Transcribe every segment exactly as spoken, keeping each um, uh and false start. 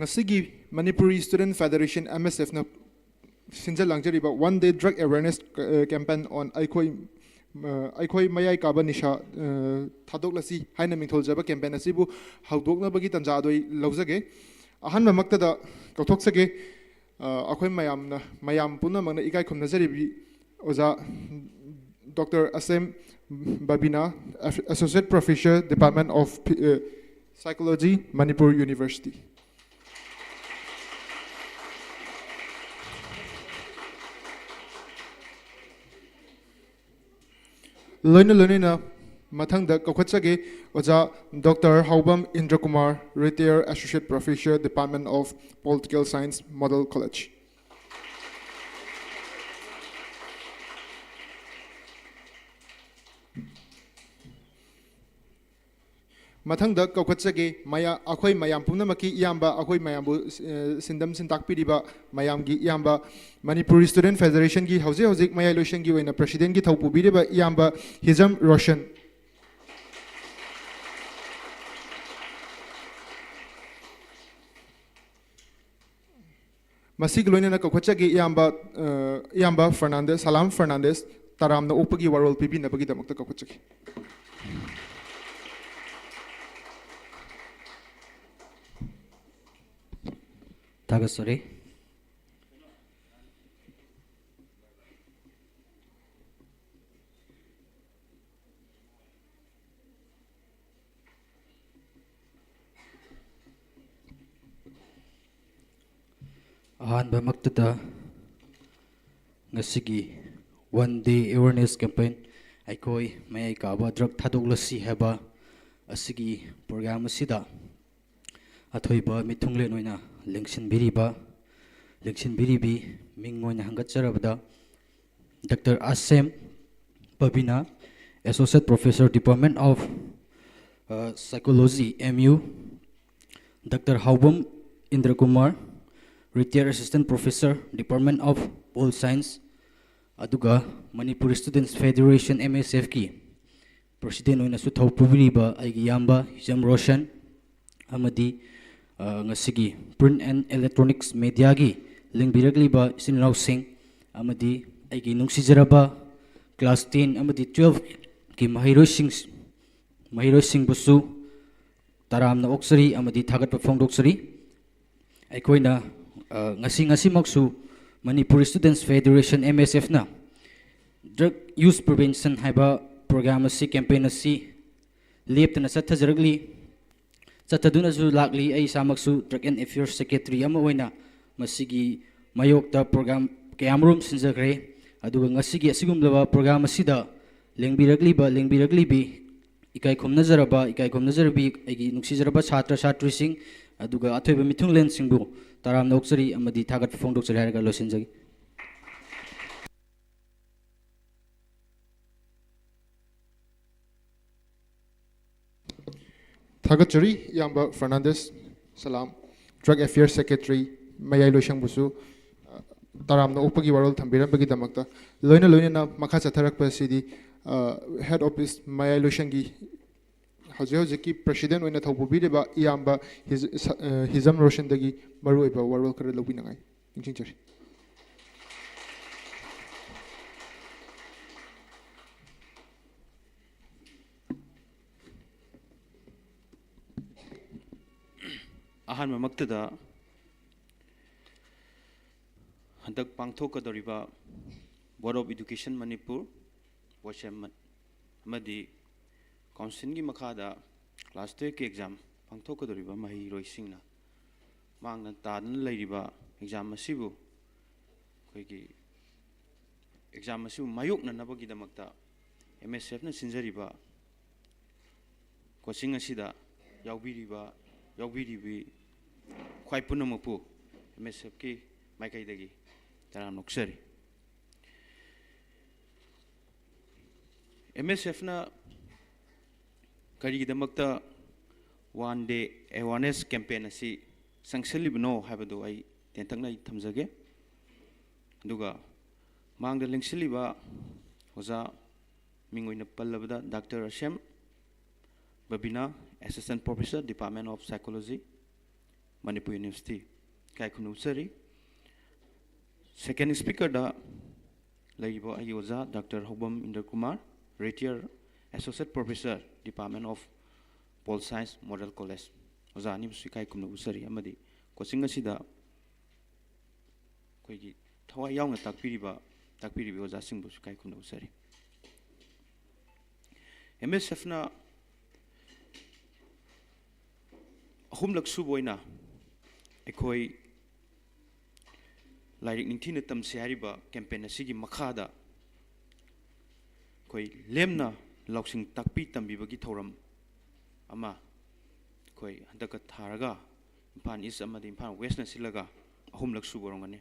ꯉꯁꯤꯒꯤ Manipuri Student Federation, M S F ꯅ ꯁꯤꯟꯖ ꯂꯥꯡꯖꯔꯤꯕ One Day Drug Awareness, ꯑ, Campaign on ꯑꯩꯈꯣꯏ, ꯑ, ꯑꯩꯈꯣꯏ ꯃꯌꯥꯏ ꯀꯥꯕ ꯅꯤꯁꯥ, ꯑ, ꯊꯥꯗꯣꯛꯂꯁꯤ ꯍꯥꯏꯅ ꯃꯤꯡꯊꯣꯜꯖꯕ campaign ꯑꯁꯤꯕꯨ ꯍꯧꯗꯣꯛꯅꯕꯒꯤ ꯇꯥꯟꯖꯥ ꯑꯗꯨ ꯑꯩ ꯂꯧꯖꯒꯦ꯫ ꯑꯍꯥꯟꯕꯃꯛꯇꯗ ꯀꯧꯊꯣꯛꯆꯒꯦ, ꯑ, ꯑꯩꯈꯣꯏ ꯃꯌꯥꯝꯅ, ꯃꯌꯥꯝ ꯄꯨꯝꯅꯃꯛꯅ ꯏꯀꯥꯏ ꯈꯨꯝꯅꯖꯔꯤꯕꯤ ꯑꯣꯖꯥ Doctor Asem Babina, Associate Professor, Department of Psychology, Manipur University꯫ ꯂꯣꯏꯅ ꯂꯣꯏꯅꯅ ꯃꯊꯪꯗ ꯀꯧꯈꯠꯆꯒꯦ ꯑꯣꯖꯥ Doctor ꯍꯥꯎꯕꯝ ꯏꯟꯗ꯭ꯔꯀꯨꯃꯥꯔ, Retired Associate Professor, Department of Political Science, Model College꯫ ꯃꯊꯪꯗ ꯀꯧꯈꯠꯆꯒꯦ ꯃꯌꯥ-, ꯑꯩꯈꯣꯏ ꯃꯌꯥꯝ ꯄꯨꯝꯅꯃꯛꯀꯤ ꯏꯌꯥꯝꯕ, ꯑꯩꯈꯣꯏ ꯃꯌꯥꯝꯕꯨ, ꯑ, ꯁꯤꯟꯗꯝ ꯁꯤꯟꯇꯥꯛꯄꯤꯔꯤꯕ ꯃꯌꯥꯝꯒꯤ ꯏꯌꯥꯝꯕ, Manipuri Student Federation ꯒꯤ ꯍꯧꯖꯤꯛ ꯍꯧꯖꯤꯛ ꯃꯌꯥꯏ ꯂꯣꯏꯁꯪꯒꯤ ꯑꯣꯏꯅ President ꯀꯤ ꯊꯧ ꯄꯨꯕꯤꯔꯤꯕ ꯏꯌꯥꯝꯕ ꯍꯤꯖꯝ ꯔꯣꯁꯟ꯫ ꯃꯁꯤꯒ ꯂꯣꯏꯅꯅ ꯀꯧꯈꯠꯆꯒꯦ ꯏꯌꯥꯝꯕ, ꯑ, ꯏꯌꯥꯝꯕ ꯐꯔꯅꯥꯟꯗꯦꯁ, ꯁꯂꯥꯝ ꯐꯔꯅꯥꯟꯗꯦꯁ, ꯇꯔꯥꯝꯅ ꯑꯣꯛꯄꯒꯤ ꯋꯥꯔꯣꯜ ꯄꯤꯕꯤꯅꯕꯒꯤꯗꯃꯛꯇ ꯀꯧꯈꯠꯆꯒꯦ꯫ ꯊꯥꯒꯠꯆꯔꯤ꯫ ꯑꯍꯥꯟꯕꯃꯛꯇꯗ ꯉꯁꯤꯒꯤ One Day Awareness Campaign, ꯑꯩꯈꯣꯏ ꯃꯌꯥꯏ ꯀꯥꯕ drug ꯊꯥꯗꯣꯛꯂꯁꯤ ꯍꯥꯏꯕ ꯑꯁꯤꯒꯤ program ꯑꯁꯤꯗ ꯑꯊꯣꯏꯕ ꯃꯤꯊꯨꯡꯂꯦꯟ ꯑꯣꯏꯅ ꯂꯦꯡꯁꯤꯟꯕꯤꯔꯤꯕ, ꯂꯦꯡꯁꯤꯟꯕꯤꯔꯤꯕꯤ ꯃꯤꯡ ꯑꯣꯏꯅ ꯍꯪꯒꯠꯆꯔꯕꯗ Doctor ꯑꯁꯦꯝ ꯄꯕꯤꯅꯥ, Associate Professor, Department of, uh, Psychology, M U, Doctor ꯍꯥꯎꯕꯝ ꯏꯟꯗ꯭ꯔꯀꯨꯃꯥꯔ, Retired Assistant Professor, Department of Pol Science, ꯑꯗꯨꯒ Manipur Students Federation, M S F ꯀꯤ President ꯑꯣꯏꯅꯁꯨ ꯊꯧ ꯄꯨꯕꯤꯔꯤꯕ ꯑꯩꯒꯤ ꯏꯌꯥꯝꯕ ꯍꯤꯖꯝ ꯔꯣꯁꯟ, ꯑꯃꯗꯤ ꯑ, ꯉꯁꯤꯒꯤ Print and Electronics Mediaꯒꯤ ꯂꯦꯡꯕꯤꯔꯛꯂꯤꯕ ꯏꯆꯤꯟ ꯏꯅꯥꯎꯁꯤꯡ ꯑꯃꯗꯤ ꯑꯩꯒꯤ ꯅꯨꯡꯁꯤꯖꯔꯕ class ten ꯑꯃꯗꯤ twelveꯀꯤ ꯃꯍꯩꯔꯣꯏꯁꯤꯡ, ꯃꯍꯩꯔꯣꯏꯁꯤꯡꯕꯨꯁꯨ ꯇꯔꯥꯝꯅ ꯑꯣꯛꯆꯔꯤ ꯑꯃꯗꯤ ꯊꯥꯒꯠꯄ ꯐꯣꯡꯗꯣꯛꯆꯔꯤ꯫ ꯑꯩꯈꯣꯏꯅ, ꯑ, ꯉꯁꯤ, ꯉꯁꯤꯃꯛꯁꯨ Manipur Students Federation, M S Fꯅ drug use prevention ꯍꯥꯏꯕ program ꯑꯁꯤ, campaign ꯑꯁꯤ ꯂꯦꯞꯇꯅ ꯆꯠꯊꯖꯔꯛꯂꯤ꯫ ꯆꯠꯊꯗꯨꯅꯁꯨ ꯂꯥꯛꯂꯤ꯫ ꯑꯩ ꯏꯁꯥꯃꯛꯁꯨ Drug and Affairs Secretary ꯑꯃ ꯑꯣꯏꯅ ꯃꯁꯤꯒꯤ ꯃꯥꯌꯣꯛꯇ program ꯀꯌꯥꯃꯔꯨꯝ ꯁꯤꯟꯖꯈ꯭ꯔꯦ꯫ ꯑꯗꯨꯒ ꯉꯁꯤꯒꯤ ꯑꯁꯤꯒꯨꯝꯂꯕ program ꯑꯁꯤꯗ ꯂꯦꯡꯕꯤꯔꯛꯂꯤꯕ, ꯂꯦꯡꯕꯤꯔꯛꯂꯤꯕꯤ, ꯏꯀꯥꯏ ꯈꯨꯝꯅꯖꯔꯕ, ꯏꯀꯥꯏ ꯈꯨꯝꯅꯖꯔꯕꯤ ꯑꯩꯒꯤ ꯅꯨꯡꯁꯤꯖꯔꯕ ꯁꯥꯇ꯭ꯔ ꯁꯥꯇ꯭ꯔꯤꯁꯤꯡ, ꯑꯗꯨꯒ ꯑꯊꯣꯏꯕ ꯃꯤꯊꯨꯡꯂꯦꯟꯁꯤꯡꯕꯨ ꯇꯔꯥꯝꯅ ꯑꯣꯛꯆꯔꯤ ꯑꯃꯗꯤ ꯊꯥꯒꯠꯄ ꯐꯣꯡꯗꯣꯛꯆꯔꯤ ꯍꯥꯏꯔꯒ ꯂꯣꯏꯁꯤꯟꯖꯒꯦ꯫ ꯊꯥꯒꯠꯆꯔꯤ, ꯏꯌꯥꯝꯕ ꯐꯔꯅꯥꯟꯗꯦꯁ ꯁꯂꯥꯝ, Drug Affairs Secretary, ꯃꯌꯥꯏ ꯂꯣꯏꯁꯪꯕꯨꯁꯨ, ꯑ, ꯇꯔꯥꯝꯅ ꯑꯣꯛꯄꯒꯤ ꯋꯥꯔꯣꯜ ꯊꯝꯕꯤꯔꯝꯕꯒꯤꯗꯃꯛꯇ꯫ ꯂꯣꯏꯅ ꯂꯣꯏꯅꯅ ꯃꯈꯥ ꯆꯠꯊꯔꯛꯄ ꯑꯁꯤꯗꯤ, ꯑ, Head Office ꯃꯌꯥꯏ ꯂꯣꯏꯁꯪꯒꯤ ꯍꯧꯖꯤꯛ ꯍꯧꯖꯤꯛꯀꯤ President ꯑꯣꯏꯅ ꯊꯧꯄꯨꯕꯤꯔꯤꯕ ꯏꯌꯥꯝꯕ ꯍꯤꯖ-, ꯁ-, ꯑ, ꯍꯤꯖꯝ ꯔꯣꯁꯟꯗꯒꯤ ꯃꯔꯨꯑꯣꯏꯕ ꯋꯥꯔꯣꯜ ꯈꯔ ꯂꯧꯕꯤꯅꯉꯥꯏ ꯅꯤꯡꯁꯤꯡꯖꯔꯤ꯫ ꯑꯍꯥꯟꯕꯃꯛꯇꯗ ꯍꯟꯗꯛ ꯄꯥꯡꯊꯣꯛꯀꯗꯧꯔꯤꯕ Board of Education Manipur, ꯕꯣꯁꯦꯝ ꯑꯃꯗꯤ Councilꯒꯤ ꯃꯈꯥꯗ class twelveꯀꯤ exam ꯄꯥꯡꯊꯣꯛꯀꯗꯧꯔꯤꯕ ꯃꯍꯩꯔꯣꯏꯁꯤꯡꯅ ꯃꯥꯡꯅ ꯇꯥꯗꯨꯅ ꯂꯩꯔꯤꯕ exam ꯑꯁꯤꯕꯨ, ꯑꯩꯈꯣꯏꯒꯤ exam ꯑꯁꯤꯕꯨ ꯃꯥꯌꯣꯛꯅꯅꯕꯒꯤꯗꯃꯛꯇ M S Fꯅ ꯁꯤꯟꯖꯔꯤꯕ coaching ꯑꯁꯤꯗ ꯌꯥꯎꯕꯤꯔꯤꯕ, ꯌꯥꯎꯕꯤꯔꯤꯕꯤ ꯈ꯭ꯋꯥꯏ ꯄꯨꯝꯅꯃꯛꯄꯨ M S Fꯀꯤ ꯃꯥꯏꯀꯩꯗꯒꯤ ꯇꯔꯥꯝꯅ ꯑꯣꯛꯆꯔꯤ꯫ M S Fꯅ ꯀꯔꯤꯒꯤꯗꯃꯛꯇ One Day Awareness Campaign ꯑꯁꯤ ꯆꯪꯁꯤꯜꯂꯤꯕꯅꯣ ꯍꯥꯏꯕꯗꯨ ꯑꯩ ꯇꯦꯟꯇꯛꯅ ꯑꯩ ꯊꯝꯖꯒꯦ꯫ ꯑꯗꯨꯒ ꯃꯥꯡꯗ ꯂꯦꯡꯁꯤꯜꯂꯤꯕ ꯑꯣꯖꯥ, ꯃꯤꯡ ꯑꯣꯏꯅ ꯄꯜꯂꯕꯗ Doctor Asem Babina, Assistant Professor, Department of Psychology, Manipur university ꯏꯀꯥꯏ ꯈꯨꯝꯅ ꯎꯠꯆꯔꯤ꯫ ꯁꯦꯀꯦꯟ ꯁ꯭ꯄꯤꯀꯔꯗ ꯂꯩꯔꯤꯕ ꯑꯩꯒꯤ ꯑꯣꯖꯥ doctor Houbam Indra Kumar, retired associate professor, department of pol science, model college, ꯑꯣꯖꯥ ꯑꯅꯤꯕꯨꯁꯨ ꯏꯀꯥꯏ ꯈꯨꯝꯅ ꯎꯠꯆꯔꯤ꯫ ꯑꯃꯗꯤ ꯀꯣꯆꯤꯡ ꯑꯁꯤꯗ ꯑꯩꯈꯣꯏꯒꯤ ꯊꯋꯥꯏ ꯌꯥꯎꯅ ꯇꯥꯛꯄꯤꯔꯤꯕ ꯇꯥꯛꯄꯤꯔꯤꯕ ꯑꯣꯖꯥꯁꯤꯡꯕꯨꯁꯨ ꯏꯀꯥꯏ ꯈꯨꯝꯅ ꯎꯠꯆꯔꯤ꯫ ꯑꯦꯝ ꯑꯦꯁ ꯑꯦꯐꯅ ꯑꯍꯨꯝꯂꯛ ꯁꯨꯕ ꯑꯣꯏꯅ ꯑꯩꯈꯣꯏ ꯂꯥꯏꯔꯤꯛ ꯅꯤꯡꯊꯤꯅ ꯇꯝꯁꯤ ꯍꯥꯏꯔꯤꯕ ꯀꯦꯝꯄꯦꯟ ꯑꯁꯤꯒꯤ ꯃꯈꯥꯗ ꯑꯩꯈꯣꯏ ꯂꯦꯝꯅ ꯂꯧꯁꯤꯡ ꯇꯥꯛꯄꯤ ꯇꯝꯕꯤꯕꯒꯤ ꯊꯧꯔꯝ ꯑꯃ ꯑꯩꯈꯣꯏ ꯍꯟꯗꯛꯀ ꯊꯥꯔꯒ ꯏꯝꯐꯥꯜ ꯏꯁ ꯑꯃꯗꯤ ꯏꯝꯐꯥꯜ ꯋꯦꯁꯅ ꯁꯤꯜꯂꯒ ꯑꯍꯨꯝꯂꯛ ꯁꯨꯕ ꯑꯣꯏꯔꯝꯒꯅꯤ꯫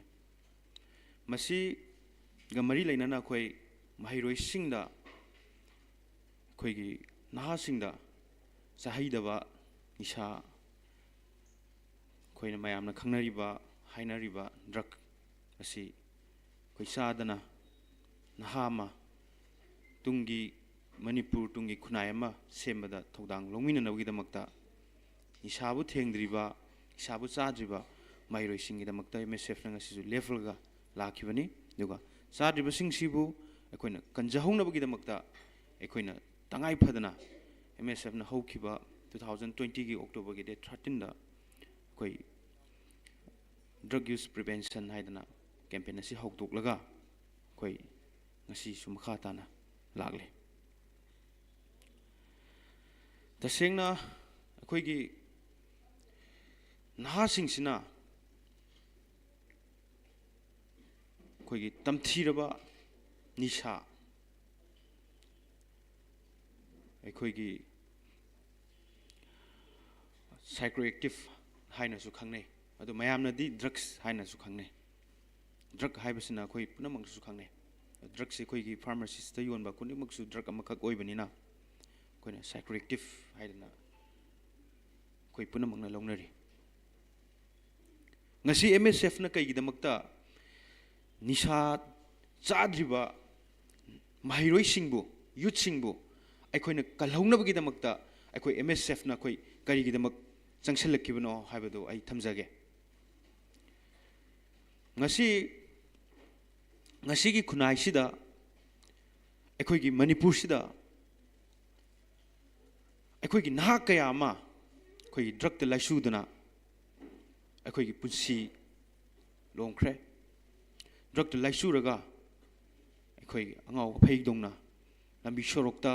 ꯃꯁꯤꯒ ꯃꯔꯤ ꯂꯩꯅꯅ ꯑꯩꯈꯣꯏ ꯃꯍꯩꯔꯣꯏꯁꯤꯡꯗ, ꯑꯩꯈꯣꯏꯒꯤ ꯅꯍꯥꯁꯤꯡꯗ ꯆꯥꯍꯩꯗꯕ ꯅꯤꯁꯥ, ꯑꯩꯈꯣꯏꯅ ꯃꯌꯥꯝꯅ ꯈꯪꯅꯔꯤꯕ, ꯍꯥꯏꯅꯔꯤꯕ ꯗ꯭ꯔꯒ ꯑꯁꯤ ꯑꯩꯈꯣꯏ ꯆꯥꯗꯅ ꯅꯍꯥ ꯑꯃ, ꯇꯨꯡꯒꯤ ꯃꯅꯤꯄꯨꯔ ꯇꯨꯡꯒꯤ ꯈꯨꯟꯅꯥꯏ ꯑꯃ ꯁꯦꯝꯕꯗ ꯊꯧꯗꯥꯡ ꯂꯧꯃꯤꯟꯅꯅꯕꯒꯤꯗꯃꯛꯇ ꯅꯤꯁꯥꯕꯨ ꯊꯦꯡꯗ꯭ꯔꯤꯕ, ꯅꯤꯁꯥꯕꯨ ꯆꯥꯗ꯭ꯔꯤꯕ ꯃꯍꯩꯔꯣꯏꯁꯤꯡꯒꯤꯗꯃꯛꯇ ꯑꯦꯝ ꯑꯦꯁ ꯑꯦꯐꯅ ꯉꯁꯤꯁꯨ ꯂꯦꯞꯂꯒ ꯂꯥꯛꯈꯤꯕꯅꯤ꯫ ꯑꯗꯨꯒ ꯆꯥꯗ꯭ꯔꯤꯕꯁꯤꯡꯁꯤꯕꯨ ꯑꯩꯈꯣꯏꯅ ꯀꯟꯖꯍꯧꯅꯕꯒꯤꯗꯃꯛꯇ ꯑꯩꯈꯣꯏꯅ ꯇꯉꯥꯏ ꯐꯗꯅ ꯑꯦꯝ ꯑꯦꯁ ꯑꯦꯐꯅ ꯍꯧꯈꯤꯕ ꯇꯨ ꯊꯥꯎꯖꯟ ꯇ꯭ꯋꯦꯟꯇꯤꯒꯤ ꯑꯣꯛꯇꯣꯕꯔꯒꯤ ꯗꯦꯠ ꯊꯥꯔꯇꯤꯟꯗ ꯑꯩꯈꯣꯏ ꯗ꯭ꯔꯒ ꯌꯨꯁ ꯄ꯭ꯔꯤꯚꯦꯟꯁꯟ ꯍꯥꯏꯗꯅ ꯀꯦꯝꯄꯦꯟ ꯑꯁꯤ ꯍꯧꯗꯣꯛꯂꯒ ꯑꯩꯈꯣꯏ ꯉꯁꯤꯁꯨ ꯃꯈꯥ ꯇꯥꯅ ꯂꯥꯛꯂꯤ꯫ ꯇꯁꯦꯡꯅ ꯑꯩꯈꯣꯏꯒꯤ ꯅꯍꯥꯁꯤꯡꯁꯤꯅ ꯑꯩꯈꯣꯏꯒꯤ ꯇꯝꯊꯤꯔꯕ ꯅꯤꯁꯥ, ꯑꯩꯈꯣꯏꯒꯤ ꯁꯥꯏꯀꯣꯑꯦꯛꯇꯤꯚ ꯍꯥꯏꯅꯁꯨ ꯈꯪꯅꯩ, ꯑꯗꯨ ꯃꯌꯥꯝꯅꯗꯤ ꯗ꯭ꯔꯒꯁ ꯍꯥꯏꯅꯁꯨ ꯈꯪꯅꯩ꯫ ꯗ꯭ꯔꯒ ꯍꯥꯏꯕꯁꯤꯅ ꯑꯩꯈꯣꯏ ꯄꯨꯝꯅꯃꯛꯁꯨ ꯈꯪꯅꯩ꯫ ꯗ꯭ꯔꯒꯁꯤ ꯑꯩꯈꯣꯏꯒꯤ ꯐꯥꯔꯃꯥꯁꯤꯁꯇ ꯌꯣꯟꯕ ꯈꯨꯗꯤꯡꯃꯛꯁꯨ ꯗ꯭ꯔꯒ ꯑꯃꯈꯛ ꯑꯣꯏꯕꯅꯤꯅ ꯑꯩꯈꯣꯏꯅ ꯁꯥꯏꯀꯣꯑꯦꯛꯇꯤꯚ ꯍꯥꯏꯗꯅ ꯑꯩꯈꯣꯏ ꯄꯨꯝꯅꯃꯛꯅ ꯂꯧꯅꯔꯤ꯫ ꯉꯁꯤ ꯑꯦꯝ ꯑꯦꯁ ꯑꯦꯐꯅ ꯀꯩꯒꯤꯗꯃꯛꯇ ꯅꯤꯁꯥ ꯆꯥꯗ꯭ꯔꯤꯕ ꯃꯍꯩꯔꯣꯏꯁꯤꯡꯕꯨ, ꯌꯨꯠꯁꯤꯡꯕꯨ ꯑꯩꯈꯣꯏꯅ ꯀꯜꯍꯧꯅꯕꯒꯤꯗꯃꯛꯇ ꯑꯩꯈꯣꯏ ꯑꯦꯝ ꯑꯦꯁ ꯑꯦꯐꯅ ꯑꯩꯈꯣꯏ ꯀꯔꯤꯒꯤꯗꯃꯛ ꯆꯪꯁꯤꯜꯂꯛꯈꯤꯕꯅꯣ ꯍꯥꯏꯕꯗꯨ ꯑꯩ ꯊꯝꯖꯒꯦ꯫ ꯉꯁꯤ, ꯉꯁꯤꯒꯤ ꯈꯨꯟꯅꯥꯏꯁꯤꯗ, ꯑꯩꯈꯣꯏꯒꯤ ꯃꯅꯤꯄꯨꯔꯁꯤꯗ ꯑꯩꯈꯣꯏꯒꯤ ꯅꯍꯥ ꯀꯌꯥ ꯑꯃ ꯑꯩꯈꯣꯏꯒꯤ ꯗ꯭ꯔꯛꯇ ꯂꯥꯏꯆꯨꯗꯨꯅ ꯑꯩꯈꯣꯏꯒꯤ ꯄꯨꯟꯁꯤ ꯂꯣꯡꯈ꯭ꯔꯦ꯫ ꯗ꯭ꯔꯛꯇ ꯂꯥꯏꯆꯨꯔꯒ ꯑꯩꯈꯣꯏ ꯑꯉꯥꯎ ꯑꯐꯩꯗꯧꯅ ꯂꯝꯕꯤ ꯁꯣꯔꯣꯛꯇ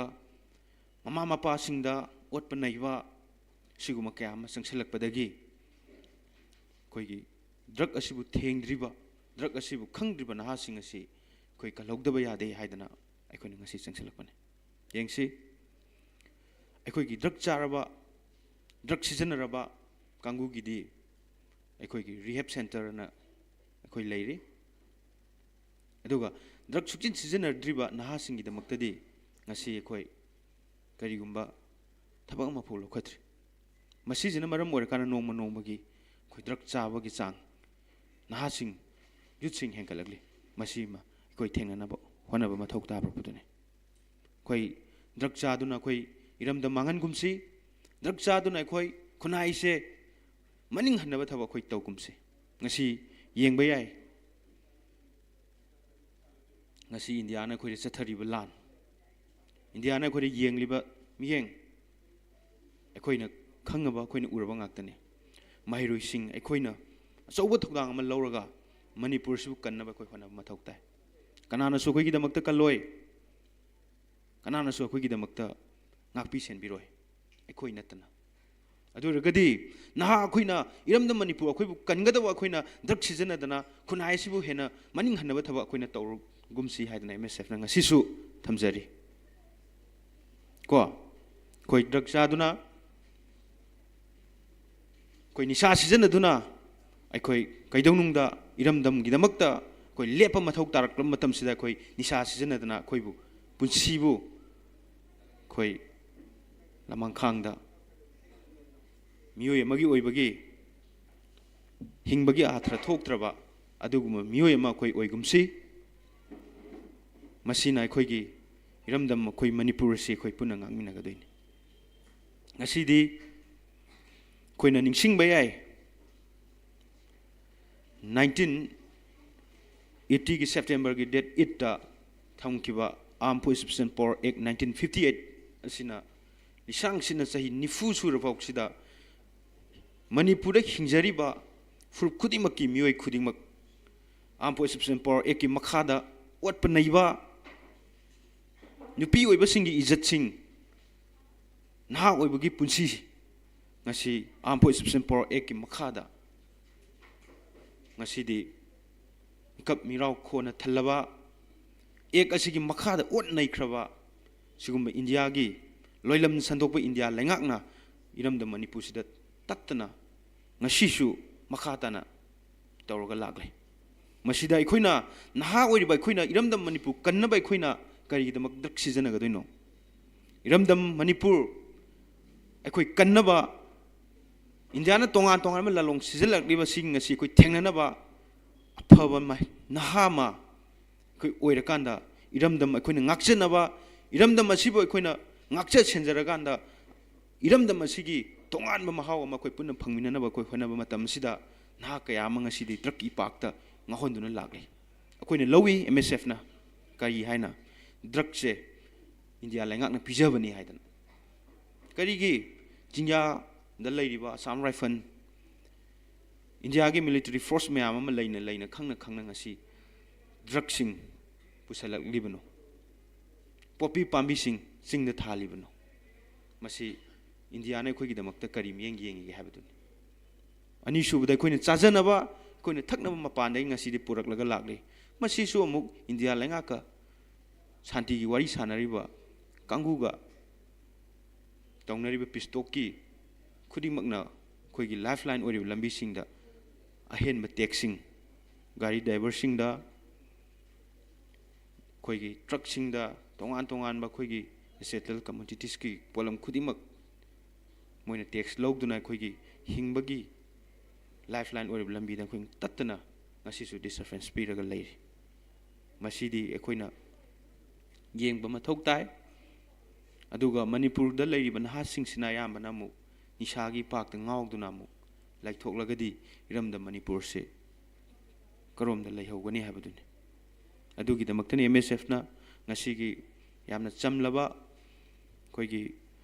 ꯃꯃꯥ ꯃꯄꯥꯁꯤꯡꯗ ꯑꯣꯠꯄ ꯅꯩꯕ, ꯁꯤꯒꯨꯝꯕ ꯀꯌꯥ ꯑꯃ ꯆꯪꯁꯤꯜꯂꯛꯄꯗꯒꯤ ꯑꯩꯈꯣꯏꯒꯤ ꯗ꯭ꯔꯛ ꯑꯁꯤꯕꯨ ꯊꯦꯡꯗ꯭ꯔꯤꯕ, ꯗ꯭ꯔꯛ ꯑꯁꯤꯕꯨ ꯈꯪꯗ꯭ꯔꯤꯕ ꯅꯍꯥꯁꯤꯡ ꯑꯁꯤ ꯑꯩꯈꯣꯏ ꯀꯜꯍꯧꯗꯕ ꯌꯥꯗꯦ ꯍꯥꯏꯗꯅ ꯑꯩꯈꯣꯏꯅ ꯉꯁꯤ ꯆꯪꯁꯤꯜꯂꯛꯄꯅꯤ꯫ ꯌꯦꯡꯁꯤ, ꯑꯩꯈꯣꯏꯒꯤ ꯗ꯭ꯔꯛ ꯆꯥꯔꯕ, ꯗ꯭ꯔꯛ ꯁꯤꯖꯤꯟꯅꯔꯕ ꯀꯥꯡꯕꯨꯒꯤꯗꯤ ꯑꯩꯈꯣꯏꯒꯤ ꯔꯤꯍꯦꯕ ꯁꯦꯟꯇꯔꯅ ꯑꯩꯈꯣꯏ ꯂꯩꯔꯤ꯫ ꯑꯗꯨꯒ ꯗ꯭ꯔꯛ ꯁꯨꯛꯆꯤꯟ ꯁꯤꯖꯤꯟꯅꯗ꯭ꯔꯤꯕ ꯅꯍꯥꯁꯤꯡꯒꯤꯗꯃꯛꯇꯗꯤ ꯉꯁꯤ ꯑꯩꯈꯣꯏ ꯀꯔꯤꯒꯨꯝꯕ ꯊꯕꯛ ꯑꯃꯐꯥꯎ ꯂꯧꯈꯠꯇ꯭ꯔꯤ꯫ ꯃꯁꯤꯁꯤꯅ ꯃꯔꯝ ꯑꯣꯏꯔꯀꯥꯟꯗ ꯅꯣꯡꯃ ꯅꯣꯡꯃꯒꯤ ꯑꯩꯈꯣꯏ ꯗ꯭ꯔꯛ ꯆꯥꯕꯒꯤ ꯆꯥꯡ, ꯅꯍꯥꯁꯤꯡ, ꯌꯨꯠꯁꯤꯡ ꯍꯦꯟꯒꯠꯂꯛꯂꯤ꯫ ꯃꯁꯤꯃ ꯑꯩꯈꯣꯏ ꯊꯦꯡꯅꯅꯕ ꯍꯣꯠꯅꯕ ꯃꯊꯧ ꯇꯥꯕ ꯄꯣꯠꯇꯨꯅꯤ꯫ ꯑꯩꯈꯣꯏ ꯗ꯭ꯔꯛ ꯆꯥꯗꯨꯅ ꯑꯩꯈꯣꯏ ꯏꯔꯝꯗꯝ ꯃꯥꯡꯍꯟꯒꯨꯝꯁꯤ꯫ ꯗ꯭ꯔꯛ ꯆꯥꯗꯨꯅ ꯑꯩꯈꯣꯏ ꯈꯨꯟꯅꯥꯏꯁꯦ ꯃꯅꯤꯡ ꯍꯟꯅꯕ ꯊꯕꯛ ꯑꯩꯈꯣꯏ ꯇꯧꯒꯨꯝꯁꯤ꯫ ꯉꯁꯤ ꯌꯦꯡꯕ ꯌꯥꯏ, ꯉꯁꯤ ꯏꯟꯗꯤꯌꯥꯅ ꯑꯩꯈꯣꯏꯗ ꯆꯠꯊꯔꯤꯕ ꯂꯥꯟ, ꯏꯟꯗꯤꯌꯥꯅ ꯑꯩꯈꯣꯏꯗ ꯌꯦꯡꯂꯤꯕ ꯃꯤꯠꯌꯦꯡ ꯑꯩꯈꯣꯏꯅ ꯈꯪꯉꯕ, ꯑꯩꯈꯣꯏꯅ ꯎꯔꯕ ꯉꯥꯛꯇꯅꯤ꯫ ꯃꯍꯩꯔꯣꯏꯁꯤꯡ ꯑꯩꯈꯣꯏꯅ ꯑꯆꯧꯕ ꯊꯧꯗꯥꯡ ꯑꯃ ꯂꯧꯔꯒ ꯃꯅꯤꯄꯨꯔꯁꯤꯕꯨ ꯀꯟꯅꯕ ꯑꯩꯈꯣꯏ ꯍꯣꯠꯅꯕ ꯃꯊꯧ ꯇꯥꯏ꯫ ꯀꯅꯥꯅꯁꯨ ꯑꯩꯈꯣꯏꯒꯤꯗꯃꯛꯇ ꯀꯜꯂꯣꯏ, ꯀꯅꯥꯅꯁꯨ ꯑꯩꯈꯣꯏꯒꯤꯗꯃꯛꯇ ꯉꯥꯛꯄꯤ ꯁꯦꯟꯕꯤꯔꯣꯏ, ꯑꯩꯈꯣꯏ ꯅꯠꯇꯅ꯫ ꯑꯗꯨ ꯑꯣꯏꯔꯒꯗꯤ ꯅꯍꯥ ꯑꯩꯈꯣꯏꯅ, ꯏꯔꯝꯗꯝ ꯃꯅꯤꯄꯨꯔ ꯑꯩꯈꯣꯏꯕꯨ ꯀꯟꯒꯗꯕ ꯑꯩꯈꯣꯏꯅ ꯗ꯭ꯔꯛ ꯁꯤꯖꯤꯟꯅꯗꯅ ꯈꯨꯟꯅꯥꯏ ꯑꯁꯤꯕꯨ ꯍꯦꯟꯅ ꯃꯅꯤꯡ ꯍꯟꯅꯕ ꯊꯕꯛ ꯑꯩꯈꯣꯏꯅ ꯇꯧꯔꯒꯨꯝꯁꯤ ꯍꯥꯏꯗꯅ ꯑꯦꯝ ꯑꯦꯁ ꯑꯦꯐꯅ ꯉꯁꯤꯁꯨ ꯊꯝꯖꯔꯤ꯫ ꯀꯣ, ꯑꯩꯈꯣꯏ ꯗ꯭ꯔꯛ ꯆꯥꯗꯨꯅ, ꯑꯩꯈꯣꯏ ꯅꯤꯁꯥ ꯁꯤꯖꯤꯟꯅꯗꯨꯅ ꯑꯩꯈꯣꯏ ꯀꯩꯗꯧꯅꯨꯡꯗ ꯏꯔꯝꯗꯝꯒꯤꯗꯃꯛꯇ ꯑꯩꯈꯣꯏ ꯂꯦꯞꯄ ꯃꯊꯧ ꯇꯥꯔꯛꯂꯕ ꯃꯇꯝꯁꯤꯗ ꯑꯩꯈꯣꯏ ꯅꯤꯁꯥ ꯁꯤꯖꯤꯟꯅꯗꯅ ꯑꯩꯈꯣꯏꯕꯨ, ꯄꯨꯟꯁꯤꯕꯨ ꯑꯩꯈꯣꯏ ꯂꯃꯥꯡꯈꯥꯡꯗ ꯃꯤꯑꯣꯏ ꯑꯃꯒꯤ ꯑꯣꯏꯕꯒꯤ, ꯍꯤꯡꯕꯒꯤ ꯑꯥꯊ꯭ꯔ ꯊꯣꯛꯇ꯭ꯔꯕ ꯑꯗꯨꯒꯨꯝꯕ ꯃꯤꯑꯣꯏ ꯑꯃ ꯑꯩꯈꯣꯏ ꯑꯣꯏꯒꯨꯝꯁꯤ꯫ ꯃꯁꯤꯅ ꯑꯩꯈꯣꯏꯒꯤ ꯏꯔꯝꯗꯝ, ꯑꯩꯈꯣꯏ ꯃꯅꯤꯄꯨꯔ ꯑꯁꯤ ꯑꯩꯈꯣꯏ ꯄꯨꯟꯅ ꯉꯥꯛꯃꯤꯟꯅꯒꯗꯣꯏꯅꯤ꯫ ꯉꯁꯤꯗꯤ ꯑꯩꯈꯣꯏꯅ ꯅꯤꯡꯁꯤꯡꯕ ꯌꯥꯏ, ꯅꯥꯏꯟꯇꯤꯟ ꯑꯩꯠꯇꯤꯒꯤ ꯁꯦꯞꯇꯦꯝꯕꯔꯒꯤ ꯗꯦꯠ ꯑꯩꯠꯇ ꯊꯝꯈꯤꯕ Armed Forces Personnel Power Act nineteen fifty eight ꯑꯁꯤꯅ ꯂꯤꯁꯥꯡ ꯁꯤꯠꯅ ꯆꯍꯤ ꯅꯤꯐꯨ ꯁꯨꯔ ꯐꯥꯎꯁꯤꯗ ꯃꯅꯤꯄꯨꯔꯗ ꯍꯤꯡꯖꯔꯤꯕ ꯐꯨꯔꯨꯞ ꯈꯨꯗꯤꯡꯃꯛꯀꯤ ꯃꯤꯑꯣꯏ ꯈꯨꯗꯤꯡꯃꯛ Armed Forces Personnel Power Actꯀꯤ ꯃꯈꯥꯗ ꯑꯣꯠꯄ ꯅꯩꯕ, ꯅꯨꯄꯤ ꯑꯣꯏꯕꯁꯤꯡꯒꯤ ꯏꯖꯠꯁꯤꯡ, ꯅꯍꯥ ꯑꯣꯏꯕꯒꯤ ꯄꯨꯟꯁꯤ, ꯉꯁꯤ Armed Forces Personnel Power Actꯀꯤ ꯃꯈꯥꯗ ꯉꯁꯤꯗꯤ ꯃꯤꯀꯞ ꯃꯤꯔꯥꯎ ꯈꯣꯟꯅ ꯊꯜꯂꯕ, ꯑꯦꯛ ꯑꯁꯤꯒꯤ ꯃꯈꯥꯗ ꯑꯣꯠ ꯅꯩꯈ꯭ꯔꯕ ꯁꯤꯒꯨꯝꯕ ꯏꯟꯗꯤꯌꯥꯒꯤ ꯂꯣꯏꯂꯝ ꯁꯟꯗꯣꯛꯄ ꯏꯟꯗꯤꯌꯥ ꯂꯩꯉꯥꯛꯅ ꯏꯔꯝꯗꯝ ꯃꯅꯤꯄꯨꯔꯁꯤꯗ ꯇꯠꯇꯅ ꯉꯁꯤꯁꯨ ꯃꯈꯥ ꯇꯥꯅ ꯇꯧꯔꯒ ꯂꯥꯛꯂꯦ꯫ ꯃꯁꯤꯗ ꯑꯩꯈꯣꯏꯅ, ꯅꯍꯥ ꯑꯣꯏꯔꯤꯕ ꯑꯩꯈꯣꯏꯅ ꯏꯔꯝꯗꯝ ꯃꯅꯤꯄꯨꯔ ꯀꯟꯅꯕ ꯑꯩꯈꯣꯏꯅ ꯀꯔꯤꯒꯤꯗꯃꯛ ꯗ꯭ꯔꯒ ꯁꯤꯖꯤꯟꯅꯒꯗꯣꯏꯅꯣ? ꯏꯔꯝꯗꯝ ꯃꯅꯤꯄꯨꯔ ꯑꯩꯈꯣꯏ ꯀꯟꯅꯕ, ꯏꯟꯗꯤꯌꯥꯅ ꯇꯣꯉꯥꯟ ꯇꯣꯉꯥꯟꯕ ꯂꯥꯂꯣꯡ ꯁꯤꯖꯤꯜꯂꯛꯂꯤꯕꯁꯤꯡ ꯑꯁꯤ ꯑꯩꯈꯣꯏ ꯊꯦꯡꯅꯅꯕ ꯑꯐꯕ ꯃꯍ-, ꯅꯍꯥ ꯑꯃ ꯑꯩꯈꯣꯏ ꯑꯣꯏꯔꯀꯥꯟꯗ ꯏꯔꯝꯗꯝ ꯑꯩꯈꯣꯏꯅ ꯉꯥꯛꯆꯅꯕ, ꯏꯔꯝꯗꯝ ꯑꯁꯤꯕꯨ ꯑꯩꯈꯣꯏꯅ ꯉꯥꯛꯆ ꯁꯦꯟꯖꯔꯀꯥꯟꯗ ꯏꯔꯝꯗꯝ ꯑꯁꯤꯒꯤ ꯇꯣꯉꯥꯟꯕ ꯃꯍꯥꯎ ꯑꯃ ꯑꯩꯈꯣꯏ ꯄꯨꯟꯅ ꯐꯪꯃꯤꯟꯅꯅꯕ ꯑꯩꯈꯣꯏ ꯍꯣꯠꯅꯕ ꯃꯇꯝ ꯑꯁꯤꯗ ꯅꯍꯥ ꯀꯌꯥ ꯑꯃ ꯉꯁꯤꯗꯤ ꯗ꯭ꯔꯒꯀꯤ ꯏꯄꯥꯛꯇ ꯉꯥꯎꯍꯟꯗꯨꯅ ꯂꯥꯛꯂꯤ꯫ ꯑꯩꯈꯣꯏꯅ ꯂꯧꯏ, ꯑꯦꯝ ꯑꯦꯁ ꯑꯦꯐꯅ, ꯀꯔꯤ ꯍꯥꯏꯅ? ꯗ꯭ꯔꯒꯁꯦ ꯏꯟꯗꯤꯌꯥ ꯂꯩꯉꯥꯛꯅ ꯄꯤꯖꯕꯅꯤ ꯍꯥꯏꯗꯅ꯫ ꯀꯔꯤꯒꯤ ꯆꯤꯡꯌꯥꯗ ꯂꯩꯔꯤꯕ ꯑꯁꯥꯝ ꯔꯥꯏꯐꯜ, ꯏꯟꯗꯤꯌꯥꯒꯤ ꯃꯤꯂꯤꯇꯔꯤ ꯐꯣꯔꯁ ꯃꯌꯥꯝ ꯑꯃ ꯂꯩꯅ ꯂꯩꯅ, ꯈꯪꯅ ꯈꯪꯅ ꯉꯁꯤ ꯗ꯭ꯔꯒꯁꯤꯡ ꯄꯨꯁꯜꯂꯛꯂꯤꯕꯅꯣ? ꯄꯣꯄꯤ ꯄꯥꯝꯕꯤꯁꯤꯡ ꯆꯤꯡꯗ ꯊꯥꯜꯂꯤꯕꯅꯣ? ꯃꯁꯤ ꯏꯟꯗꯤꯌꯥꯅ ꯑꯩꯈꯣꯏꯒꯤꯗꯃꯛꯇ ꯀꯔꯤ ꯃꯤꯠꯌꯦꯡ ꯌꯦꯡꯉꯤꯒꯦ ꯍꯥꯏꯕꯗꯨꯅꯤ꯫ ꯑꯅꯤꯁꯨꯕꯗ, ꯑꯩꯈꯣꯏꯅ ꯆꯥꯖꯅꯕ, ꯑꯩꯈꯣꯏꯅ ꯊꯛꯅꯕ ꯃꯄꯥꯟꯗꯒꯤ ꯉꯁꯤꯗꯤ ꯄꯨꯔꯛꯂꯒ ꯂꯥꯛꯂꯤ꯫ ꯃꯁꯤꯁꯨ ꯑꯃꯨꯛ ꯏꯟꯗꯤꯌꯥ ꯂꯩꯉꯥꯛꯀ ꯁꯥꯟꯇꯤꯒꯤ ꯋꯥꯔꯤ ꯁꯥꯟꯅꯔꯤꯕ ꯀꯥꯡꯕꯨꯒ ꯇꯧꯅꯔꯤꯕ ꯄꯤꯁ ꯇꯣꯛꯀꯤ ꯈꯨꯗꯤꯡꯃꯛꯅ ꯑꯩꯈꯣꯏꯒꯤ ꯂꯥꯏꯐ ꯂꯥꯏꯟ ꯑꯣꯏꯔꯤꯕ ꯂꯝꯕꯤꯁꯤꯡꯗ ꯑꯍꯦꯟꯕ ꯇꯦꯛꯁꯁꯤꯡ, ꯒꯥꯔꯤ ꯗ꯭ꯔꯥꯏꯚꯔꯁꯤꯡꯗ, ꯑꯩꯈꯣꯏꯒꯤ ꯇ꯭ꯔꯛꯁꯤꯡꯗ, ꯇꯣꯉꯥꯟ ꯇꯣꯉꯥꯟꯕ ꯑꯩꯈꯣꯏꯒꯤ essential commoditiesꯀꯤ ꯄꯣꯠꯂꯝ ꯈꯨꯗꯤꯡꯃꯛ ꯃꯣꯏꯅ ꯇꯦꯛꯁ ꯂꯧꯗꯨꯅ ꯑꯩꯈꯣꯏꯒꯤ ꯍꯤꯡꯕꯒꯤ ꯂꯥꯏꯐ ꯂꯥꯏꯟ ꯑꯣꯏꯔꯤꯕ ꯂꯝꯕꯤꯗ ꯑꯩꯈꯣꯏ ꯇꯠꯇꯅ ꯉꯁꯤꯁꯨ ꯗꯤꯁꯇꯔꯕꯦꯟꯁ ꯄꯤꯔꯒ ꯂꯩꯔꯤ꯫ ꯃꯁꯤꯗꯤ ꯑꯩꯈꯣꯏꯅ ꯌꯦꯡꯕ ꯃꯊꯧ ꯇꯥꯏ꯫ ꯑꯗꯨꯒ ꯃꯅꯤꯄꯨꯔꯗ ꯂꯩꯔꯤꯕ ꯅꯍꯥꯁꯤꯡꯁꯤꯅ ꯑꯌꯥꯝꯕꯅ ꯑꯃꯨꯛ ꯅꯤꯁꯥꯒꯤ ꯄꯥꯛꯇ ꯉꯥꯎꯗꯨꯅ ꯑꯃꯨꯛ ꯂꯩꯊꯣꯛꯂꯒꯗꯤ ꯏꯔꯝꯗꯝ ꯃꯅꯤꯄꯨꯔꯁꯦ ꯀꯔꯣꯝꯗ ꯂꯩꯍꯧꯒꯅꯤ ꯍꯥꯏꯕꯗꯨꯅꯤ꯫ ꯑꯗꯨꯒꯤꯗꯃꯛꯇꯅꯤ ꯑꯦꯝ ꯑꯦꯁ ꯑꯦꯐꯅ ꯉꯁꯤꯒꯤ ꯌꯥꯝꯅ ꯆꯝꯂꯕ ꯑꯩꯈꯣꯏꯒꯤ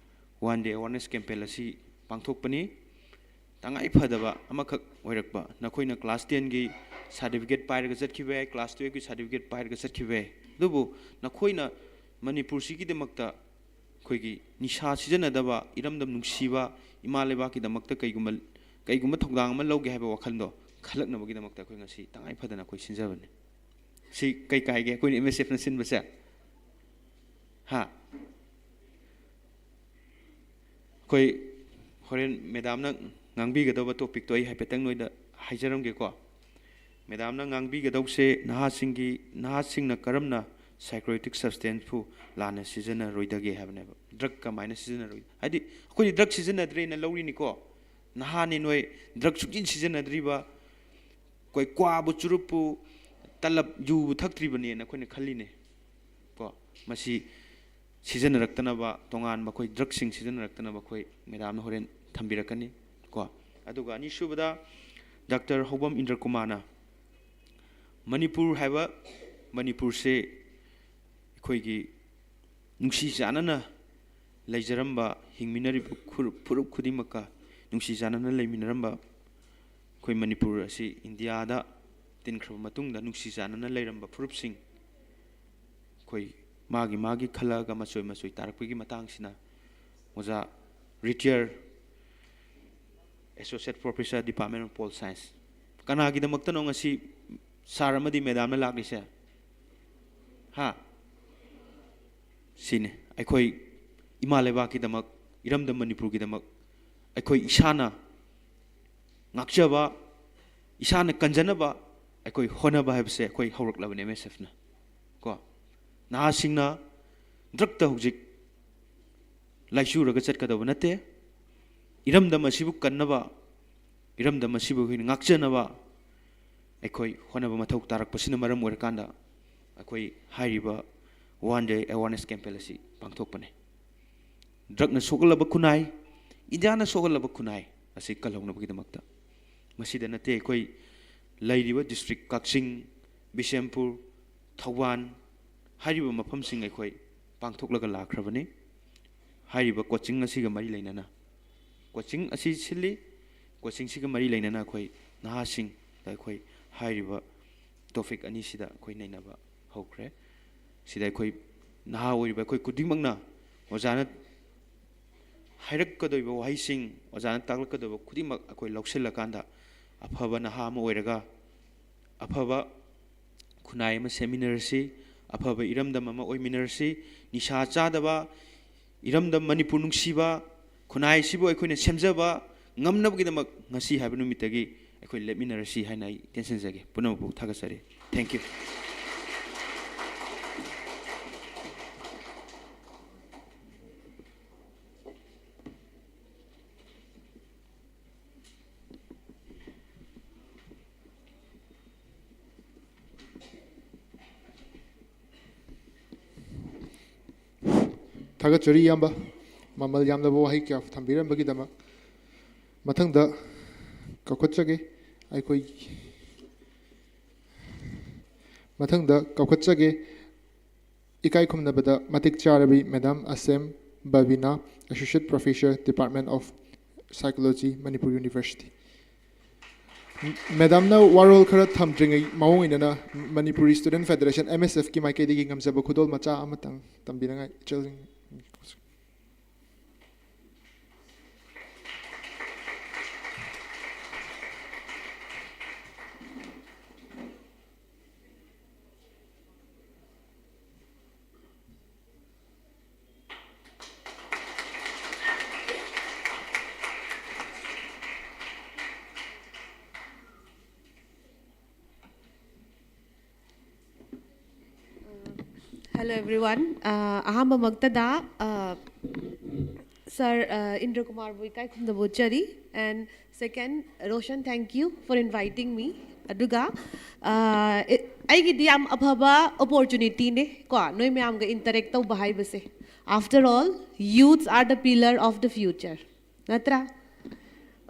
ꯋꯥꯟ ꯗꯦ ꯑꯦꯋꯥꯔꯅꯦꯁ ꯀꯦꯝꯄꯦꯟ ꯑꯁꯤ ꯄꯥꯡꯊꯣꯛꯄꯅꯤ꯫ ꯇꯉꯥꯏ ꯐꯗꯕ ꯑꯃꯈꯛ ꯑꯣꯏꯔꯛꯄ, ꯅꯈꯣꯏꯅ ꯀ꯭ꯂꯥꯁ ꯇꯦꯟꯒꯤ ꯁꯥꯔꯇꯤꯐꯤꯀꯦꯠ ꯄꯥꯏꯔꯒ ꯆꯠꯈꯤꯕ ꯌꯥꯏ, ꯀ꯭ꯂꯥꯁ ꯇꯨꯌꯦꯜꯐꯀꯤ ꯁꯥꯔꯇꯤꯐꯤꯀꯦꯠ ꯄꯥꯏꯔꯒ ꯆꯠꯈꯤꯕ ꯌꯥꯏ, ꯑꯗꯨꯕꯨ ꯅꯈꯣꯏꯅ ꯃꯅꯤꯄꯨꯔꯁꯤꯒꯤꯗꯃꯛꯇ ꯑꯩꯈꯣꯏꯒꯤ ꯅꯤꯁꯥ ꯁꯤꯖꯤꯟꯅꯗꯕ, ꯏꯔꯝꯗꯝ ꯅꯨꯡꯁꯤꯕ, ꯏꯃꯥ ꯂꯩꯕꯥꯛꯀꯤꯗꯃꯛꯇ ꯀꯩꯒꯨꯝꯕ, ꯀꯩꯒꯨꯝꯕ ꯊꯧꯗꯥꯡ ꯑꯃ ꯂꯧꯒꯦ ꯍꯥꯏꯕ ꯋꯥꯈꯜꯗꯣ ꯈꯜꯂꯛꯅꯕꯒꯤꯗꯃꯛꯇ ꯑꯩꯈꯣꯏ ꯉꯁꯤ ꯇꯉꯥꯏ ꯐꯗꯅ ꯑꯩꯈꯣꯏ ꯁꯤꯟꯖꯕꯅꯤ꯫ ꯁꯤ ꯀꯩ ꯀꯥꯏꯒꯦ ꯑꯩꯈꯣꯏꯅ ꯑꯦꯝ ꯑꯦꯁ ꯑꯦꯐꯅ ꯁꯤꯟꯕꯁꯦ? ꯍꯥ? ꯑꯩꯈꯣꯏ ꯍꯣꯔꯦꯟ ꯃꯦꯗꯥꯝꯅ ꯉꯥꯡꯕꯤꯒꯗꯧꯕ ꯇꯣꯄꯤꯛꯇꯣ ꯑꯩ ꯍꯥꯏꯐꯦꯠꯇꯪ ꯅꯣꯏꯗ ꯍꯥꯏꯖꯔꯝꯒꯦꯀꯣ꯫ ꯃꯦꯗꯥꯝꯅ ꯉꯥꯡꯕꯤꯒꯗꯧꯁꯦ ꯅꯍꯥꯁꯤꯡꯒꯤ, ꯅꯍꯥꯁꯤꯡꯅ ꯀꯔꯝꯅ ꯁꯥꯏꯀꯣꯇꯤꯛ ꯁꯕꯁꯇꯦꯟꯁꯄꯨ ꯂꯥꯟꯅ ꯁꯤꯖꯤꯟꯅꯔꯣꯏꯗꯒꯦ ꯍꯥꯏꯕꯅꯦꯕ꯫ ꯗ꯭ꯔꯒ ꯀꯃꯥꯏꯅ ꯁꯤꯖꯤꯟꯅꯔꯣꯏ? ꯍꯥꯏꯗꯤ ꯑꯩꯈꯣꯏꯗꯤ ꯗ꯭ꯔꯒ ꯁꯤꯖꯤꯟꯅꯗ꯭ꯔꯦꯅ ꯂꯧꯔꯤꯅꯤꯀꯣ꯫ ꯅꯍꯥꯅꯤ ꯅꯣꯏ, ꯗ꯭ꯔꯒ ꯁꯨꯡꯆꯤꯟ ꯁꯤꯖꯤꯟꯅꯗ꯭ꯔꯤꯕ, ꯑꯩꯈꯣꯏ ꯀ꯭ꯋꯥꯕꯨ, ꯆꯨꯔꯨꯞꯄꯨ, ꯇꯂꯕ, ꯌꯨꯕꯨ ꯊꯛꯇ꯭ꯔꯤꯕꯅꯦꯅ ꯑꯩꯈꯣꯏꯅ ꯈꯜꯂꯤꯅꯦ ꯀꯣ꯫ ꯃꯁꯤ ꯁꯤꯖꯤꯟꯅꯔꯛꯇꯅꯕ, ꯇꯣꯉꯥꯟꯕ ꯑꯩꯈꯣꯏ ꯗ꯭ꯔꯒꯁꯤꯡ ꯁꯤꯖꯤꯟꯅꯔꯛꯇꯅꯕ ꯑꯩꯈꯣꯏ ꯃꯦꯗꯥꯝꯅ ꯍꯣꯔꯦꯟ ꯊꯝꯕꯤꯔꯛꯀꯅꯤ ꯀꯣ꯫ ꯑꯗꯨꯒ ꯑꯅꯤꯁꯨꯕꯗ, ꯗꯥꯛꯇꯔ ꯍꯧꯕꯝ ꯏꯟꯗ꯭ꯔꯀꯨꯃꯥꯔꯅ ꯃꯅꯤꯄꯨꯔ ꯍꯥꯏꯕ, ꯃꯅꯤꯄꯨꯔꯁꯦ ꯑꯩꯈꯣꯏꯒꯤ ꯅꯨꯡꯁꯤ ꯆꯥꯟꯅꯅ ꯂꯩꯖꯔꯝꯕ, ꯍꯤꯡꯃꯤꯟꯅꯔꯤꯕ ꯈꯨꯔꯨꯞ-, ꯐꯨꯔꯨꯞ ꯈꯨꯗꯤꯡꯃꯛꯀ ꯅꯨꯡꯁꯤ ꯆꯥꯟꯅꯅ ꯂꯩꯃꯤꯟꯅꯔꯝꯕ, ꯑꯩꯈꯣꯏ ꯃꯅꯤꯄꯨꯔ ꯑꯁꯤ ꯏꯟꯗꯤꯌꯥꯗ ꯇꯤꯟꯈ꯭ꯔꯕ ꯃꯇꯨꯡꯗ ꯅꯨꯡꯁꯤ ꯆꯥꯟꯅꯅ ꯂꯩꯔꯝꯕ ꯐꯨꯔꯨꯞꯁꯤꯡ, ꯑꯩꯈꯣꯏ ꯃꯥꯒꯤ ꯃꯥꯒꯤ ꯈꯜꯂꯛꯑꯒ ꯃꯆꯣꯏ ꯃꯆꯣꯏ ꯇꯥꯔꯛꯄꯒꯤ ꯃꯇꯥꯡꯁꯤꯅ ꯑꯣꯖꯥ retired associate professor, department of pol science. ꯀꯅꯥꯒꯤꯗꯃꯛꯇꯅꯣ ꯉꯁꯤ ꯁꯥꯔ ꯑꯃꯗꯤ ꯃꯦꯗꯥꯝꯅ ꯂꯥꯛꯂꯤꯁꯦ? ꯍꯥ? ꯁꯤꯅꯤ ꯑꯩꯈꯣꯏ ꯏꯃꯥ ꯂꯩꯕꯥꯛꯀꯤꯗꯃꯛ, ꯏꯔꯝꯗꯝ ꯃꯅꯤꯄꯨꯔꯒꯤꯗꯃꯛ ꯑꯩꯈꯣꯏ ꯏꯁꯥꯅ ꯉꯥꯛꯆꯕ, ꯏꯁꯥꯅ ꯀꯟꯖꯅꯕ ꯑꯩꯈꯣꯏ ꯍꯣꯠꯅꯕ ꯍꯥꯏꯕꯁꯦ ꯑꯩꯈꯣꯏ ꯍꯧꯔꯛꯂꯕꯅꯤ ꯑꯦꯝ ꯑꯦꯁ ꯑꯦꯐꯅ ꯀꯣ꯫ ꯅꯍꯥꯁꯤꯡꯅ ꯗ꯭ꯔꯒꯇ ꯍꯧꯖꯤꯛ ꯂꯥꯏꯆꯨꯔꯒ ꯆꯠꯀꯗꯕ ꯅꯠꯇꯦ꯫ ꯏꯔꯝꯗꯝ ꯑꯁꯤꯕꯨ ꯀꯟꯅꯕ, ꯏꯔꯝꯗꯝ ꯑꯁꯤꯕꯨ ꯑꯩꯈꯣꯏꯅ ꯉꯥꯛꯆꯅꯕ ꯑꯩꯈꯣꯏ ꯍꯣꯠꯅꯕ ꯃꯊꯧ ꯇꯥꯔꯛꯄꯁꯤꯅ ꯃꯔꯝ ꯑꯣꯏꯔꯀꯥꯟꯗ ꯑꯩꯈꯣꯏ ꯍꯥꯏꯔꯤꯕ ꯋꯥꯟ ꯗꯦ ꯑꯦꯋꯥꯔꯅꯦꯁ ꯀꯦꯝꯄꯦꯟ ꯑꯁꯤ ꯄꯥꯡꯊꯣꯛꯄꯅꯤ꯫ ꯗ꯭ꯔꯒꯅ ꯁꯣꯛꯍꯜꯂꯕ ꯈꯨꯟꯅꯥꯏ, ꯏꯟꯗꯤꯌꯥꯅ ꯁꯣꯛꯍꯜꯂꯕ ꯈꯨꯟꯅꯥꯏ ꯑꯁꯤ ꯀꯜꯍꯧꯅꯕꯒꯤꯗꯃꯛꯇ꯫ ꯃꯁꯤꯗ ꯅꯠꯇꯦ, ꯑꯩꯈꯣꯏ ꯂꯩꯔꯤꯕ ꯗꯤꯁꯇ꯭ꯔꯤꯛ ꯀꯛꯆꯤꯡ, ꯕꯤꯁꯦꯝꯄꯨꯔ, ꯊꯧꯕꯥꯜ ꯍꯥꯏꯔꯤꯕ ꯃꯐꯝꯁꯤꯡ ꯑꯩꯈꯣꯏ ꯄꯥꯡꯊꯣꯛꯂꯒ ꯂꯥꯛꯈ꯭ꯔꯕꯅꯤ꯫ ꯍꯥꯏꯔꯤꯕ ꯀꯣꯆꯤꯡ ꯑꯁꯤꯒ ꯃꯔꯤ ꯂꯩꯅꯅ, ꯀꯣꯆꯤꯡ ꯑꯁꯤ ꯁꯤꯜꯂꯤ꯫ ꯀꯣꯆꯤꯡꯁꯤꯒ ꯃꯔꯤ ꯂꯩꯅꯅ ꯑꯩꯈꯣꯏ ꯅꯍꯥꯁꯤꯡꯗ ꯑꯩꯈꯣꯏ ꯍꯥꯏꯔꯤꯕ ꯇꯣꯄꯤꯛ ꯑꯅꯤꯁꯤꯗ ꯑꯩꯈꯣꯏ ꯅꯩꯅꯕ ꯍꯧꯈ꯭ꯔꯦ꯫ ꯁꯤꯗ ꯑꯩꯈꯣꯏ ꯅꯍꯥ ꯑꯣꯏꯔꯤꯕ ꯑꯩꯈꯣꯏ ꯈꯨꯗꯤꯡꯃꯛꯅ ꯑꯣꯖꯥꯅ ꯍꯥꯏꯔꯛꯀꯗꯧꯔꯤꯕ ꯋꯥꯍꯩꯁꯤꯡ, ꯑꯣꯖꯥꯅ ꯇꯥꯛꯂꯛꯀꯗꯧꯕ ꯈꯨꯗꯤꯡꯃꯛ ꯑꯩꯈꯣꯏ ꯂꯧꯁꯤꯜꯂꯀꯥꯟꯗ, ꯑꯐꯕ ꯅꯍꯥ ꯑꯃ ꯑꯣꯏꯔꯒ ꯑꯐꯕ ꯈꯨꯟꯅꯥꯏ ꯑꯃ ꯁꯦꯝꯃꯤꯟꯅꯔꯁꯤ, ꯑꯐꯕ ꯏꯔꯝꯗꯝ ꯑꯃ ꯑꯣꯏꯃꯤꯟꯅꯔꯁꯤ, ꯅꯤꯁꯥ ꯆꯥꯗꯕ, ꯏꯔꯝꯗꯝ ꯃꯅꯤꯄꯨꯔ ꯅꯨꯡꯁꯤꯕ, ꯈꯨꯟꯅꯥꯏꯁꯤꯕꯨ ꯑꯩꯈꯣꯏꯅ ꯁꯦꯝꯖꯕ ꯉꯝꯅꯕꯒꯤꯗꯃꯛ ꯉꯁꯤ ꯍꯥꯏꯕ ꯅꯨꯃꯤꯠꯇꯒꯤ ꯑꯩꯈꯣꯏ ꯂꯦꯞꯃꯤꯟꯅꯔꯁꯤ ꯍꯥꯏꯅ ꯑꯩ ꯇꯦꯟꯁꯤꯟꯖꯒꯦ꯫ ꯄꯨꯝꯅꯃꯛꯄꯨ ꯊꯥꯒꯠꯆꯔꯤ꯫ Thank you꯫ ꯊꯥꯒꯠꯆꯔꯤ ꯏꯌꯥꯝꯕ, ꯃꯃꯜ ꯌꯥꯝꯂꯕ ꯋꯥꯍꯩ ꯀꯌꯥ ꯊꯝꯕꯤꯔꯝꯕꯒꯤꯗꯃꯛ꯫ ꯃꯊꯪꯗ ꯀꯧꯈꯠꯆꯒꯦ ꯑꯩꯈꯣꯏ, ꯃꯊꯪꯗ ꯀꯧꯈꯠꯆꯒꯦ ꯏꯀꯥꯏ ꯈꯨꯝꯅꯕꯗ ꯃꯇꯤꯛ ꯆꯥꯔꯕꯤ madam ꯑꯁꯦꯝ Babina, Associate Professor, Department of Psychology, Manipur University꯫ ꯃꯦꯗꯥꯝꯅ ꯋꯥꯔꯣꯜ ꯈꯔ ꯊꯝꯗ꯭ꯔꯤꯉꯩ ꯃꯑꯣꯡ ꯑꯣꯏꯅꯅ Manipuri Student Federation, M S F ꯀꯤ ꯃꯥꯏꯀꯩꯗꯒꯤ ꯉꯝꯖꯕ ꯈꯨꯗꯣꯜ ꯃꯆꯥ ꯑꯃꯇꯪ ꯇꯝꯕꯤꯅꯉꯥꯏ ꯏꯆꯦꯜꯁꯤꯡ꯫ Hello everyone. Uh, ꯑꯍꯥꯟꯕꯃꯛꯇꯗ, uh, Sir, uh, Indra Kumar ꯕꯨ ꯏꯀꯥꯏ ꯈꯨꯝꯅꯕ ꯎꯠꯆꯔꯤ, and second, Roshan, thank you for inviting me. ꯑꯗꯨꯒ, uh, ꯑꯩꯒꯤꯗꯤ ꯌꯥꯝ ꯑꯐꯕ opportunity ꯅꯦ ꯀꯣ, ꯅꯣꯏ ꯃꯌꯥꯝꯒ interact ꯇꯧꯕ ꯍꯥꯏꯕꯁꯦ꯫ After all, youths are the pillar of the future. ꯅꯠꯇ꯭ꯔꯥ?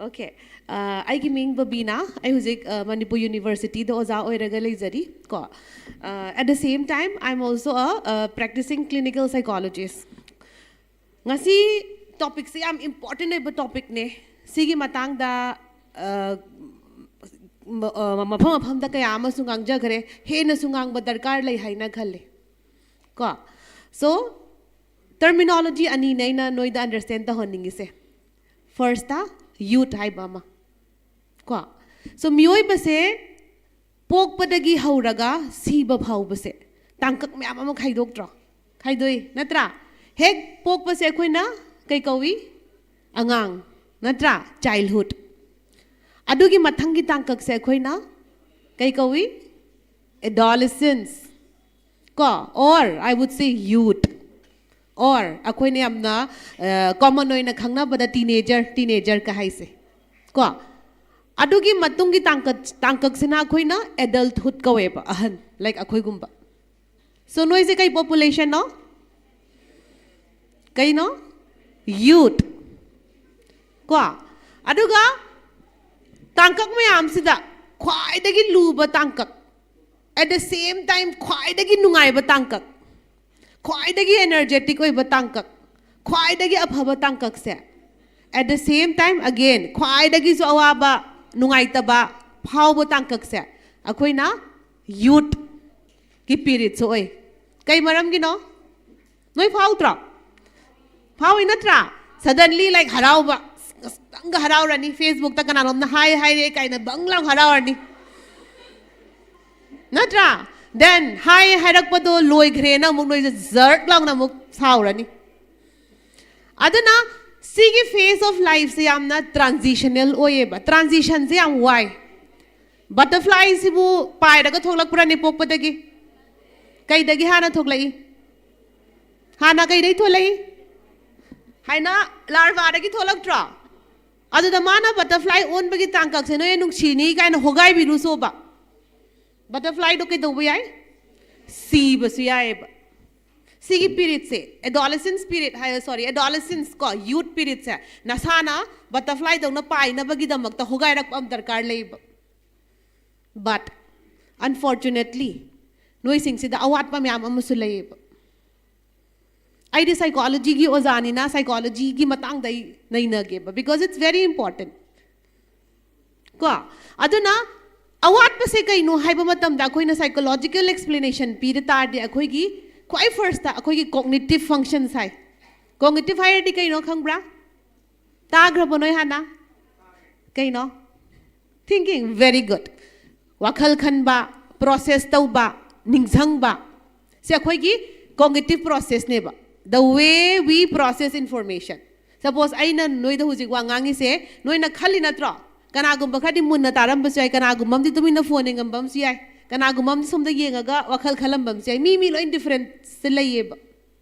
Okay. ꯑꯩꯒꯤ ꯃꯤꯡ ꯕꯕꯤꯅꯥ꯫ ꯑꯩ ꯍꯧꯖꯤꯛ ꯃꯅꯤꯄꯨꯔ ꯌꯨꯅꯤꯚꯔꯁꯤꯇꯤꯗ ꯑꯣꯖꯥ ꯑꯣꯏꯔꯒ ꯂꯩꯖꯔꯤ ꯀꯣ. At the same time, I am also a practicing clinical psychologist. ꯉꯁꯤ ꯇꯣꯄꯤꯛꯁꯦ ꯌꯥꯝ ꯏꯝꯄꯣꯔꯇꯦꯟ ꯑꯣꯏꯕ ꯇꯣꯄꯤꯛꯅꯦ꯫ ꯁꯤꯒꯤ ꯃꯇꯥꯡꯗ ꯃꯐꯝ ꯃꯐꯝꯗ ꯀꯌꯥ ꯑꯃꯁꯨ ꯉꯥꯡꯖꯈ꯭ꯔꯦ꯫ ꯍꯦꯟꯅꯁꯨ ꯉꯥꯡꯕ ꯗꯔꯀꯥꯔ ꯂꯩ ꯍꯥꯏꯅ ꯈꯜꯂꯦ ꯀꯣ. So, ꯇꯔꯃꯤꯅꯣꯂꯣꯖꯤ ꯑꯅꯤꯅꯦ ꯑꯩꯅ ꯅꯣꯏꯗ ꯑꯟꯗꯔꯁꯇꯦꯟ ꯇꯧꯍꯟꯅꯤꯡꯉꯤꯁꯦ꯫ ꯐꯥꯔꯁꯇ, ꯌꯨꯠ ꯍꯥꯏꯕ ꯑꯃ ꯀꯣ. So, ꯃꯤꯑꯣꯏꯕꯁꯦ ꯄꯣꯛꯄꯗꯒꯤ ꯍꯧꯔꯒ ꯁꯤꯕ ꯐꯥꯎꯕꯁꯦ ꯇꯥꯡꯀꯛ ꯃꯌꯥꯝ ꯑꯃ ꯈꯥꯏꯗꯣꯛꯇ꯭ꯔꯣ? ꯈꯥꯏꯗꯣꯛꯏ ꯅꯠꯇ꯭ꯔꯥ? ꯍꯦꯛ ꯄꯣꯛꯄꯁꯦ ꯑꯩꯈꯣꯏꯅ ꯀꯩ ꯀꯧꯏ? ꯑꯉꯥꯡ ꯅꯠꯇ꯭ꯔꯥ? ꯆꯥꯏꯜꯍꯨꯗ꯫ ꯑꯗꯨꯒꯤ ꯃꯊꯪꯒꯤ ꯇꯥꯡꯀꯛꯁꯦ ꯑꯩꯈꯣꯏꯅ ꯀꯩ ꯀꯧꯏ? ꯑꯦꯗꯣꯂꯤꯁꯦꯟꯁ ꯀꯣ, or I would say youth, or ꯑꯩꯈꯣꯏꯅ ꯌꯥꯝꯅ ꯀꯣꯃꯟ ꯑꯣꯏꯅ ꯈꯪꯅꯕꯗ ꯇꯤꯅꯦꯖꯔ, ꯇꯤꯅꯦꯖꯔꯒ ꯍꯥꯏꯁꯦ ꯀꯣ. ꯑꯗꯨꯒꯤ ꯃꯇꯨꯡꯒꯤ ꯇꯥꯡꯀꯛ ꯇꯥꯡꯀꯛꯁꯤꯅ ꯑꯩꯈꯣꯏꯅ ꯑꯦꯗꯜꯠꯍꯨꯗ ꯀꯧꯋꯦꯕ, ꯑꯍꯟ, ꯂꯥꯏꯛ ꯑꯩꯈꯣꯏꯒꯨꯝꯕ꯫ So, ꯅꯣꯏꯁꯦ ꯀꯩ ꯄꯣꯄꯨꯂꯦꯁꯟꯅꯣ? ꯀꯩꯅꯣ? ꯌꯨꯠ ꯀꯣ. ꯑꯗꯨꯒ ꯇꯥꯡꯀꯛ ꯃꯌꯥꯝꯁꯤꯗ ꯈ꯭ꯋꯥꯏꯗꯒꯤ ꯂꯨꯕ ꯇꯥꯡꯀꯛ, at the same time ꯈ꯭ꯋꯥꯏꯗꯒꯤ ꯅꯨꯡꯉꯥꯏꯕ ꯇꯥꯡꯀꯛ, ꯈ꯭ꯋꯥꯏꯗꯒꯤ ꯑꯦꯅꯔꯖꯦꯇꯤꯛ ꯑꯣꯏꯕ ꯇꯥꯡꯀꯛ, ꯈ꯭ꯋꯥꯏꯗꯒꯤ ꯑꯐꯕ ꯇꯥꯡꯀꯛꯁꯦ, at the same time again ꯈ꯭ꯋꯥꯏꯗꯒꯤꯁꯨ ꯑꯋꯥꯕ, ꯅꯨꯡꯉꯥꯏꯇꯕ ꯐꯥꯎꯕ ꯇꯥꯡꯀꯛꯁꯦ ꯑꯩꯈꯣꯏꯅ ꯌꯨꯠꯀꯤ ꯄꯤꯔꯤꯠꯁꯨ ꯑꯣꯏ꯫ ꯀꯩ ꯃꯔꯝꯒꯤꯅꯣ? ꯅꯣꯏ ꯐꯥꯎꯗ꯭ꯔꯣ? ꯐꯥꯎꯏ ꯅꯠꯇ꯭ꯔꯥ? ꯁꯗꯟꯂꯤ, ꯂꯥꯏꯛ, ꯍꯔꯥꯎꯕ, ꯉꯁꯇꯪꯒ ꯍꯔꯥꯎꯔꯅꯤ, ꯐꯦꯁꯕꯨꯛꯇ ꯀꯅꯥꯅꯣꯝꯅ ꯍꯥꯏ ꯍꯥꯏꯔꯦ ꯀꯥꯏꯅ ꯕꯪ ꯂꯥꯎ ꯍꯔꯥꯎꯔꯅꯤ ꯅꯠꯇ꯭ꯔꯥ? ꯗꯦꯟ ꯍꯥꯏ ꯍꯥꯏꯔꯛꯄꯗꯣ ꯂꯣꯏꯈ꯭ꯔꯦꯅ ꯑꯃꯨꯛ ꯅꯣꯏꯁꯦ ꯖꯔꯠ ꯂꯥꯎꯅ ꯑꯃꯨꯛ ꯁꯥꯎꯔꯅꯤ꯫ ꯑꯗꯨꯅ ꯁꯤꯒꯤ ꯐꯦꯁ ꯑꯣꯐ ꯂꯥꯏꯐꯁꯦ ꯌꯥꯝꯅ ꯇ꯭ꯔꯥꯟꯖꯤꯁꯅꯦꯜ ꯑꯣꯏꯌꯦꯕ꯫ ꯇ꯭ꯔꯥꯟꯖꯤꯁꯟꯁꯦ ꯌꯥꯝ ꯋꯥꯏ꯫ ꯕꯇꯔꯐ꯭ꯂꯥꯏꯁꯤꯕꯨ ꯄꯥꯏꯔꯒ ꯊꯣꯛꯂꯛꯄ꯭ꯔꯅꯦ ꯄꯣꯛꯄꯗꯒꯤ? ꯀꯩꯗꯒꯤ ꯍꯥꯟꯅ ꯊꯣꯛꯂꯛꯏ? ꯍꯥꯟꯅ ꯀꯩꯗꯩ ꯊꯣꯛꯂꯛꯏ? ꯍꯥꯏꯅ, ꯂꯥꯔꯚꯥꯗꯒꯤ ꯊꯣꯛꯂꯛꯇ꯭ꯔꯣ? ꯑꯗꯨꯗ ꯃꯥꯅ ꯕꯇꯔꯐ꯭ꯂꯥꯏ ꯑꯣꯟꯕꯒꯤ ꯇꯥꯡꯀꯛꯁꯦ ꯅꯣꯏꯅ ꯅꯨꯡꯁꯤꯅꯤ ꯀꯥꯏꯅ ꯍꯣꯒꯥꯏꯕꯤꯔꯨꯁꯣꯕ꯫ ꯕꯇꯔꯐ꯭ꯂꯥꯏꯗꯣ ꯀꯩꯗꯧꯕ ꯌꯥꯏ? ꯁꯤꯕꯁꯨ ꯌꯥꯏꯑꯕ꯫ ꯁꯤꯒꯤ ꯄꯤꯔꯤꯠꯁꯦ, ꯑꯦꯗꯣꯂꯦꯁꯦꯟꯁ ꯄꯤꯔꯤꯠ ꯍꯥꯏ, ꯁꯣꯔꯤ, ꯑꯦꯗꯣꯂꯦꯁꯦꯟꯁ ꯀꯣ, ꯌꯨꯠ ꯄꯤꯔꯤꯠꯁꯦ ꯅꯁꯥꯅ ꯕꯇꯔꯐ꯭ꯂꯥꯏꯗꯧꯅ ꯄꯥꯏꯅꯕꯒꯤꯗꯃꯛꯇ ꯍꯣꯒꯥꯏꯔꯛꯄ ꯑꯃ ꯗꯔꯀꯥꯔ ꯂꯩꯕ꯫ But unfortunately, ꯅꯣꯏꯁꯤꯡꯁꯤꯗ ꯑꯋꯥꯠꯄ ꯃꯌꯥꯝ ꯑꯃꯁꯨ ꯂꯩꯌꯦꯕ꯫ ꯑꯩꯗꯤ ꯁꯥꯏꯀꯣꯂꯣꯖꯤꯒꯤ ꯑꯣꯖꯥꯅꯤꯅ ꯁꯥꯏꯀꯣꯂꯣꯖꯤꯒꯤ ꯃꯇꯥꯡꯗ ꯑꯩ ꯅꯩꯅꯒꯦꯕ, because it's very important. ꯀꯣ, ꯑꯗꯨꯅ ꯑꯋꯥꯠꯄꯁꯦ ꯀꯩꯅꯣ ꯍꯥꯏꯕ ꯃꯇꯝꯗ ꯑꯩꯈꯣꯏꯅ ꯁꯥꯏꯀꯣꯂꯣꯖꯤꯀꯦꯜ ꯑꯦꯛꯁꯄ꯭ꯂꯦꯅꯦꯁꯟ ꯄꯤꯗ ꯇꯥꯔꯗꯤ ꯑꯩꯈꯣꯏꯒꯤ ꯈ꯭ꯋꯥꯏ ꯐꯥꯔꯁꯇ ꯑꯩꯈꯣꯏꯒꯤ ꯀꯣꯒꯅꯤꯇꯤꯞ ꯐꯪꯁꯟꯁ ꯍꯥꯏ꯫ ꯀꯣꯒꯅꯤꯇꯤꯞ ꯍꯥꯏꯔꯗꯤ ꯀꯩꯅꯣ ꯈꯪꯕ꯭ꯔꯥ? ꯇꯥꯈ꯭ꯔꯕꯣ ꯅꯣꯏ ꯍꯥꯟꯅ? ꯀꯩꯅꯣ? Thinking, very good. ꯋꯥꯈꯜ ꯈꯟꯕ, ꯄ꯭ꯔꯣꯁꯦꯁ ꯇꯧꯕ, ꯅꯤꯡꯁꯤꯡꯕ, ꯁꯤ ꯑꯩꯈꯣꯏꯒꯤ ꯀꯣꯒꯅꯤꯇꯤꯞ ꯄ꯭ꯔꯣꯁꯦꯁꯅꯦꯕ, the way we process information. Suppose ꯑꯩꯅ ꯅꯣꯏꯗ ꯍꯧꯖꯤꯛ ꯋꯥ ꯉꯥꯡꯉꯤꯁꯦ ꯅꯣꯏꯅ ꯈꯜꯂꯤ ꯅꯠꯇ꯭ꯔꯣ? ꯀꯅꯥꯒꯨꯝꯕ ꯈꯔꯗꯤ ꯃꯨꯟꯅ ꯇꯥꯔꯝꯕꯁꯨ ꯌꯥꯏ, ꯀꯅꯥꯒꯨꯝꯕ ꯑꯃꯗꯤ ꯇꯨꯃꯤꯟꯅ ꯐꯣꯟ ꯌꯦꯡꯉꯝꯕ ꯑꯃꯁꯨ ꯌꯥꯏ, ꯀꯅꯥꯒꯨꯝꯕ ꯑꯃꯗꯤ ꯁꯣꯝꯗ ꯌꯦꯡꯉꯒ ꯋꯥꯈꯜ ꯈꯜꯂꯝꯕ ꯑꯃꯁꯨ ꯌꯥꯏ꯫ ꯃꯤ ꯃꯤ ꯂꯣꯏ ꯗꯤꯐꯔꯦꯟꯁ ꯂꯩꯌꯦꯕ꯫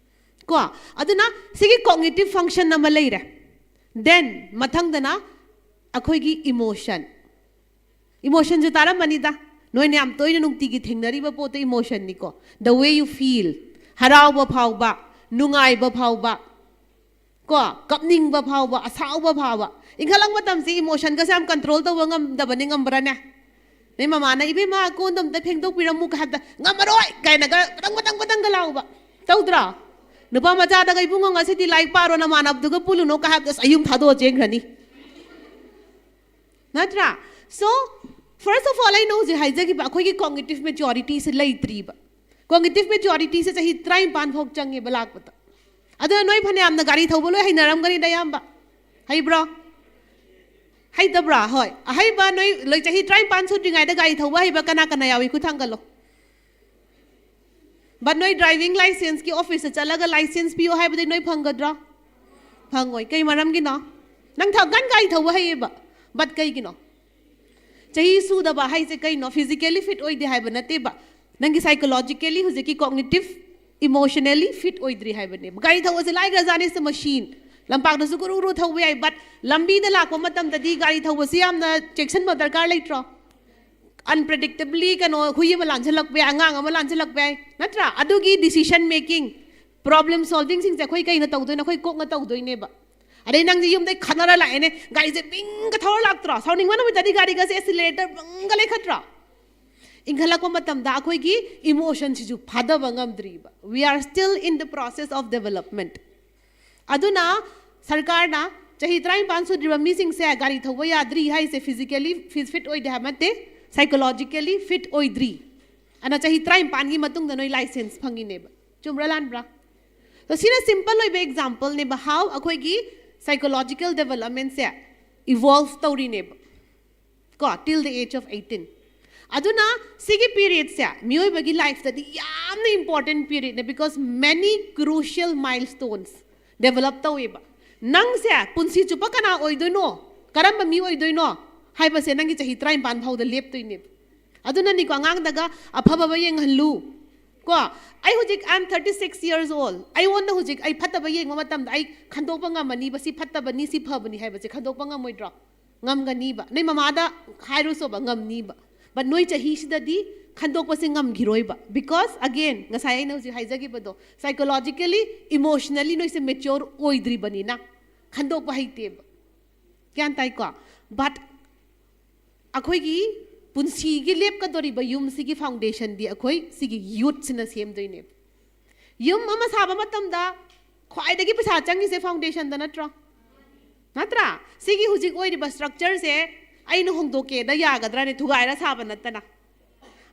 ꯀꯣ, ꯑꯗꯨꯅ ꯁꯤꯒꯤ ꯀꯣꯒꯅꯤꯇꯤꯞ ꯐꯪꯁꯟ ꯑꯃ ꯂꯩꯔꯦ꯫ ꯗꯦꯟ ꯃꯊꯪꯗꯅ ꯑꯩꯈꯣꯏꯒꯤ ꯏꯃꯣꯁꯟ꯫ ꯏꯃꯣꯁꯟꯁꯨ ꯇꯥꯔꯝꯃꯅꯤꯗ, ꯅꯣꯏꯅ ꯌꯥꯝ ꯇꯣꯏꯅ ꯅꯨꯡꯇꯤꯒꯤ ꯊꯦꯡꯅꯔꯤꯕ ꯄꯣꯠꯇꯣ ꯏꯃꯣꯁꯟꯅꯤꯀꯣ꯫ The way you feel, ꯍꯔꯥꯎꯕ ꯐꯥꯎꯕ, ꯅꯨꯡꯉꯥꯏꯕ ꯐꯥꯎꯕ, ꯀꯣ, ꯀꯞꯅꯤꯡꯕ ꯐꯥꯎꯕ, ꯑꯁꯥꯎꯕ ꯐꯥꯎꯕ꯫ ꯏꯟꯈꯠꯂꯛꯄ ꯃꯇꯝꯁꯤ ꯏꯃꯣꯁꯟꯒꯁꯦ ꯌꯥꯝ ꯀꯟꯇ꯭ꯔꯣꯜ ꯇꯧꯕ ꯉꯝꯗꯕꯅꯤ, ꯉꯝꯕ꯭ꯔꯥꯅꯦ? ꯅꯣꯏ ꯃꯃꯥꯅ, "ꯏꯕꯦꯝꯃ, ꯀꯣꯟꯗꯣ ꯑꯝꯇ ꯐꯦꯡꯗꯣꯛꯄꯤꯔꯝꯃꯨ" ꯀꯥꯏ ꯍꯥꯏꯕꯗ, "ꯉꯝꯃꯔꯣꯏ" ꯀꯥꯏꯅꯒ ꯕꯗꯪ ꯕꯗꯪ ꯕꯗꯪꯒ ꯂꯥꯎꯕ ꯇꯧꯗ꯭ꯔꯣ? ꯅꯨꯄꯥ ꯃꯆꯥꯗꯒ, "ꯏꯕꯨꯡꯉꯣ, ꯉꯁꯤꯗꯤ ꯂꯥꯏꯔꯤꯛ ꯄꯥꯔꯣ, ꯅꯃꯥꯟꯅꯕꯗꯨꯒ ꯄꯨꯜꯂꯨꯅꯣ" ꯀꯥꯏ ꯍꯥꯏꯕꯗ, ꯑꯁ, ꯑꯩ ꯌꯨꯝ ꯊꯥꯗꯣꯛꯑ ꯆꯦꯟꯈ꯭ꯔꯅꯤ꯫ ꯅꯠꯇ꯭ꯔꯥ? So, first of all, ꯑꯩꯅ ꯍꯧꯖꯤꯛ ꯍꯥꯏꯖꯈꯤꯕ ꯑꯩꯈꯣꯏꯒꯤ ꯀꯣꯒꯅꯤꯇꯤꯞ ꯃꯦꯆꯨꯔꯤꯇꯤꯁꯦ ꯂꯩꯇ꯭ꯔꯤꯕ꯫ ꯀꯣꯒꯅꯤꯇꯤꯞ ꯃꯦꯆꯨꯔꯤꯇꯤꯁꯦ ꯆꯍꯤ ꯇꯔꯥꯅꯤꯄꯥꯟ ꯐꯥꯎ ꯆꯪꯉꯦꯕ ꯂꯥꯛꯄꯗ꯫ ꯑꯗꯨꯅ ꯅꯣꯏ ꯐꯅꯌꯥꯝꯅ ꯒꯥꯔꯤ ꯊꯧꯕ ꯂꯣꯏ ꯍꯩꯅꯔꯝꯒꯅꯤꯗ ꯑꯌꯥꯝꯕ꯫ ꯍꯩꯕ꯭ꯔꯣ? ꯍꯩꯇꯕ꯭ꯔꯥ? ꯍꯣꯏ꯫ ꯑꯍꯩꯕ ꯅꯣꯏ ꯂꯣꯏ ꯆꯍꯤ ꯇꯔꯥꯅꯤꯄꯥꯟ ꯁꯨꯗ꯭ꯔꯤꯉꯩꯗ ꯒꯥꯔꯤ ꯊꯧꯕ ꯍꯩꯕ ꯀꯅꯥ ꯀꯅꯥ ꯌꯥꯎꯏ? ꯈꯨꯠ ꯊꯥꯡꯒꯠꯂꯣ꯫ But ꯅꯣꯏ ꯗ꯭ꯔꯥꯏꯚꯤꯡ ꯂꯥꯏꯁꯦꯟꯁꯀꯤ ꯑꯣꯐꯤꯁꯇ ꯆꯠꯂꯒ ꯂꯥꯏꯁꯦꯟꯁ ꯄꯤꯌꯣ ꯍꯥꯏꯕꯗꯤ ꯅꯣꯏ ꯐꯪꯒꯗ꯭ꯔꯣ? ꯐꯪꯉꯣꯏ꯫ ꯀꯩ ꯃꯔꯝꯒꯤꯅꯣ? ꯅꯪ ꯊꯧ-, ꯒꯟ ꯒꯥꯔꯤ ꯊꯧꯕ ꯍꯩꯌꯦꯕ, but ꯀꯩꯒꯤꯅꯣ? ꯆꯍꯤ ꯁꯨꯗꯕ ꯍꯥꯏꯁꯦ ꯀꯩꯅꯣ? ꯐꯤꯖꯤꯀꯦꯂꯤ ꯐꯤꯠ ꯑꯣꯏꯗꯦ ꯍꯥꯏꯕ ꯅꯠꯇꯦꯕ, ꯅꯪꯒꯤ ꯁꯥꯏꯀꯣꯂꯣꯖꯤꯀꯦꯂꯤ, ꯍꯧꯖꯤꯛꯀꯤ ꯀꯣꯒꯅꯤꯇꯤꯞ, ꯏꯃꯣꯁꯅꯦꯂꯤ ꯐꯤꯠ ꯑꯣꯏꯗ꯭ꯔꯤ ꯍꯥꯏꯕꯅꯦꯕ꯫ ꯒꯥꯔꯤ ꯊꯧꯕꯁꯦ ꯂꯥꯏꯈ꯭ꯔꯖꯥꯠꯅꯤ, ꯁꯤ ꯃꯁꯤꯟ꯫ ꯂꯝꯄꯥꯛꯇꯁꯨ ꯒꯨꯔꯨ ꯒꯨꯔꯨ ꯊꯧꯕ ꯌꯥꯏ, but ꯂꯝꯕꯤꯗ ꯂꯥꯛꯄ ꯃꯇꯝꯗꯗꯤ ꯒꯥꯔꯤ ꯊꯧꯕꯁꯤ ꯌꯥꯝꯅ ꯆꯦꯛꯁꯤꯟꯕ ꯗꯔꯀꯥꯔ ꯂꯩꯇ꯭ꯔꯣ? ꯑꯟꯄ꯭ꯔꯤꯗꯤꯛꯇꯦꯕꯂꯤ ꯀꯩꯅꯣ, ꯍꯨꯏ ꯑꯃ ꯂꯥꯟꯁꯤꯜꯂꯛꯄ ꯌꯥꯏ, ꯑꯉꯥꯡ ꯑꯃ ꯂꯥꯟꯁꯤꯜꯂꯛꯄ ꯌꯥꯏ, ꯅꯠꯇ꯭ꯔꯥ? ꯑꯗꯨꯒꯤ ꯗꯤꯁꯤꯖꯟ ꯃꯦꯀꯤꯡ, ꯄ꯭ꯔꯣꯕ꯭ꯂꯦꯝ ꯁꯣꯜꯚꯤꯡꯁꯤꯡꯁꯦ ꯑꯩꯈꯣꯏ ꯀꯩꯅ ꯇꯧꯗꯣꯏꯅꯣ? ꯑꯩꯈꯣꯏ ꯀꯣꯛꯅ ꯇꯧꯗꯣꯏꯅꯦꯕ꯫ ꯑꯗꯩ ꯅꯪꯁꯦ ꯌꯨꯝꯗꯩ ꯈꯠꯅꯔ ꯂꯥꯛꯑꯦꯅꯦ, ꯒꯥꯔꯤꯁꯦ ꯕꯤꯡꯒ ꯊꯧꯔ ꯂꯥꯛꯇ꯭ꯔꯣ? ꯁꯥꯎꯅꯤꯡꯕ ꯅꯨꯃꯤꯠꯇꯗꯤ ꯒꯥꯔꯤꯒꯁꯦ ꯑꯦꯁꯤꯂꯦꯇꯔ ꯕꯪꯒ ꯂꯩꯈꯠꯇ꯭ꯔꯣ? ꯏꯟꯈꯠꯂꯛꯄ ꯃꯇꯝꯗ ꯑꯩꯈꯣꯏꯒꯤ ꯏꯃꯣꯁꯟꯁꯤꯁꯨ ꯐꯥꯗꯕ ꯉꯝꯗ꯭ꯔꯤꯕ꯫ We are still in the process of development. ꯑꯗꯨꯅ ꯁꯔꯀꯥꯔꯅ ꯆꯍꯤ ꯇꯔꯥꯅꯤꯄꯥꯟ ꯁꯨꯗ꯭ꯔꯤꯕ ꯃꯤꯁꯤꯡꯁꯦ ꯒꯥꯔꯤ ꯊꯧꯕ ꯌꯥꯗ꯭ꯔꯤ ꯍꯥꯏꯁꯦ physically fit ꯑꯣꯏꯗꯦ ꯍꯥꯏꯕ ꯅꯠꯇꯦ, psychologically fit ꯑꯣꯏꯗ꯭ꯔꯤ꯫ ꯑꯗꯨꯅ ꯆꯍꯤ ꯇꯔꯥꯅꯤꯄꯥꯟꯒꯤ ꯃꯇꯨꯡꯗ ꯅꯣꯏ ꯂꯥꯏꯁꯦꯟꯁ ꯐꯪꯉꯤꯅꯦꯕ꯫ ꯆꯨꯝꯕ꯭ꯔꯥ ꯂꯥꯟꯕ꯭ꯔꯥ? So ꯁꯤꯅ ꯁꯤꯝꯄꯜ ꯑꯣꯏꯕ ꯑꯦꯛꯖꯥꯝꯄꯜꯅꯦꯕ, how ꯑꯩꯈꯣꯏꯒꯤ ꯁꯥꯏꯀꯣꯂꯣꯖꯤꯀꯦꯜ ꯗꯦꯕꯂꯞꯃꯦꯟꯁꯦ ꯏꯚꯣꯜꯚ ꯇꯧꯔꯤꯅꯦꯕ, ꯀꯣ, till the age of eighteen. ꯑꯗꯨꯅ ꯁꯤꯒꯤ ꯄꯤꯔꯤꯌꯗꯁꯦ ꯃꯤꯑꯣꯏꯕꯒꯤ ꯂꯥꯏꯐꯇꯗꯤ ꯌꯥꯝꯅ important ꯄꯤꯔꯤꯌꯗꯅꯦ, because many crucial milestones develop ꯇꯧꯋꯦꯕ꯫ ꯅꯪꯁꯦ ꯄꯨꯟꯁꯤ ꯆꯨꯞꯄ ꯀꯅꯥ ꯑꯣꯏꯗꯣꯏꯅꯣ, ꯀꯔꯝꯕ ꯃꯤ ꯑꯣꯏꯗꯣꯏꯅꯣ ꯍꯥꯏꯕꯁꯦ ꯅꯪꯒꯤ ꯆꯍꯤ ꯇꯔꯥꯅꯤꯄꯥꯟ ꯐꯥꯎꯗ ꯂꯦꯞꯇꯣꯏꯅꯦꯕ꯫ ꯑꯗꯨꯅꯅꯤꯀꯣ ꯑꯉꯥꯡꯗꯒ ꯑꯐꯕ ꯌꯦꯡꯍꯜꯂꯨ꯫ ꯀꯣ, ꯑꯩ ꯍꯧꯖꯤꯛ, I am thirty six years old, ꯑꯩꯉꯣꯟꯗ ꯍꯧꯖꯤꯛ ꯑꯩ ꯐꯠꯇꯕ ꯌꯦꯡꯕ ꯃꯇꯝꯗ ꯑꯩ ꯈꯟꯗꯣꯛꯄ ꯉꯝꯃꯅꯤꯕ, ꯁꯤ ꯐꯠꯇꯕꯅꯤ, ꯁꯤ ꯐꯕꯅꯤ ꯍꯥꯏꯕꯁꯦ ꯈꯟꯗꯣꯛꯄ ꯉꯝꯃꯣꯏꯗ꯭ꯔꯣ? ꯉꯝꯒꯅꯤꯕ꯫ ꯅꯣꯏ ꯃꯃꯥꯗ ꯍꯥꯏꯔꯨꯁꯣꯕ, ꯉꯝꯅꯤꯕ꯫ But ꯅꯣꯏ ꯆꯍꯤꯁꯤꯗꯗꯤ ꯈꯟꯗꯣꯛꯄꯁꯦ ꯉꯝꯈꯤꯔꯣꯏꯕ, because again, ꯉꯁꯥꯏ ꯑꯩꯅ ꯍꯧꯖꯤꯛ ꯍꯥꯏꯖꯈꯤꯕꯗꯣ, psychologically, emotionally ꯅꯣꯏꯁꯦ mature ꯑꯣꯏꯗ꯭ꯔꯤꯕꯅꯤꯅ ꯈꯟꯗꯣꯛꯄ ꯍꯩꯇꯦꯕ꯫ ꯒ꯭ꯌꯥꯟ ꯇꯥꯏꯀꯣ? But ꯑꯩꯈꯣꯏꯒꯤ ꯄꯨꯟꯁꯤꯒꯤ ꯂꯦꯞꯀꯗꯧꯔꯤꯕ ꯌꯨꯝꯁꯤꯒꯤ ꯐꯥꯎꯟꯗꯦꯁꯟꯗꯤ ꯑꯩꯈꯣꯏ ꯁꯤꯒꯤ ꯌꯨꯠꯁꯤꯅ ꯁꯦꯝꯗꯣꯏꯅꯦꯕ꯫ ꯌꯨꯝ ꯑꯃ ꯁꯥꯕ ꯃꯇꯝꯗ ꯈ꯭ꯋꯥꯏꯗꯒꯤ ꯄꯩꯁꯥ ꯆꯪꯉꯤꯁꯦ ꯐꯥꯎꯟꯗꯦꯁꯟꯗ ꯅꯠꯇ꯭ꯔꯣ? ꯅꯠꯇ꯭ꯔꯥ? ꯁꯤꯒꯤ ꯍꯧꯖꯤꯛ ꯑꯣꯏꯔꯤꯕ ꯁ꯭ꯇ꯭ꯔꯛꯆꯔꯁꯦ ꯑꯩꯅ ꯍꯣꯡꯗꯣꯛꯀꯦꯗ ꯌꯥꯒꯗ꯭ꯔꯥꯅꯦ? ꯊꯨꯒꯥꯏꯔ ꯁꯥꯕ ꯅꯠꯇꯅ꯫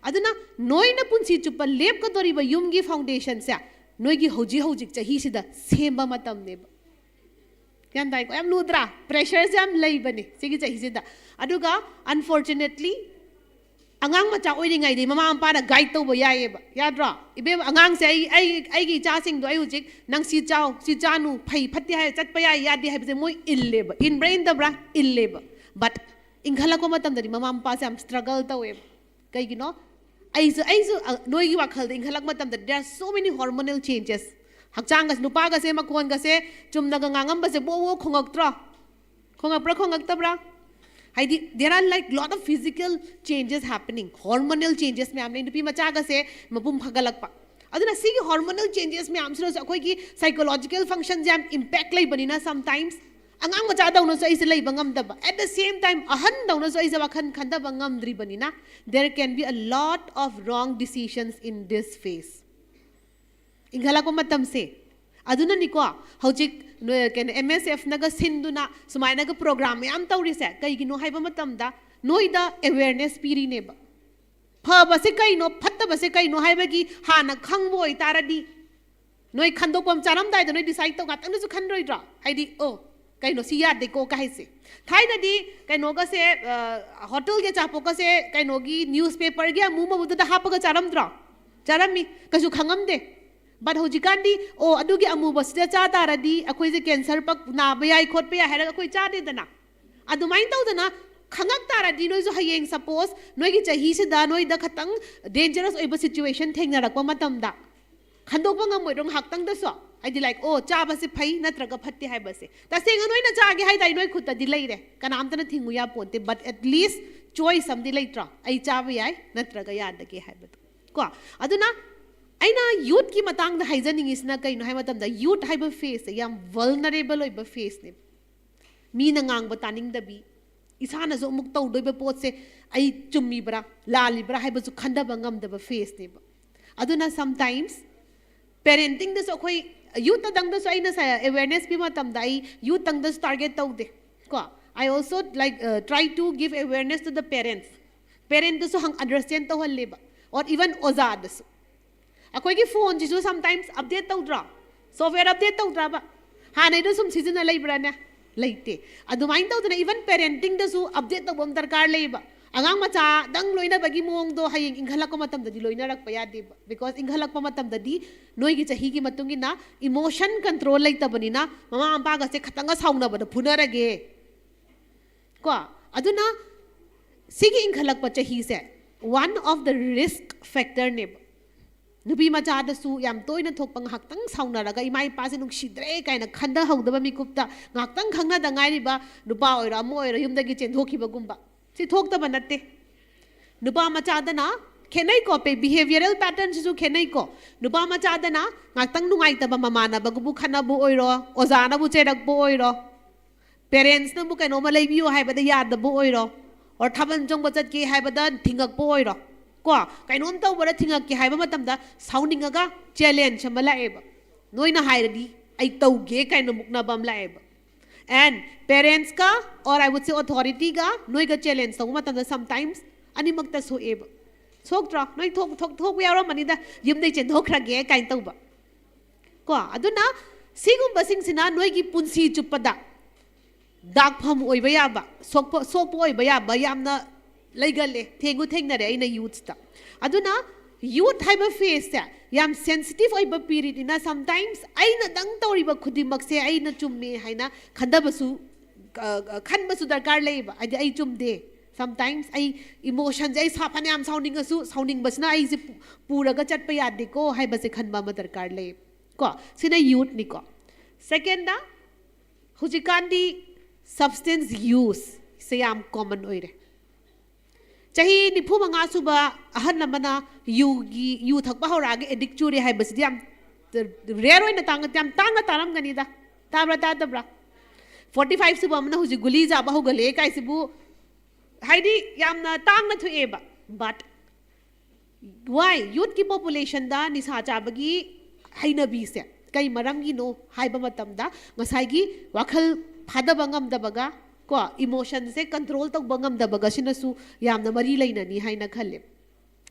ꯑꯗꯨꯅ ꯅꯣꯏꯅ ꯄꯨꯟꯁꯤ ꯆꯨꯞꯄ ꯂꯦꯞꯀꯗꯧꯔꯤꯕ ꯌꯨꯝꯒꯤ ꯐꯥꯎꯟꯗꯦꯁꯟꯁꯦ ꯅꯣꯏꯒꯤ ꯍꯧꯖꯤꯛ ꯍꯧꯖꯤꯛ ꯆꯍꯤꯁꯤꯗ ꯁꯦꯝꯕ ꯃꯇꯝꯅꯦꯕ꯫ ꯒ꯭ꯌꯥꯟ ꯇꯥꯏꯀꯣ? ꯌꯥꯝ ꯂꯨꯗ꯭ꯔꯥ? ꯄ꯭ꯔꯦꯁꯔꯁꯦ ꯌꯥꯝ ꯂꯩꯕꯅꯦ ꯁꯤꯒꯤ ꯆꯍꯤꯁꯤꯗ꯫ ꯑꯗꯨꯒ ꯑꯟꯐꯣꯔꯆꯨꯅꯦꯠꯂꯤ ꯑꯉꯥꯡ ꯃꯆꯥ ꯑꯣꯏꯔꯤꯉꯩꯗꯩ ꯃꯃꯥ ꯃꯄꯥꯅ ꯒꯥꯏꯗ ꯇꯧꯕ ꯌꯥꯏꯌꯦꯕ, ꯌꯥꯗ꯭ꯔꯣ? ꯏꯕꯦꯝ, ꯑꯉꯥꯡꯁꯦ ꯑꯩ, ꯑꯩ, ꯑꯩꯒꯤ ꯏꯆꯥꯁꯤꯡꯗꯣ ꯑꯩ ꯍꯧꯖꯤꯛ ꯅꯪ ꯁꯤ ꯆꯥꯎ, ꯁꯤ ꯆꯥꯅꯨ, ꯐꯩ ꯐꯠꯇꯦ ꯍꯥꯏ, ꯆꯠꯄ ꯌꯥꯏ ꯌꯥꯗꯦ ꯍꯥꯏꯕꯁꯦ ꯃꯣꯏ ꯏꯜꯂꯦꯕ꯫ ꯏꯟꯕ꯭ꯔꯥ ꯏꯟꯗꯕ꯭ꯔꯥ? ꯏꯜꯂꯦꯕ꯫ But ꯏꯟꯈꯠꯂꯛꯄ ꯃꯇꯝꯗꯗꯤ ꯃꯃꯥ ꯃꯄꯥꯁꯦ ꯌꯥꯝ ꯁ꯭ꯇ꯭ꯔꯒꯜ ꯇꯧꯋꯦꯕ꯫ ꯀꯩꯒꯤꯅꯣ? ꯑꯩꯁꯨ, ꯑꯩꯁꯨ, ꯑ, ꯅꯣꯏꯒꯤ ꯋꯥꯈꯜꯗ ꯏꯟꯈꯠꯂꯛꯄ ꯃꯇꯝꯗ there are so many hormonal changes. ꯍꯛꯆꯥꯡꯒꯁꯦ, ꯅꯨꯄꯥꯒꯁꯦ ꯃꯈꯣꯟꯒꯁꯦ ꯆꯨꯝꯅꯒ ꯉꯥꯡꯉꯝꯕꯁꯦ ꯕꯣ ꯕꯣ ꯈꯣꯡꯉꯛꯇ꯭ꯔꯣ? ꯈꯣꯡꯉꯛꯄ꯭ꯔꯥ ꯈꯣꯡꯉꯛꯇꯕ꯭ꯔꯥ? ꯍꯥꯏꯗꯤ there are like lot of physical changes happening, hormonal changes ꯃꯌꯥꯝ ꯂꯩ꯫ ꯅꯨꯄꯤ ꯃꯆꯥꯒꯁꯦ ꯃꯄꯨꯝ ꯐꯥꯒꯠꯂꯛꯄ, ꯑꯗꯨꯅ ꯁꯤꯒꯤ hormonal changes ꯃꯌꯥꯝꯁꯤꯅꯁꯨ ꯑꯩꯈꯣꯏꯒꯤ psychological functionꯁꯦ ꯌꯥꯝ impact ꯂꯩꯕꯅꯤꯅ, sometimes ꯑꯉꯥꯡ ꯃꯆꯥꯗꯧꯅꯁꯨ ꯑꯩꯁꯦ ꯂꯩꯕ ꯉꯝꯗꯕ, at the same time ꯑꯍꯟꯗꯧꯅꯁꯨ ꯑꯩꯁꯦ ꯋꯥꯈꯜ ꯈꯟꯊꯕ ꯉꯝꯗ꯭ꯔꯤꯕꯅꯤꯅ, there can be a lot of wrong decisions in this phase. ꯏꯟꯈꯠꯂꯛꯄ ꯃꯇꯝꯁꯦ ꯑꯗꯨꯅꯅꯤꯀꯣ, ꯍꯧꯖꯤꯛ ꯅꯣꯏ ꯀꯩꯅꯣ MSFꯅꯒ ꯁꯤꯟꯗꯨꯅ ꯁꯨꯃꯥꯏꯅꯒ program ꯃꯌꯥꯝ ꯇꯧꯔꯤꯁꯦ ꯀꯩꯒꯤꯅꯣ ꯍꯥꯏꯕ ꯃꯇꯝꯗ, ꯅꯣꯏꯗ awareness ꯄꯤꯔꯤꯅꯦꯕ꯫ ꯐꯕꯁꯦ ꯀꯩꯅꯣ, ꯐꯠꯇꯕꯁꯦ ꯀꯩꯅꯣ ꯍꯥꯏꯕꯒꯤ ꯍꯥꯟꯅ ꯈꯪꯕ ꯑꯣꯏꯇꯥꯔꯗꯤ, ꯅꯣꯏ ꯈꯟꯗꯣꯛꯄ ꯑꯃ, ꯆꯥꯔꯝꯗꯥꯏꯗ ꯅꯣꯏ decide ꯇꯧ, ꯉꯥꯛꯇꯪꯗꯁꯨ ꯈꯟꯗ꯭ꯔꯣꯏꯗ꯭ꯔꯣ? ꯍꯥꯏꯗꯤ, ꯑꯣ, ꯀꯩꯅꯣ ꯁꯤ ꯌꯥꯗꯦꯀꯣ ꯀ ꯍꯥꯏꯁꯦ꯫ ꯊꯥꯏꯅꯗꯤ ꯀꯩꯅꯣꯒꯁꯦ, ꯍꯣꯇꯦꯜꯒꯤ ꯑꯆꯥꯄꯣꯠꯀꯁꯦ ꯀꯩꯅꯣꯒꯤ newspaperꯒꯤ ꯑꯃꯨꯕꯗꯨꯗ ꯍꯥꯞꯄꯒ ꯆꯥꯔꯝꯗ꯭ꯔꯣ? ꯆꯥꯔꯝꯃꯤ, ꯀꯩꯁꯨ ꯈꯪꯉꯝꯗꯦ꯫ But ꯍꯧꯖꯤꯛꯀꯥꯟꯗꯤ, ꯑꯣ, ꯑꯗꯨꯒꯤ ꯑꯃꯨꯕꯁꯤꯗ ꯆꯥ ꯇꯥꯔꯗꯤ ꯑꯩꯈꯣꯏꯁꯦ cancer ꯄꯛ-, ꯅꯥꯕ ꯌꯥꯏ, ꯈꯣꯠꯄ ꯌꯥꯏ ꯍꯥꯏꯔꯒ ꯑꯩꯈꯣꯏ ꯆꯥꯗꯦꯗꯅ꯫ ꯑꯗꯨꯃꯥꯏꯅ ꯇꯧꯗꯅ ꯈꯪꯉꯛ ꯇꯥꯔꯗꯤ, ꯅꯣꯏꯁꯨ ꯍꯌꯦꯡ suppose ꯅꯣꯏꯒꯤ ꯆꯍꯤꯁꯤꯗ ꯅꯣꯏꯗ ꯈꯇꯪ dangerous ꯑꯣꯏꯕ situation ꯊꯦꯡꯅꯔꯛꯄ ꯃꯇꯝꯗ, ꯈꯟꯗꯣꯛꯄ ꯉꯝꯃꯣꯏꯗ꯭ꯔꯣ ꯉꯥꯏꯍꯥꯛꯇꯪꯗꯁꯨ? ꯍꯥꯏꯗꯤ, like, ꯑꯣ, ꯆꯥꯕꯁꯦ ꯐꯩ ꯅꯠꯇ꯭ꯔꯒ ꯐꯠꯇꯦ ꯍꯥꯏꯕꯁꯦ꯫ ꯇꯁꯦꯡꯅ ꯅꯣꯏꯅ ꯆꯥꯒꯦ ꯍꯥꯏ ꯇꯥꯔꯗꯤ ꯅꯣꯏ ꯈꯨꯠꯇꯗꯤ ꯂꯩꯔꯦ, ꯀꯅꯥꯝꯇꯅ ꯊꯤꯡꯉꯨ ꯌꯥꯄꯣꯟꯇꯦ, but at least choice ꯑꯃꯗꯤ ꯂꯩꯇ꯭ꯔꯣ? ꯑꯩ ꯆꯥꯕ ꯌꯥꯏ ꯅꯠꯇ꯭ꯔꯒ ꯌꯥꯗꯒꯦ ꯍꯥꯏꯕꯗꯣ ꯀꯣ꯫ ꯑꯗꯨꯅ ꯑꯩꯅ youthꯀꯤ ꯃꯇꯥꯡꯗ ꯍꯥꯏꯖꯅꯤꯡꯉꯤꯁꯤꯅ ꯀꯩꯅꯣ ꯍꯥꯏꯕ ꯃꯇꯝꯗ, youth ꯍꯥꯏꯕ phaseꯁꯦ ꯌꯥꯝ vulnerable ꯑꯣꯏꯕ phaseꯅꯦꯕ꯫ ꯃꯤꯅ ꯉꯥꯡꯕ ꯇꯥꯅꯤꯡꯗꯕꯤ, ꯏꯁꯥꯅꯁꯨ ꯑꯃꯨꯛ ꯇꯧꯗꯣꯏꯕ ꯄꯣꯠꯁꯦ ꯑꯩ ꯆꯨꯝꯃꯤꯕ꯭ꯔꯥ ꯂꯥꯜꯂꯤꯕ꯭ꯔꯥ ꯍꯥꯏꯕꯁꯨ ꯈꯟꯊꯕ ꯉꯝꯗꯕ phaseꯅꯦꯕ꯫ ꯑꯗꯨꯅ sometimes parentingꯗꯁꯨ ꯑꯩꯈꯣꯏ youthꯇꯗꯪꯗꯁꯨ ꯑꯩꯅ ꯉꯁꯥꯏ awareness ꯄꯤꯕ ꯃꯇꯝꯗ ꯑꯩ youthꯇꯪꯗꯁꯨ target ꯇꯧꯗꯦ ꯀꯣ꯫ I also, like, uh, try to give awareness to the parents. Parentꯇꯁꯨ ꯍꯪ understand ꯇꯧꯍꯜꯂꯦꯕ, or even ꯑꯣꯖꯥꯗꯁꯨ꯫ ꯑꯩꯈꯣꯏꯒꯤ phoneꯁꯤꯁꯨ sometimes update ꯇꯧꯗ꯭ꯔꯣ? Software update ꯇꯧꯗ꯭ꯔꯕ? ꯍꯥꯟꯅꯩꯗꯣ ꯁꯨꯝ ꯁꯤꯖꯤꯟꯅ ꯂꯩꯕ꯭ꯔꯥꯅꯦ? ꯂꯩꯇꯦ꯫ ꯑꯗꯨꯃꯥꯏꯅ ꯇꯧꯗꯅ even parentingꯗꯁꯨ update ꯇꯧꯕ ꯑꯃ ꯗꯔꯀꯥꯔ ꯂꯩꯌꯦꯕ꯫ ꯑꯉꯥꯡ ꯃꯆꯥꯗꯪ ꯂꯣꯏꯅꯕꯒꯤ ꯃꯑꯣꯡꯗꯣ ꯍꯌꯦꯡ ꯏꯟꯈꯠꯂꯛꯄ ꯃꯇꯝꯗꯗꯤ ꯂꯣꯏꯅꯔꯛꯄ ꯌꯥꯗꯦꯕ, because ꯏꯟꯈꯠꯂꯛꯄ ꯃꯇꯝꯗꯗꯤ ꯅꯣꯏꯒꯤ ꯆꯍꯤꯒꯤ ꯃꯇꯨꯡ ꯏꯟꯅ emotion control ꯂꯩꯇꯕꯅꯤꯅ, ꯃꯃꯥ ꯃꯄꯥꯒꯁꯦ ꯈꯇꯪꯒ ꯁꯥꯎꯅꯕꯗ ꯐꯨꯅꯔꯒꯦ ꯀꯣ꯫ ꯑꯗꯨꯅ ꯁꯤꯒꯤ ꯏꯟꯈꯠꯂꯛꯄ ꯆꯍꯤꯁꯦ one of the risk factorꯅꯦꯕ꯫ ꯅꯨꯄꯤ ꯃꯆꯥꯗꯁꯨ ꯌꯥꯝ ꯇꯣꯏꯅ ꯊꯣꯛꯄ, ꯉꯥꯏꯍꯥꯛꯇꯪ ꯁꯥꯎꯅꯔꯒ ꯏꯃꯥ ꯏꯄꯥꯁꯦ ꯅꯨꯡꯁꯤꯗ꯭ꯔꯦ ꯀꯥꯏꯅ ꯈꯟꯊꯍꯧꯗꯕ ꯃꯤꯀꯨꯞꯇ, ꯉꯥꯏꯍꯥꯛꯇꯪ ꯈꯪꯅꯗ ꯉꯥꯏꯔꯤꯕ ꯅꯨꯄꯥ ꯑꯣꯏꯔꯣ ꯑꯃ ꯑꯣꯏꯔꯣ ꯌꯨꯝꯗꯒꯤ ꯆꯦꯟꯊꯣꯛꯈꯤꯕꯒꯨꯝꯕ, ꯁꯤ ꯊꯣꯛꯇꯕ ꯅꯠꯇꯦ꯫ ꯅꯨꯄꯥ ꯃꯆꯥꯗꯅ ꯈꯦꯠꯅꯩꯀꯣ꯫ ꯕꯤꯍꯦꯕꯤꯌꯔꯦꯜ ꯄꯦꯇꯔꯟꯁꯤꯁꯨ ꯈꯦꯠꯅꯩꯀꯣ꯫ ꯅꯨꯄꯥ ꯃꯆꯥꯗꯅ ꯉꯥꯛꯇꯪ ꯅꯨꯡꯉꯥꯏꯇꯕ, ꯃꯃꯥꯟꯅꯕꯒꯕꯨ ꯈꯠꯅꯕ ꯑꯣꯏꯔꯣ, ꯑꯣꯖꯥꯅꯕꯨ ꯆꯩꯔꯛꯄ ꯑꯣꯏꯔꯣ, ꯄꯦꯔꯦꯟꯁꯅꯕꯨ ꯀꯩꯅꯣꯝꯃ ꯂꯩꯕꯤꯌꯨ ꯍꯥꯏꯕꯗ ꯌꯥꯗꯕ ꯑꯣꯏꯔꯣ, ꯑꯣꯔ ꯊꯥꯕꯜ ꯆꯣꯡꯕ ꯆꯠꯀꯦ ꯍꯥꯏꯕꯗ ꯊꯤꯡꯉꯛꯄ ꯑꯣꯏꯔꯣ, ꯀꯣ, ꯀꯩꯅꯣꯝ ꯇꯧꯕꯗ ꯊꯤꯡꯉꯛꯀꯦ ꯍꯥꯏꯕ ꯃꯇꯝꯗ ꯁꯥꯎꯅꯤꯡꯉꯒ ꯆꯦꯂꯦꯟꯖ ꯑꯃ ꯂꯥꯛꯑꯦꯕ꯫ ꯅꯣꯏꯅ ꯍꯥꯏꯔꯗꯤ ꯑꯩ ꯇꯧꯒꯦ ꯀꯥꯏꯅ ꯃꯨꯛꯅꯕ ꯑꯃ ꯂꯥꯛꯑꯦꯕ꯫ ꯑꯦꯟ ꯄꯦꯔꯦꯟꯁꯀ, ꯑꯣꯔ ꯑꯥꯏ ꯋꯨꯗ ꯁꯦ ꯑꯣꯊꯣꯔꯤꯇꯤꯒ ꯅꯣꯏꯒ ꯆꯦꯂꯦꯟꯖ ꯇꯧꯕ ꯃꯇꯝꯗ ꯁꯝꯇꯥꯏꯝꯁ ꯑꯅꯤꯃꯛꯇ ꯁꯣꯛꯑꯦꯕ꯫ ꯁꯣꯛꯇ꯭ꯔꯣ? ꯅꯣꯏ ꯊꯣꯛ- ꯊꯣꯛ- ꯊꯣꯛꯄ ꯌꯥꯎꯔꯝꯃꯅꯤꯗ, "ꯌꯨꯝꯗꯩ ꯆꯦꯟꯊꯣꯛꯈ꯭ꯔꯒꯦ" ꯀꯥꯏꯅ ꯇꯧꯕ꯫ ꯀꯣ, ꯑꯗꯨꯅ ꯁꯤꯒꯨꯝꯕꯁꯤꯡꯁꯤꯅ ꯅꯣꯏꯒꯤ ꯄꯨꯟꯁꯤ ꯆꯨꯞꯄꯗ ꯗꯥꯛꯐꯝ ꯑꯣꯏꯕ ꯌꯥꯕ, ꯁꯣꯛꯄ ꯁꯣꯛꯄ ꯑꯣꯏꯕ ꯌꯥꯕ ꯌꯥꯝꯅ ꯂꯩꯒꯜꯂꯦ, ꯊꯦꯡꯉꯨ ꯊꯦꯡꯅꯔꯦ ꯑꯩꯅ ꯌꯨꯠꯁꯇ꯫ ꯑꯗꯨꯅ ꯌꯨꯠ ꯍꯥꯏꯕ ꯐꯦꯁꯁꯦ ꯌꯥꯝ ꯁꯦꯟꯁꯤꯇꯤꯞ ꯑꯣꯏꯕ ꯄꯤꯔꯤꯠꯅꯤꯅ, ꯁꯝꯇꯥꯏꯝꯁ ꯑꯩꯅꯗꯪ ꯇꯧꯔꯤꯕ ꯈꯨꯗꯤꯡꯃꯛꯁꯦ ꯑꯩꯅ ꯆꯨꯝꯃꯦ ꯍꯥꯏꯅ ꯈꯟꯊꯕꯁꯨ, ꯑ, ꯑ, ꯈꯟꯕꯁꯨ ꯗꯔꯀꯥꯔ ꯂꯩꯌꯦꯕ꯫ ꯍꯥꯏꯗꯤ ꯑꯩ ꯆꯨꯝꯗꯦ, ꯁꯝꯇꯥꯏꯝꯁ ꯑꯩ ꯏꯃꯣꯁꯟꯁꯦ, ꯑꯩ ꯁꯥ- ꯐꯅꯌꯥꯝ ꯁꯥꯎꯅꯤꯡꯉꯁꯨ, ꯁꯥꯎꯅꯤꯡꯕꯁꯤꯅ ꯑꯩꯁꯦ ꯄꯨ- ꯄꯨꯔꯒ ꯆꯠꯄ ꯌꯥꯗꯦꯀꯣ ꯍꯥꯏꯕꯁꯦ ꯈꯟꯕ ꯑꯃ ꯗꯔꯀꯥꯔ ꯂꯩ꯫ ꯀꯣ, ꯁꯤꯅ ꯌꯨꯠꯅꯤꯀꯣ꯫ ꯁꯦꯀꯦꯟꯗ, ꯍꯧꯖꯤꯛꯀꯥꯟꯗꯤ ꯁꯕꯁꯇꯦꯟꯁ ꯌꯨꯁꯁꯦ ꯌꯥꯝ ꯀꯣꯃꯟ ꯑꯣꯏꯔꯦ꯫ ꯆꯍꯤ ꯅꯤꯐꯨ ꯃꯉꯥ ꯁꯨꯕ ꯑꯍꯜ ꯑꯃꯅ ꯌꯨꯒꯤ, ꯌꯨ ꯊꯛꯄ ꯍꯧꯔꯛꯑꯒ ꯑꯦꯗꯤꯛ ꯆꯨꯔꯦ ꯍꯥꯏꯕꯁꯤꯗꯤ ꯌꯥꯝ ꯔꯦꯌꯔ ꯑꯣꯏꯅ ꯇꯥꯡ- ꯌꯥꯝ ꯇꯥꯡꯅ ꯇꯥꯔꯝꯒꯅꯤꯗ꯫ ꯇꯥꯕ꯭ꯔꯥ ꯇꯥꯗꯕ꯭ꯔꯥ? ꯐꯣꯔꯇꯤ ꯐꯥꯏꯚ ꯁꯨꯕ ꯑꯃꯅ ꯍꯧꯖꯤꯛ ꯒꯨꯂꯤ ꯆꯥꯕ ꯍꯧꯒꯠꯂꯛꯑꯦ ꯀꯥꯏꯁꯤꯕꯨ, ꯍꯥꯏꯗꯤ, ꯌꯥꯝꯅ ꯇꯥꯡꯅ ꯊꯣꯛꯑꯦꯕ꯫ ꯕꯠ ꯋꯥꯏ ꯌꯨꯠꯀꯤ ꯄꯣꯄꯨꯂꯦꯁꯟꯗ ꯅꯤꯁꯥ ꯆꯥꯕꯒꯤ ꯍꯩꯅꯕꯤꯁꯦ ꯀꯩ ꯃꯔꯝꯒꯤꯅꯣ ꯍꯥꯏꯕ ꯃꯇꯝꯗ, ꯉꯁꯥꯏꯒꯤ ꯋꯥꯈꯜ ꯐꯥꯗꯕ ꯉꯝꯗꯕꯒ, ꯀꯣ, ꯏꯃꯣꯁꯟꯁꯦ ꯀꯟꯇ꯭ꯔꯣꯜ ꯇꯧꯕ ꯉꯝꯗꯕꯒꯁꯤꯅꯁꯨ ꯌꯥꯝꯅ ꯃꯔꯤ ꯂꯩꯅꯅꯤ ꯍꯥꯏꯅ ꯈꯜꯂꯦ꯫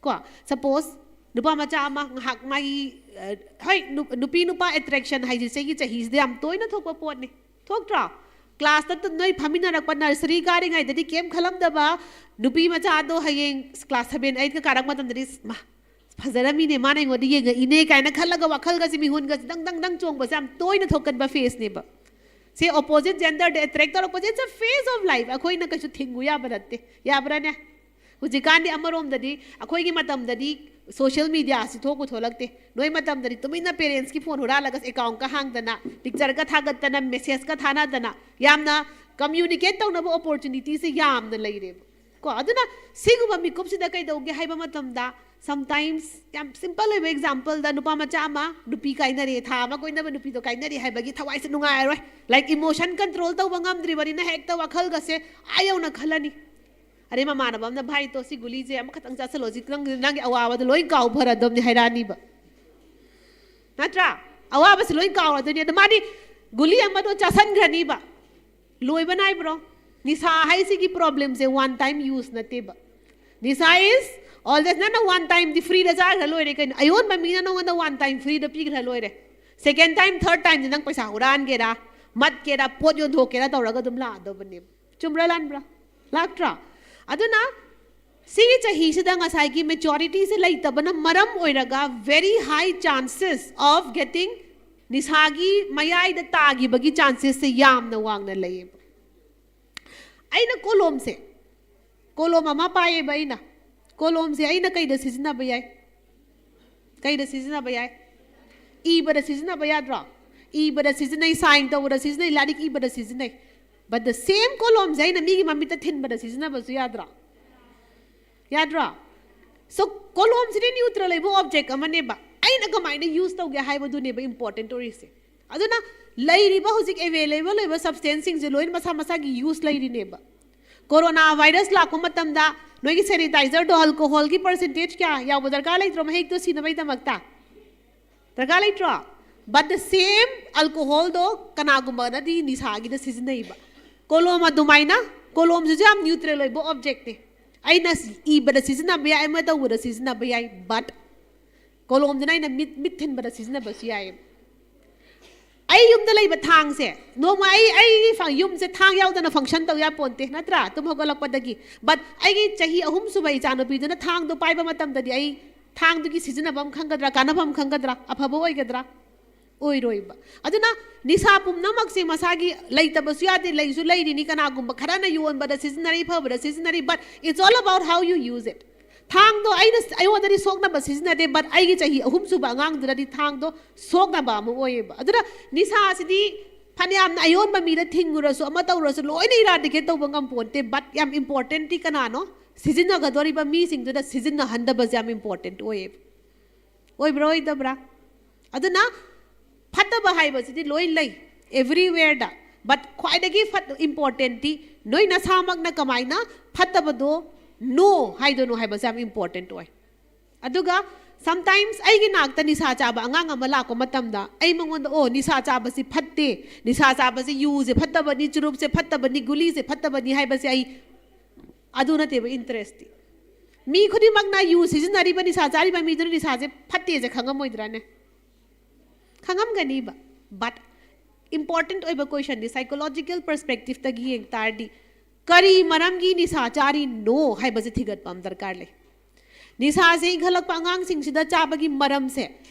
ꯀꯣ, ꯁꯄꯣꯁ, ꯅꯨꯄꯥ ꯃꯆꯥ ꯑꯃ ꯉꯥꯏꯍꯥꯛ ꯃꯥꯒꯤ, ꯑ, ꯍꯣꯏ, ꯅꯨ- ꯅꯨꯄꯤ ꯅꯨꯄꯥ ꯑꯦꯇ꯭ꯔꯦꯛꯁꯟ ꯍꯥꯏꯁꯦ ꯁꯤꯒꯤ ꯆꯍꯤꯁꯤꯗ ꯌꯥꯝ ꯇꯣꯏꯅ ꯊꯣꯛꯄ ꯄꯣꯠꯅꯤ꯫ ꯊꯣꯛꯇ꯭ꯔꯣ? ꯀ꯭ꯂꯥꯁꯇ ꯅꯣꯏ ꯐꯝꯃꯤꯟꯅꯔꯛꯄ, ꯅꯔꯁꯔꯤ ꯀꯥꯔꯤꯉꯩꯗꯗꯤ ꯀꯩꯝ ꯈꯜꯂꯝꯗꯕ ꯅꯨꯄꯤ ꯃꯆꯥꯗꯣ ꯍꯌꯦꯡ ꯀ꯭ꯂꯥꯁ ꯁꯚꯦꯟ ꯑꯩꯠꯀ ꯀꯥꯔꯛꯄ ꯃꯇꯝꯗꯗꯤ, "ꯃꯥ, ꯐꯖꯔꯝꯃꯤꯅꯦ, ꯃꯥꯅ ꯑꯩꯉꯣꯟꯗ ꯌꯦꯡꯉꯛꯏꯅꯦ" ꯀꯥꯏꯅ ꯈꯜꯂꯒ ꯋꯥꯈꯜꯒꯁꯦ, ꯃꯤꯍꯨꯟꯒꯁꯦ ꯗꯪ ꯗꯪ ꯗꯪ ꯆꯣꯡꯕꯁꯦ ꯌꯥꯝ ꯇꯣꯏꯅ ꯊꯣꯛꯀꯟꯕ ꯐꯦꯁꯅꯦꯕ꯫ ꯁꯦ, ꯑꯣꯄꯣꯖꯤꯠ ꯖꯦꯟꯗꯔꯗ ꯑꯦꯇ꯭ꯔꯦꯛ ꯇꯧꯔꯛꯄꯁꯦ, it's a phase of life. ꯑꯩꯈꯣꯏꯅ ꯀꯩꯁꯨ ꯊꯤꯡꯉꯨ ꯌꯥꯕ ꯅꯠꯇꯦ꯫ ꯌꯥꯕ꯭ꯔꯥꯅꯦ? ꯍꯧꯖꯤꯛꯀꯥꯟꯗꯤ ꯑꯃꯔꯣꯝꯗꯗꯤ, ꯑꯩꯈꯣꯏꯒꯤ ꯃꯇꯝꯗꯗꯤ ꯁꯣꯁꯤꯌꯦꯜ ꯃꯤꯗꯤꯌꯥꯁꯤ ꯊꯣꯛꯄꯨ ꯊꯣꯛꯂꯛꯇꯦ꯫ ꯅꯣꯏ ꯃꯇꯝꯗꯗꯤ ꯇꯨꯃꯤꯟꯅ ꯄꯦꯔꯦꯟꯁꯀꯤ ꯐꯣꯟ ꯍꯨꯔꯥꯜꯂꯒ ꯑꯦꯀꯥꯎꯟꯀ ꯍꯥꯡꯗꯅ, ꯄꯤꯛꯆꯔꯒ ꯊꯥꯒꯠꯇꯅ, ꯃꯦꯁꯦꯖꯀ ꯊꯥꯅꯗꯅ, ꯌꯥꯝꯅ ꯀꯝꯃ꯭ꯌꯨꯅꯤꯀꯦꯠ ꯇꯧꯅꯕ ꯑꯣꯄꯣꯔꯆꯨꯅꯤꯇꯤꯁꯦ ꯌꯥꯝꯅ ꯂꯩꯔꯦꯕ꯫ ꯀꯣ ꯑꯗꯨꯅ ꯁꯤꯒꯨꯝꯕ ꯃꯤꯀꯨꯞꯁꯤꯗ ꯀꯩꯗꯧꯒꯦ ꯍꯥꯏꯕ ꯃꯇꯝꯗ, sometimes ꯌꯥꯝ simple ꯑꯣꯏꯕ exampleꯗ ꯅꯨꯄꯥ ꯃꯆꯥ ꯑꯃ ꯅꯨꯄꯤ ꯀꯥꯏꯅꯔꯦ, ꯊꯥ ꯑꯃ ꯀꯣꯏꯅꯕ ꯅꯨꯄꯤꯗꯣ ꯀꯥꯏꯅꯔꯦ ꯍꯥꯏꯕꯒꯤ ꯊꯋꯥꯏꯁꯦ ꯅꯨꯡꯉꯥꯏꯔꯔꯣꯏ, like emotion control ꯇꯧꯕ ꯉꯝꯗ꯭ꯔꯤꯕꯅꯤꯅ ꯍꯦꯛꯇ ꯋꯥꯈꯜꯒꯁꯦ ꯑꯥ ꯌꯧꯅ ꯈꯜꯂꯅꯤ꯫ ꯑꯗꯩ ꯃꯃꯥꯟꯅꯕ ꯑꯃꯅ, "ꯚꯥꯏ, ꯇꯣ ꯁꯤ ꯒꯨꯂꯤꯁꯦ ꯑꯃꯈꯛꯇꯪ ꯆꯥꯁꯤꯜꯂꯣ, ꯍꯧꯖꯤꯛ ꯅꯪ, ꯅꯪꯒꯤ ꯑꯋꯥꯕꯗꯣ ꯂꯣꯏ ꯀꯥꯎ ꯐꯔꯗꯕꯅꯤ" ꯍꯥꯏꯔꯛꯑꯅꯤꯕ, ꯅꯠꯇ꯭ꯔꯥ? ꯑꯋꯥꯕꯁꯤ ꯂꯣꯏ ꯀꯥꯎꯔꯗꯣꯏꯅꯤ꯫ ꯑꯗ ꯃꯥꯗꯤ ꯒꯨꯂꯤ ꯑꯃꯗꯣ ꯆꯥꯁꯟꯈ꯭ꯔꯅꯤꯕ, ꯂꯣꯏꯕ ꯅꯥꯏꯕ꯭ꯔꯣ? ꯅꯤꯁꯥ ꯍꯥꯏꯁꯤꯒꯤ problemꯁꯦ one time use ꯅꯠꯇꯦꯕ꯫ ꯅꯤꯁꯥ is always, ꯅꯪꯅ one timeꯗꯤ freeꯗ ꯆꯥꯈ꯭ꯔ ꯂꯣꯏꯔꯦ ꯀꯩꯅꯣ꯫ ꯑꯌꯣꯟꯕ ꯃꯤꯅ ꯅꯉꯣꯟꯗ one time freeꯗ ꯄꯤꯈ꯭ꯔ ꯂꯣꯏꯔꯦ꯫ Second time, third timeꯗꯤ ꯅꯪ ꯄꯩꯁꯥ ꯍꯨꯔꯥꯟꯒꯦꯔꯥ, ꯃꯠꯀꯦꯔꯥ, ꯄꯣꯠ ꯌꯣꯟꯊꯣꯛꯀꯦꯔꯥ ꯇꯧꯔꯒ ꯑꯗꯨꯝ ꯂꯥꯛꯑꯗꯧꯕꯅꯦꯕ꯫ ꯆꯨꯝꯕ꯭ꯔꯥ ꯂꯥꯟꯕ꯭ꯔꯥ? ꯂꯥꯛꯇ꯭ꯔꯥ? ꯑꯗꯨꯅ ꯁꯤꯒꯤ ꯆꯍꯤꯁꯤꯗ ꯉꯁꯥꯏꯒꯤ maturityꯁꯦ ꯂꯩꯇꯕꯅ ꯃꯔꯝ ꯑꯣꯏꯔꯒ very high chances of getting, ꯅꯤꯁꯥꯒꯤ ꯃꯌꯥꯏꯗ ꯇꯥꯈꯤꯕꯒꯤ chancesꯁꯦ ꯌꯥꯝꯅ ꯋꯥꯡꯅ ꯂꯩꯌꯦꯕ꯫ ꯑꯩꯅ ꯀꯣꯂꯣꯝꯁꯦ, ꯀꯣꯂꯣꯝ ꯑꯃ ꯄꯥꯏꯌꯦꯕ ꯑꯩꯅ꯫ ꯀꯣꯂꯣꯝꯁꯦ ꯑꯩꯅ ꯀꯩꯗ ꯁꯤꯖꯤꯟꯅꯕ ꯌꯥꯏ? ꯀꯩꯗ ꯁꯤꯖꯤꯟꯅꯕ ꯌꯥꯏ? ꯏꯕꯗ ꯁꯤꯖꯤꯟꯅꯕ ꯌꯥꯗ꯭ꯔꯣ? ꯏꯕꯗ ꯁꯤꯖꯤꯟꯅꯩ, sign ꯇꯧꯕꯗ ꯁꯤꯖꯤꯟꯅꯩ, ꯂꯥꯏꯔꯤꯛ ꯏꯕꯗ ꯁꯤꯖꯤꯟꯅꯩ꯫ But the same ꯀꯣꯂꯣꯝꯁꯦ ꯑꯩꯅ ꯃꯤꯒꯤ ꯃꯃꯤꯠꯇ ꯊꯤꯟꯕꯗ ꯁꯤꯖꯤꯟꯅꯕꯁꯨ ꯌꯥꯗ꯭ꯔꯣ? ꯌꯥꯗ꯭ꯔꯣ? So ꯀꯣꯂꯣꯝꯁꯤꯗꯤ neutral ꯑꯣꯏꯕ object ꯑꯃꯅꯦꯕ꯫ ꯑꯩꯅ ꯀꯃꯥꯏꯅ use ꯇꯧꯒꯦ ꯍꯥꯏꯕꯗꯨꯅꯦꯕ important ꯑꯣꯏꯔꯤꯁꯦ꯫ ꯑꯗꯨꯅ ꯂꯩꯔꯤꯕ ꯍꯧꯖꯤꯛ available ꯑꯣꯏꯕ substanceꯁꯤꯡꯁꯦ ꯂꯣꯏꯅ ꯃꯁꯥ ꯃꯁꯥꯒꯤ use ꯂꯩꯔꯤꯅꯦꯕ꯫ Corona virus ꯂꯥꯛꯄ ꯃꯇꯝꯗ ꯅꯣꯏꯒꯤ sanitizerꯗꯣ alcoholꯒꯤ percentage ꯀꯌꯥ ꯌꯥꯎꯕ ꯗꯔꯀꯥꯔ ꯂꯩꯇ꯭ꯔꯣ ꯃꯍꯤꯛꯇꯣ ꯁꯤꯅꯕꯒꯤꯗꯃꯛꯇ? ꯗꯔꯀꯥꯔ ꯂꯩꯇ꯭ꯔꯣ? But the same alcoholꯗꯣ ꯀꯅꯥꯒꯨꯝꯕꯅꯗꯤ ꯅꯤꯁꯥꯒꯤꯗ ꯁꯤꯖꯤꯟꯅꯩꯕ꯫ ꯀꯣꯂꯣꯝ ꯑꯗꯨꯃꯥꯏꯅ, ꯀꯣꯂꯣꯝꯁꯤꯁꯨ ꯌꯥꯝ neutral ꯑꯣꯏꯕ objectꯅꯦ꯫ ꯑꯩꯅ ꯏꯕꯗ ꯁꯤꯖꯤꯟꯅꯕ ꯌꯥꯏ, ꯑꯃ ꯇꯧꯕꯗ ꯁꯤꯖꯤꯟꯅꯕ ꯌꯥꯏ, but ꯀꯣꯂꯣꯝꯗꯨꯅ ꯑꯩꯅ ꯃꯤꯠ, ꯃꯤꯠ ꯊꯤꯟꯕꯗ ꯁꯤꯖꯤꯟꯅꯕꯁꯨ ꯌꯥꯏꯌꯦꯕ꯫ ꯑꯩ ꯌꯨꯝꯗ ꯂꯩꯕ ꯊꯥꯡꯁꯦ, ꯅꯣꯡꯃ ꯑꯩ, ꯑꯩꯒꯤ ꯐ-, ꯌꯨꯝꯁꯦ ꯊꯥꯡ ꯌꯥꯎꯗꯅ function ꯇꯧ ꯌꯥꯄꯣꯟꯇꯦ, ꯅꯠꯇ꯭ꯔꯥ? ꯇꯨꯝ ꯍꯧꯒꯠꯂꯛꯄꯗꯒꯤ꯫ But ꯑꯩꯒꯤ ꯆꯍꯤ ꯑꯍꯨꯝ ꯁꯨꯕ ꯏꯆꯥꯅꯨꯄꯤꯗꯨꯅ ꯊꯥꯡꯗꯣ ꯄꯥꯏꯕ ꯃꯇꯝꯗꯗꯤ ꯑꯩ ꯊꯥꯡꯗꯨꯒꯤ ꯁꯤꯖꯤꯟꯅꯐꯝ ꯈꯪꯒꯗ꯭ꯔꯥ, ꯀꯥꯟꯅꯐꯝ ꯈꯪꯒꯗ꯭ꯔꯥ, ꯑꯐꯕ ꯑꯣꯏꯒꯗ꯭ꯔꯥ? ꯑꯣꯏꯔꯣꯏꯕ꯫ ꯑꯗꯨꯅ ꯅꯤꯁꯥ ꯄꯨꯝꯅꯃꯛꯁꯦ ꯃꯁꯥꯒꯤ ꯂꯩꯇꯕꯁꯨ ꯌꯥꯗꯦ, ꯂꯩꯁꯨ ꯂꯩꯔꯤꯅꯤ, ꯀꯅꯥꯒꯨꯝꯕ ꯈꯔꯅ ꯌꯣꯟꯕꯗ ꯁꯤꯖꯤꯟꯅꯔꯤ, ꯐꯕꯗ ꯁꯤꯖꯤꯟꯅꯔꯤ, but it's all about how you use it꯫ ꯊꯥꯡꯗꯣ ꯑꯩꯅ, ꯑꯩꯉꯣꯟꯗꯗꯤ ꯁꯣꯛꯅꯕ ꯁꯤꯖꯤꯟꯅꯗꯦ, but ꯑꯩꯒꯤ ꯆꯍꯤ ꯑꯍꯨꯝ ꯁꯨꯕ ꯑꯉꯥꯡꯗꯨꯅꯗꯤ ꯊꯥꯡꯗꯣ ꯁꯣꯛꯅꯕ ꯑꯃ ꯑꯣꯏꯌꯦꯕ꯫ ꯑꯗꯨꯅ ꯅꯤꯁꯥꯁꯤꯗꯤ ꯐꯅꯌꯥꯝꯅ ꯑꯌꯣꯟꯕ ꯃꯤꯗ ꯊꯤꯡꯉꯨꯔꯁꯨ, ꯑꯃ ꯇꯧꯔꯁꯨ, ꯂꯣꯏꯅ ꯏꯔꯥꯗꯤꯀꯦꯠ ꯇꯧꯕ ꯉꯝꯄꯣꯟꯇꯦ꯫ ꯕꯠ ꯌꯥꯝ ꯏꯝꯄꯣꯔꯇꯦꯟꯇꯤ ꯀꯅꯥꯅꯣ? ꯁꯤꯖꯤꯟꯅꯒꯗꯧꯔꯤꯕ ꯃꯤꯁꯤꯡꯗꯨꯗ ꯁꯤꯖꯤꯟꯅꯍꯟꯗꯕꯁꯦ ꯌꯥꯝ ꯏꯝꯄꯣꯔꯇꯦꯟꯠ ꯑꯣꯏꯌꯦꯕ꯫ ꯑꯣꯏꯕ꯭ꯔꯥ, ꯑꯣꯏꯗꯕ꯭ꯔꯥ? ꯑꯗꯨꯅ ꯐꯠꯇꯕ ꯍꯥꯏꯕꯁꯤꯗꯤ ꯂꯣꯏ ꯂꯩ, ꯑꯦꯕ꯭ꯔꯤꯋꯦꯔꯗ꯫ ꯕꯠ ꯈ꯭ꯋꯥꯏꯗꯒꯤ ꯐꯠ ꯏꯝꯄꯣꯔꯇꯦꯟꯠꯇꯤ ꯅꯣꯏ ꯅꯁꯥꯃꯛꯅ ꯀꯃꯥꯏꯅ ꯐꯠꯇꯕꯗꯣ ꯅꯣ ꯍꯥꯏꯗꯣꯏꯅꯣ ꯍꯥꯏꯕꯁꯦ ꯌꯥꯝ ꯏꯝꯄꯣꯔꯇꯦꯟꯠ ꯑꯣꯏ꯫ ꯑꯗꯨꯒ ꯁꯝꯇꯥꯏꯝꯁ ꯑꯩꯒꯤ ꯅꯥꯛꯇ ꯅꯤꯁꯥ ꯆꯥꯕ ꯑꯉꯥꯡ ꯑꯃ ꯂꯥꯛꯄ ꯃꯇꯝꯗ, ꯑꯩ ꯃꯉꯣꯟꯗ, "ꯑꯣ, ꯅꯤꯁꯥ ꯆꯥꯕꯁꯤ ꯐꯠꯇꯦ, ꯅꯤꯁꯥ ꯆꯥꯕꯁꯤ, ꯌꯨꯁꯦ ꯐꯠꯇꯕꯅꯤ, ꯆꯨꯔꯨꯞꯁꯦ ꯐꯠꯇꯕꯅꯤ, ꯒꯨꯂꯤꯁꯦ ꯐꯠꯇꯕꯅꯤ" ꯍꯥꯏꯕꯁꯦ ꯑꯩ, ꯑꯗꯨ ꯅꯠꯇꯦꯕ ꯏꯟꯇꯔꯦꯁꯇꯤ꯫ ꯃꯤ ꯈꯨꯗꯤꯡꯃꯛꯅ ꯌꯨ ꯁꯤꯖꯤꯟꯅꯔꯤꯕ, ꯅꯤꯁꯥ ꯆꯥꯔꯤꯕ ꯃꯤꯗꯨꯅ ꯅꯤꯁꯥꯁꯦ ꯐꯠꯇꯦꯁꯦ ꯈꯪꯉꯝꯃꯣꯏꯗ꯭ꯔꯥꯅꯦ? ꯈꯪꯉꯝꯒꯅꯤꯕ꯫ ꯕꯠ ꯏꯝꯄꯣꯔꯇꯦꯟꯠ ꯑꯣꯏꯕ ꯀꯣꯏꯁꯟꯗꯤ, ꯁꯥꯏꯀꯣꯂꯣꯖꯤꯀꯦꯜ ꯄꯔꯁꯄꯦꯛꯇꯤꯞꯇꯒꯤ ꯌꯦꯡ ꯇꯥꯔꯗꯤ, ꯀꯔꯤ ꯃꯔꯝꯒꯤ ꯅꯤꯁꯥ ꯆꯥꯔꯤꯅꯣ ꯍꯥꯏꯕꯁꯦ ꯊꯤꯒꯠꯄ ꯑꯃ ꯗꯔꯀꯥꯔ ꯂꯩ꯫ ꯅꯤꯁꯥꯁꯦ ꯏꯟꯈꯠꯂꯛꯄ ꯑꯉꯥꯡꯁꯤꯡꯁꯤꯗ ꯆꯥꯕꯒꯤ ꯃꯔꯝꯁꯦ,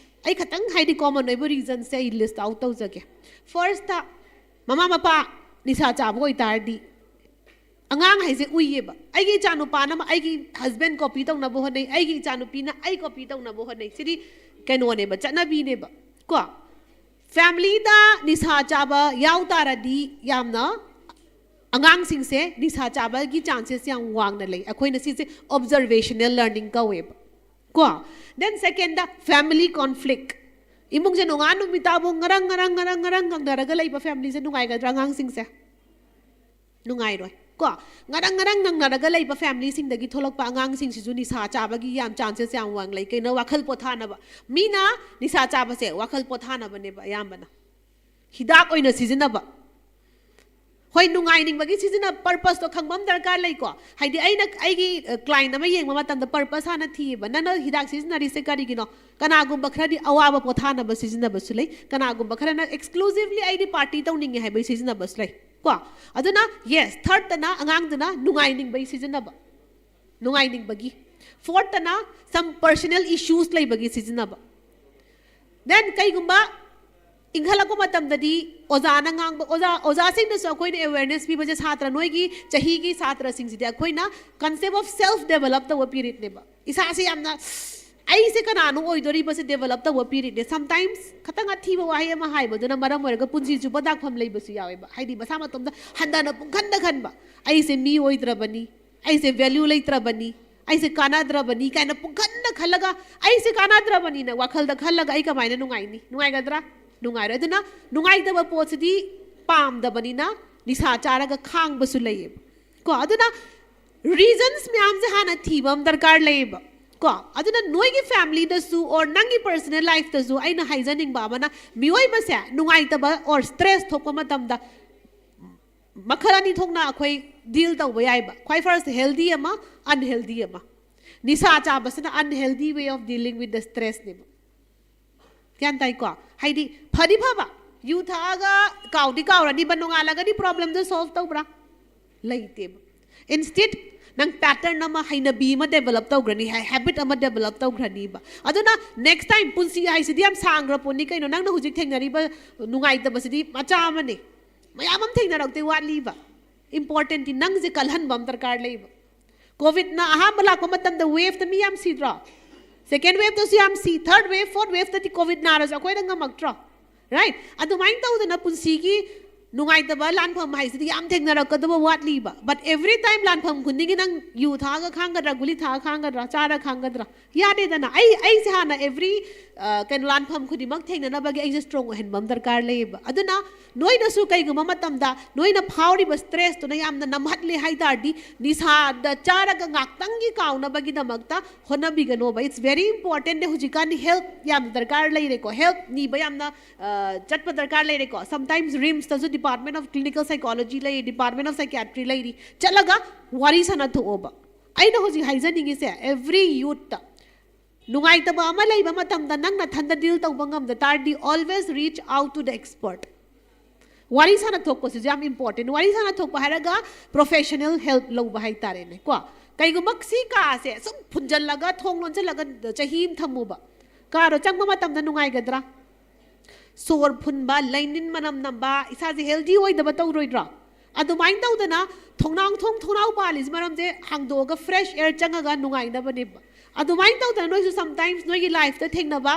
ꯑꯩ ꯈꯇꯪ, ꯍꯥꯏꯗꯤ, ꯀꯣꯃꯟ ꯑꯣꯏꯕ ꯔꯤꯖꯟꯁꯦ ꯑꯩ ꯂꯤꯁ ꯑꯥꯎꯠ ꯇꯧꯖꯒꯦ꯫ ꯐꯥꯔꯁꯇ, ꯃꯃꯥ ꯃꯄꯥ ꯅꯤꯁꯥ ꯆꯥꯕ ꯑꯣꯏꯇꯥꯔꯗꯤ, ꯑꯉꯥꯡ ꯍꯥꯏꯁꯦ ꯎꯏꯌꯦꯕ꯫ ꯑꯩꯒꯤ ꯏꯆꯥꯅꯨꯄꯥꯅ ꯑꯃ ꯑꯩꯒꯤ ꯍꯁꯕꯦꯟ ꯀꯣꯄꯤ ꯇꯧꯅꯕ ꯍꯣꯠꯅꯩ, ꯑꯩꯒꯤ ꯏꯆꯥꯅꯨꯄꯤꯅ ꯑꯩ ꯀꯣꯄꯤ ꯇꯧꯅꯕ ꯍꯣꯠꯅꯩ꯫ ꯁꯤꯗꯤ ꯀꯩꯅꯣꯅꯦꯕ, ꯆꯠꯅꯕꯤꯅꯦꯕ꯫ ꯀꯣ, ꯐꯦꯃꯤꯂꯤꯗ ꯅꯤꯁꯥ ꯆꯥꯕ ꯌꯥꯎ ꯇꯥꯔꯗꯤ, ꯌꯥꯝꯅ ꯑꯉꯥꯡꯁꯤꯡꯁꯦ ꯅꯤꯁꯥ ꯆꯥꯕꯒꯤ ꯆꯥꯟꯁꯦꯁ ꯌꯥꯝ ꯋꯥꯡꯅ ꯂꯩ꯫ ꯑꯩꯈꯣꯏꯅ ꯁꯤꯁꯦ ꯑꯣꯕꯖꯔꯕꯦꯁꯅꯦꯜ ꯂꯔꯅꯤꯡ ꯀꯧꯋꯦꯕ꯫ ꯀꯣ, ꯗꯦꯟ ꯁꯦꯀꯦꯟꯗ, ꯐꯦꯃꯤꯂꯤ ꯀꯣꯟꯐ꯭ꯂꯤꯛ꯫ ꯏꯃꯨꯡꯁꯦ ꯅꯣꯡꯉꯥꯟ ꯅꯨꯃꯤꯠ ꯇꯥꯕꯨ ꯉꯔꯪ ꯉꯔꯪ ꯉꯔꯪ ꯉꯔꯪ ꯉꯪꯅꯔꯒ ꯂꯩꯕ ꯐꯦꯃꯤꯂꯤꯁꯦ ꯅꯨꯡꯉꯥꯏꯒꯗ꯭ꯔꯥ? ꯑꯉꯥꯡꯁꯤꯡꯁꯦ ꯅꯨꯡꯉꯥꯏꯔꯣꯏ꯫ ꯀꯣ, ꯉꯔꯪ ꯉꯔꯪ ꯉꯪꯅꯔꯒ ꯂꯩꯕ ꯐꯦꯃꯤꯂꯤꯁꯤꯡꯗꯒꯤ ꯊꯣꯛꯂꯛꯄ ꯑꯉꯥꯡꯁꯤꯡꯁꯤꯁꯨ ꯅꯤꯁꯥ ꯆꯥꯕꯒꯤ ꯌꯥꯝ ꯆꯥꯟꯁꯦꯁ ꯌꯥꯝ ꯋꯥꯡ ꯂꯩ꯫ ꯀꯩꯅꯣ? ꯋꯥꯈꯜ ꯄꯣꯊꯥꯅꯕ꯫ ꯃꯤꯅ ꯅꯤꯁꯥ ꯆꯥꯕꯁꯦ ꯋꯥꯈꯜ ꯄꯣꯊꯥꯅꯕꯅꯦꯕ ꯑꯌꯥꯝꯕꯅ, ꯍꯤꯗꯥꯛ ꯑꯣꯏꯅ ꯁꯤꯖꯤꯟꯅꯕ꯫ ꯍꯣꯏ, ꯅꯨꯡꯉꯥꯏꯅꯤꯡꯕꯒꯤ ꯁꯤꯖꯤꯟꯅ, ꯄꯔꯄꯁꯇꯣ ꯈꯪꯕ ꯑꯃ ꯗꯔꯀꯥꯔ ꯂꯩꯀꯣ꯫ ꯍꯥꯏꯗꯤ, ꯑꯩꯅ ꯑꯩꯒꯤ ꯀ꯭ꯂꯥꯏꯟ ꯑꯃ ꯌꯦꯡꯕ ꯃꯇꯝꯗ ꯄꯔꯄꯁ ꯍꯥꯟꯅ ꯊꯤꯌꯦꯕ꯫ "ꯅꯪꯅ ꯍꯤꯗꯥꯛ ꯁꯤꯖꯤꯟꯅꯔꯤꯁꯦ ꯀꯔꯤꯒꯤꯅꯣ?" ꯀꯅꯥꯒꯨꯝꯕ ꯈꯔꯗꯤ ꯑꯋꯥꯕ ꯄꯣꯊꯥꯅꯕ ꯁꯤꯖꯤꯟꯅꯕꯁꯨ ꯂꯩ, ꯀꯅꯥꯒꯨꯝꯕ ꯈꯔꯅ ꯑꯦꯛꯁꯀ꯭ꯂꯨꯁꯤꯚꯂꯤ "ꯑꯩꯗꯤ ꯄꯥꯔꯇꯤ ꯇꯧꯅꯤꯡꯉꯦ" ꯍꯥꯏꯕꯒꯤ ꯁꯤꯖꯤꯟꯅꯕꯁꯨ ꯂꯩ꯫ ꯀꯣ, ꯑꯗꯨꯅ, ꯌꯦꯁ, ꯊꯥꯔꯠꯇꯅ ꯑꯉꯥꯡꯗꯨꯅ ꯅꯨꯡꯉꯥꯏꯅꯤꯡꯕꯒꯤ ꯁꯤꯖꯤꯟꯅꯕ, ꯅꯨꯡꯉꯥꯏꯅꯤꯡꯕꯒꯤ꯫ ꯐꯣꯔꯠꯇꯅ some personal issues ꯂꯩꯕꯒꯤ ꯁꯤꯖꯤꯟꯅꯕ꯫ ꯗꯦꯟ ꯀꯩꯒꯨꯝꯕ ꯏꯟꯈꯠꯂꯛꯄ ꯃꯇꯝꯗꯗꯤ ꯑꯣꯖꯥꯅ ꯉꯥꯡꯕ, ꯑꯣꯖꯥ, ꯑꯣꯖꯥꯁꯤꯡꯗꯁꯨ ꯑꯩꯈꯣꯏꯅ ꯑꯦꯋꯦꯔꯅꯦꯁ ꯄꯤꯕꯁꯦ, ꯁꯥꯇ꯭ꯔ, ꯅꯣꯏꯒꯤ ꯆꯍꯤꯒꯤ ꯁꯥꯇ꯭ꯔꯁꯤꯡꯁꯤꯗꯤ ꯑꯩꯈꯣꯏꯅ ꯀꯟꯁꯦꯞ ꯑꯣꯐ ꯁꯦꯜꯐ ꯗꯦꯕꯂꯞ ꯇꯧꯕ ꯄꯤꯔꯤꯠꯅꯦꯕ꯫ ꯏꯁꯥꯁꯦ ꯌꯥꯝꯅ ꯑꯩꯁꯦ ꯀꯅꯥꯅꯣ ꯑꯣꯏꯗꯣꯔꯤꯕꯁꯦ develop ꯇꯧꯕ ꯄꯤꯔꯤꯅꯦ꯫ Sometimes ꯈꯇꯪ ꯑꯊꯤꯕ ꯋꯥꯍꯩ ꯑꯃ ꯍꯥꯏꯕꯗꯨꯅ ꯃꯔꯝ ꯑꯣꯏꯔꯒ ꯄꯨꯟꯁꯤ ꯆꯨꯞꯄ ꯗꯥꯛꯐꯝ ꯂꯩꯕꯁꯨ ꯌꯥꯎꯋꯦꯕ꯫ ꯍꯥꯏꯗꯤ ꯃꯁꯥ ꯃꯇꯣꯝꯗ ꯍꯟꯊꯅ ꯄꯨꯡꯈꯟꯗ ꯈꯟꯕ, "ꯑꯩꯁꯦ ꯃꯤ ꯑꯣꯏꯗ꯭ꯔꯕꯅꯤ, ꯑꯩꯁꯦ value ꯂꯩꯇ꯭ꯔꯕꯅꯤ, ꯑꯩꯁꯦ ꯀꯥꯟꯅꯗ꯭ꯔꯕꯅꯤ" ꯀꯥꯏꯅ ꯄꯨꯡꯈꯟꯗ ꯈꯜꯂꯒ, "ꯑꯩꯁꯦ ꯀꯥꯟꯅꯗ꯭ꯔꯕꯅꯤꯅ" ꯋꯥꯈꯜꯗ ꯈꯜꯂꯒ ꯑꯩ ꯀꯃꯥꯏꯅ ꯅꯨꯡꯉꯥꯏꯅꯤ? ꯅꯨꯡꯉꯥꯏꯒꯗ꯭ꯔꯥ? ꯅꯨꯡꯉꯥꯏꯔꯣꯏ꯫ ꯑꯗꯨꯅ ꯅꯨꯡꯉꯥꯏꯇꯕ ꯄꯣꯠꯁꯤꯗꯤ ꯄꯥꯝꯗꯕꯅꯤꯅ ꯅꯤꯁꯥ ꯆꯥꯔꯒ ꯈꯥꯡꯕꯁꯨ ꯂꯩꯌꯦꯕ꯫ ꯀꯣ, ꯑꯗꯨꯅ reasons ꯃꯌꯥꯝꯁꯦ ꯍꯥꯟꯅ ꯊꯤꯕ ꯑꯃ ꯗꯔꯀꯥꯔ ꯂꯩꯌꯦꯕ꯫ ꯀꯣ, ꯑꯗꯨꯅ ꯅꯣꯏꯒꯤ family ꯗꯁꯨ or ꯅꯪꯒꯤ personal life ꯇꯁꯨ ꯑꯩꯅ ꯍꯥꯏꯖꯅꯤꯡꯕ ꯑꯃꯅ, ꯃꯤꯑꯣꯏꯕꯁꯦ ꯅꯨꯡꯉꯥꯏꯇꯕ or stress ꯊꯣꯛꯄ ꯃꯇꯝꯗ ꯃꯈꯜ ꯑꯅꯤ ꯊꯣꯛꯅ ꯑꯩꯈꯣꯏ deal ꯇꯧꯕ ꯌꯥꯏꯕ꯫ ꯈ꯭ꯋꯥꯏ first healthy ꯑꯃ, unhealthy ꯑꯃ꯫ ꯅꯤꯁꯥ ꯆꯥꯕꯁꯤꯅ unhealthy way of dealing with the stress ꯅꯦꯕ꯫ ꯒ꯭ꯌꯥꯟ ꯇꯥꯏꯀꯣ? ꯍꯥꯏꯗꯤ ꯐꯗꯤ ꯐꯕ, ꯌꯨ ꯊꯛꯑꯒ ꯀꯥꯎꯗꯤ ꯀꯥꯎꯔꯅꯤꯕ, ꯅꯣꯡꯉꯥꯜꯂꯒꯗꯤ problem ꯗꯣ solve ꯇꯧꯕ꯭ꯔꯥ? ꯂꯩꯇꯦꯕ꯫ Instead, ꯅꯪ pattern ꯑꯃ, ꯍꯩꯅꯕꯤ ꯑꯃ develop ꯇꯧꯈ꯭ꯔꯅꯤ, ꯍꯥꯏ, habit ꯑꯃ develop ꯇꯧꯈ꯭ꯔꯅꯤꯕ꯫ ꯑꯗꯨꯅ next time, ꯄꯨꯟꯁꯤ ꯍꯥꯏꯁꯤꯗꯤ ꯌꯥꯝ ꯁꯥꯡꯈ꯭ꯔ ꯄꯣꯠꯅꯤ ꯀꯩꯅꯣ, ꯅꯪꯅ ꯍꯧꯖꯤꯛ ꯊꯦꯡꯅꯔꯤꯕ ꯅꯨꯡꯉꯥꯏꯇꯕꯁꯤꯗꯤ ꯃꯆꯥ ꯑꯃꯅꯤ, ꯃꯌꯥꯝ ꯑꯃ ꯊꯦꯡꯅꯔꯛꯇꯣꯏ ꯋꯥꯠꯂꯤꯕ꯫ Important ꯇꯤ ꯅꯪꯁꯦ ꯀꯜꯍꯟꯕ ꯑꯃ ꯗꯔꯀꯥꯔ ꯂꯩꯕ꯫ COVID ꯅ ꯑꯍꯥꯟꯕ ꯂꯥꯛꯄ ꯃꯇꯝꯗ wave ꯇ ꯃꯤ ꯌꯥꯝ ꯁꯤꯗ꯭ꯔꯣ? Second wave ꯇꯁꯨ ꯌꯥꯝ ꯁꯤ, third wave, fourth wave ꯇꯗꯤ COVID ꯅꯥꯔꯁꯨ ꯑꯩꯈꯣꯏꯅ ꯉꯝꯃꯛꯇ꯭ꯔꯣ? Right? ꯑꯗꯨꯃꯥꯏꯅ ꯇꯧꯗꯅ ꯄꯨꯟꯁꯤꯒꯤ ꯅꯨꯡꯉꯥꯏꯇꯕ ꯂꯥꯟꯐꯝ ꯍꯥꯏꯁꯤꯗꯤ ꯌꯥꯝ ꯊꯦꯡꯅꯔꯛꯀꯗꯕ ꯋꯥꯠꯂꯤꯕ꯫ But every time ꯂꯥꯟꯐꯝ ꯈꯨꯗꯤꯡꯒꯤ ꯅꯪ ꯌꯨ ꯊꯛꯑꯒ ꯈꯥꯡꯒꯗ꯭ꯔꯥ, ꯒꯨꯂꯤ ꯊꯛꯑꯒ ꯈꯥꯡꯒꯗ꯭ꯔꯥ, ꯆꯥꯔ ꯈꯥꯡꯒꯗ꯭ꯔꯥ? ꯌꯥꯗꯦꯗꯅ꯫ ꯑꯩ, ꯑꯩꯁꯦ ꯍꯥꯟꯅ every, ꯑ, ꯀꯩꯅꯣ, ꯂꯥꯟꯐꯝ ꯈꯨꯗꯤꯡꯃꯛ ꯊꯦꯡꯅꯅꯕꯒꯤ ꯑꯩꯁꯦ strong ꯑꯣꯏꯍꯟꯕ ꯑꯃ ꯗꯔꯀꯥꯔ ꯂꯩꯌꯦꯕ꯫ ꯑꯗꯨꯅ ꯅꯣꯏꯅꯁꯨ ꯀꯩꯒꯨꯝꯕ ꯃꯇꯝꯗ ꯅꯣꯏꯅ ꯐꯥꯎꯔꯤꯕ stress ꯇꯨꯅ ꯌꯥꯝꯅ ꯅꯝꯍꯠꯂꯦ ꯍꯥꯏ ꯇꯥꯔꯗꯤ, ꯅꯤꯁꯥꯗ ꯆꯥꯔꯒ ꯉꯥꯛꯇꯪꯒꯤ ꯀꯥꯎꯅꯕꯒꯤꯗꯃꯛꯇ ꯍꯣꯠꯅꯕꯤꯒꯅꯣꯕ꯫ It's very important꯫ ꯍꯧꯖꯤꯛꯀꯥꯟꯗꯤ help ꯌꯥꯝꯅ ꯗꯔꯀꯥꯔ ꯂꯩꯔꯦꯀꯣ, help ꯅꯤꯕ ꯌꯥꯝꯅ, ꯑ, ꯆꯠꯄ ꯗꯔꯀꯥꯔ ꯂꯩꯔꯦꯀꯣ꯫ Sometimes RIMS ꯇꯁꯨ Department of Clinical Psychology ꯂꯩ, Department of Psychiatry ꯂꯩꯔꯤ, ꯆꯠꯂꯒ ꯋꯥꯔꯤ ꯁꯥꯟꯅꯊꯣꯛꯑꯣꯕ꯫ ꯑꯩꯅ ꯍꯧꯖꯤꯛ ꯍꯥꯏꯖꯅꯤꯡꯉꯤꯁꯦ, every youth ꯇ ꯅꯨꯡꯉꯥꯏꯇꯕ ꯑꯃ ꯂꯩꯕ ꯃꯇꯝꯗ ꯅꯪ ꯅꯊꯟꯗ deal ꯇꯧꯕ ꯉꯝꯗ ꯇꯥꯔꯗꯤ, always reach out to the expert꯫ ꯋꯥꯔꯤ ꯁꯥꯟꯅꯊꯣꯛꯄꯁꯤꯁꯨ ꯌꯥꯝ important꯫ ꯋꯥꯔꯤ ꯁꯥꯟꯅꯊꯣꯛꯄ ꯍꯥꯏꯔꯒ professional help ꯂꯧꯕ ꯍꯥꯏꯇꯥꯔꯦꯅꯦ ꯀꯣ꯫ ꯀꯩꯒꯨꯝꯕ ꯁꯤ ꯀꯥꯁꯦ ꯁꯨꯝ ꯐꯨꯟꯖꯜꯂꯒ, ꯊꯣꯡ ꯂꯣꯟꯁꯤꯜꯂꯒ ꯆꯍꯤ ꯑꯃ ꯊꯝꯃꯨꯕ, ꯀꯥꯗꯣ ꯆꯪꯕ ꯃꯇꯝꯗ ꯅꯨꯡꯉꯥꯏꯒꯗ꯭ꯔꯥ? ꯁꯣꯔ ꯐꯨꯟꯕ, ꯂꯩꯅꯤꯟ ꯃꯅꯝ ꯅꯝꯕ, ꯏꯁꯥꯁꯦ healthy ꯑꯣꯏꯗꯕ ꯇꯧꯔꯣꯏꯗ꯭ꯔꯣ? ꯑꯗꯨꯃꯥꯏꯅ ꯇꯧꯗꯅ ꯊꯣꯡꯅꯥꯎ, ꯊꯣꯡ, ꯊꯣꯡꯅꯥꯎ ꯄꯥꯜꯂꯤꯁꯤ ꯃꯔꯝꯁꯦ ꯍꯥꯡꯗꯣꯛꯑꯒ fresh air ꯆꯪꯉꯒ ꯅꯨꯡꯉꯥꯏꯅꯕꯅꯦꯕ꯫ ꯑꯗꯨꯃꯥꯏꯅ ꯇꯧꯗꯅ ꯅꯣꯏꯁꯨ sometimes ꯅꯣꯏꯒꯤ ꯂꯥꯏꯐꯇ ꯊꯦꯡꯅꯕ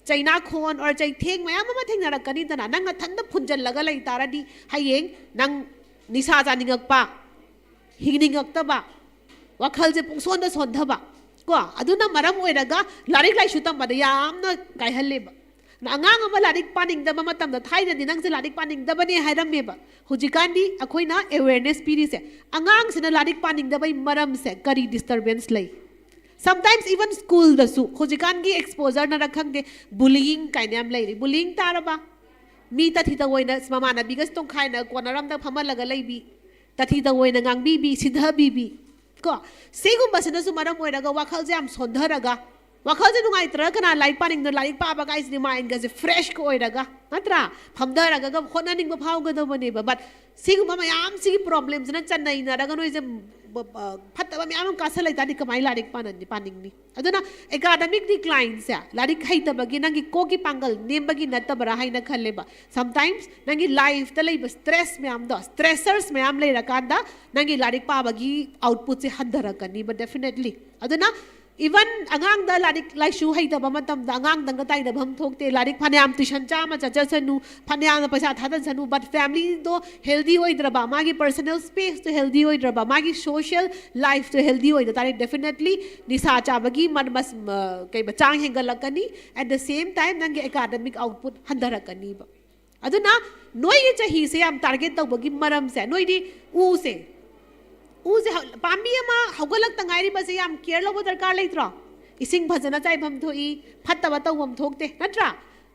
ꯆꯩꯅꯥꯈꯣꯟ or ꯆꯩꯊꯦꯡ ꯃꯌꯥꯝ ꯑꯃ ꯊꯦꯡꯅꯔꯛꯀꯅꯤꯗꯅ, ꯅꯪ ꯅꯊꯟꯗ ꯐꯨꯟꯖꯜꯂꯒ ꯂꯩ ꯇꯥꯔꯗꯤ ꯍꯌꯦꯡ ꯅꯪ ꯅꯤꯁꯥ ꯆꯥꯅꯤꯡꯉꯛꯄ, ꯍꯤꯡꯅꯤꯡꯉꯛꯇꯕ, ꯋꯥꯈꯜꯁꯦ ꯄꯨꯡꯁꯣꯟꯗ ꯁꯣꯟꯊꯕ ꯀꯣ, ꯑꯗꯨꯅ ꯃꯔꯝ ꯑꯣꯏꯔꯒ ꯂꯥꯏꯔꯤꯛ ꯂꯥꯏꯁꯨ ꯇꯝꯕꯗ ꯌꯥꯝꯅ ꯀꯥꯏꯍꯜꯂꯦꯕ꯫ ꯑꯉꯥꯡ ꯑꯃ ꯂꯥꯏꯔꯤꯛ ꯄꯥꯅꯤꯡꯗꯕ ꯃꯇꯝꯗ, ꯊꯥꯏꯅꯗꯤ ꯅꯪꯁꯦ ꯂꯥꯏꯔꯤꯛ ꯄꯥꯅꯤꯡꯗꯕꯅꯦ ꯍꯥꯏꯔꯝꯃꯦꯕ꯫ ꯍꯧꯖꯤꯛꯀꯥꯟꯗꯤ ꯑꯩꯈꯣꯏꯅ awareness ꯄꯤꯔꯤꯁꯦ, ꯑꯉꯥꯡꯁꯤꯅ ꯂꯥꯏꯔꯤꯛ ꯄꯥꯅꯤꯡꯗꯕꯩ ꯃꯔꯝꯁꯦ ꯀꯔꯤ disturbance ꯂꯩ? Sometimes even schoolꯗꯁꯨ ꯍꯧꯖꯤꯛꯀꯥꯟꯒꯤ exposureꯅꯔ ꯈꯪꯗꯦ, bullying ꯀꯥꯏꯅ ꯌꯥꯝ ꯂꯩꯔꯤ꯫ Bullying ꯇꯥꯔꯕ? ꯃꯤ ꯇꯊꯤ ꯇꯑꯣꯏꯅ ꯃꯃꯥꯟꯅꯕꯤꯒ ꯇꯣꯡꯈꯥꯏꯅ corner ꯑꯝꯗ ꯐꯝꯍꯜꯂꯒ ꯂꯩꯕꯤ, ꯇꯊꯤ ꯇꯑꯣꯏꯅ ꯉꯥꯡꯕꯤꯕꯤ, ꯁꯤꯊꯕꯤꯕꯤ ꯀꯣ, ꯁꯤꯒꯨꯝꯕꯁꯤꯅꯁꯨ ꯃꯔꯝ ꯑꯣꯏꯔꯒ ꯋꯥꯈꯜꯁꯦ ꯌꯥꯝ ꯁꯣꯟꯊꯔꯒ, ꯋꯥꯈꯜꯁꯦ ꯅꯨꯡꯉꯥꯏꯇ꯭ꯔꯒ ꯀꯅꯥ ꯂꯥꯏꯔꯤꯛ ꯄꯥꯅꯤꯡꯗꯣꯏꯅꯣ? ꯂꯥꯏꯔꯤꯛ ꯄꯥꯕ ꯀꯥꯏꯁꯤꯗꯤ mindꯒꯁꯦ freshꯀ ꯑꯣꯏꯔꯒ, ꯅꯠꯇ꯭ꯔꯥ? ꯐꯝꯊꯔꯒ ꯍꯣꯠꯅꯅꯤꯡꯕ ꯐꯥꯎꯒꯗꯕꯅꯦꯕ꯫ But ꯁꯤꯒꯨꯝꯕ ꯃꯌꯥꯝꯁꯤꯒꯤ problemꯁꯤꯅ ꯆꯟꯅꯩꯅꯔꯒ ꯅꯣꯏꯁꯦ ꯕ-, ꯕ-, ꯐꯠꯇꯕ ꯃꯌꯥꯝ ꯑꯃ ꯀꯥꯁꯜ ꯂꯩꯇꯥꯔꯗꯤ ꯀꯃꯥꯏꯅ ꯂꯥꯏꯔꯤꯛ ꯄꯥꯅꯅꯤ, ꯄꯥꯅꯤꯡꯅꯤ? ꯑꯗꯨꯅ academic declineꯁꯦ ꯂꯥꯏꯔꯤꯛ ꯍꯩꯇꯕꯒꯤ, ꯅꯪꯒꯤ ꯀꯣꯛꯀꯤ ꯄꯥꯡꯒꯜ ꯅꯦꯝꯕꯒꯤ ꯅꯠꯇꯕ꯭ꯔꯥ ꯍꯥꯏꯅ ꯈꯜꯂꯦꯕ꯫ Sometimes ꯅꯪꯒꯤ lifeꯇ ꯂꯩꯕ stress ꯃꯌꯥꯝꯗꯣ, stressors ꯃꯌꯥꯝ ꯂꯩꯔꯀꯥꯟꯗ ꯅꯪꯒꯤ ꯂꯥꯏꯔꯤꯛ ꯄꯥꯕꯒꯤ outputꯁꯦ ꯍꯟꯊꯔꯛꯀꯅꯤꯕ definitely꯫ ꯑꯗꯨꯅ even ꯑꯉꯥꯡꯗ ꯂꯥꯏꯔꯤꯛ ꯂꯥꯏꯁꯨ ꯍꯩꯇꯕ ꯃꯇꯝꯗ ꯑꯉꯥꯡꯗꯪꯒ ꯇꯥꯏꯅꯐꯝ ꯊꯣꯛꯇꯦ꯫ ꯂꯥꯏꯔꯤꯛ ꯐꯅꯌꯥꯝ tuition ꯆꯥꯝꯃ ꯆꯠꯆꯁꯅꯨ, ꯐꯅꯌꯥꯝꯅ ꯄꯩꯁꯥ ꯊꯥꯗꯁꯅꯨ, but familyꯗꯣ healthy ꯑꯣꯏꯗ꯭ꯔꯕ, ꯃꯥꯒꯤ personal spaceꯇꯣ healthy ꯑꯣꯏꯗ꯭ꯔꯕ, ꯃꯥꯒꯤ social lifeꯇꯣ healthy ꯑꯣꯏꯗ ꯇꯥꯔꯗꯤ definitely ꯅꯤꯁꯥ ꯆꯥꯕꯒꯤ ꯃ-, ꯃꯁ-, ꯃ-, ꯀꯩꯕ, ꯆꯥꯡ ꯍꯦꯟꯒꯠꯂꯛꯀꯅꯤ꯫ At the same time ꯅꯪꯒꯤ academic output ꯍꯟꯊꯔꯛꯀꯅꯤꯕ꯫ ꯑꯗꯨꯅ ꯅꯣꯏꯒꯤ ꯆꯍꯤꯁꯦ ꯌꯥꯝ target ꯇꯧꯕꯒꯤ ꯃꯔꯝꯁꯦ, ꯅꯣꯏꯗꯤ ꯎꯁꯦ, ꯎꯁꯦ ꯍꯧ-, ꯄꯥꯝꯕꯤ ꯑꯃ ꯍꯧꯒꯠꯂꯛꯇ ꯉꯥꯏꯔꯤꯕꯁꯦ ꯌꯥꯝ care ꯂꯧꯕ ꯗꯔꯀꯥꯔ ꯂꯩꯇ꯭ꯔꯣ? ꯏꯁꯤꯡ ꯐꯖꯅ ꯆꯥꯏꯐꯝ ꯊꯣꯛꯏ, ꯐꯠꯇꯕ ꯇꯧꯐꯝ ꯊꯣꯛꯇꯦ, ꯅꯠꯇ꯭ꯔꯥ?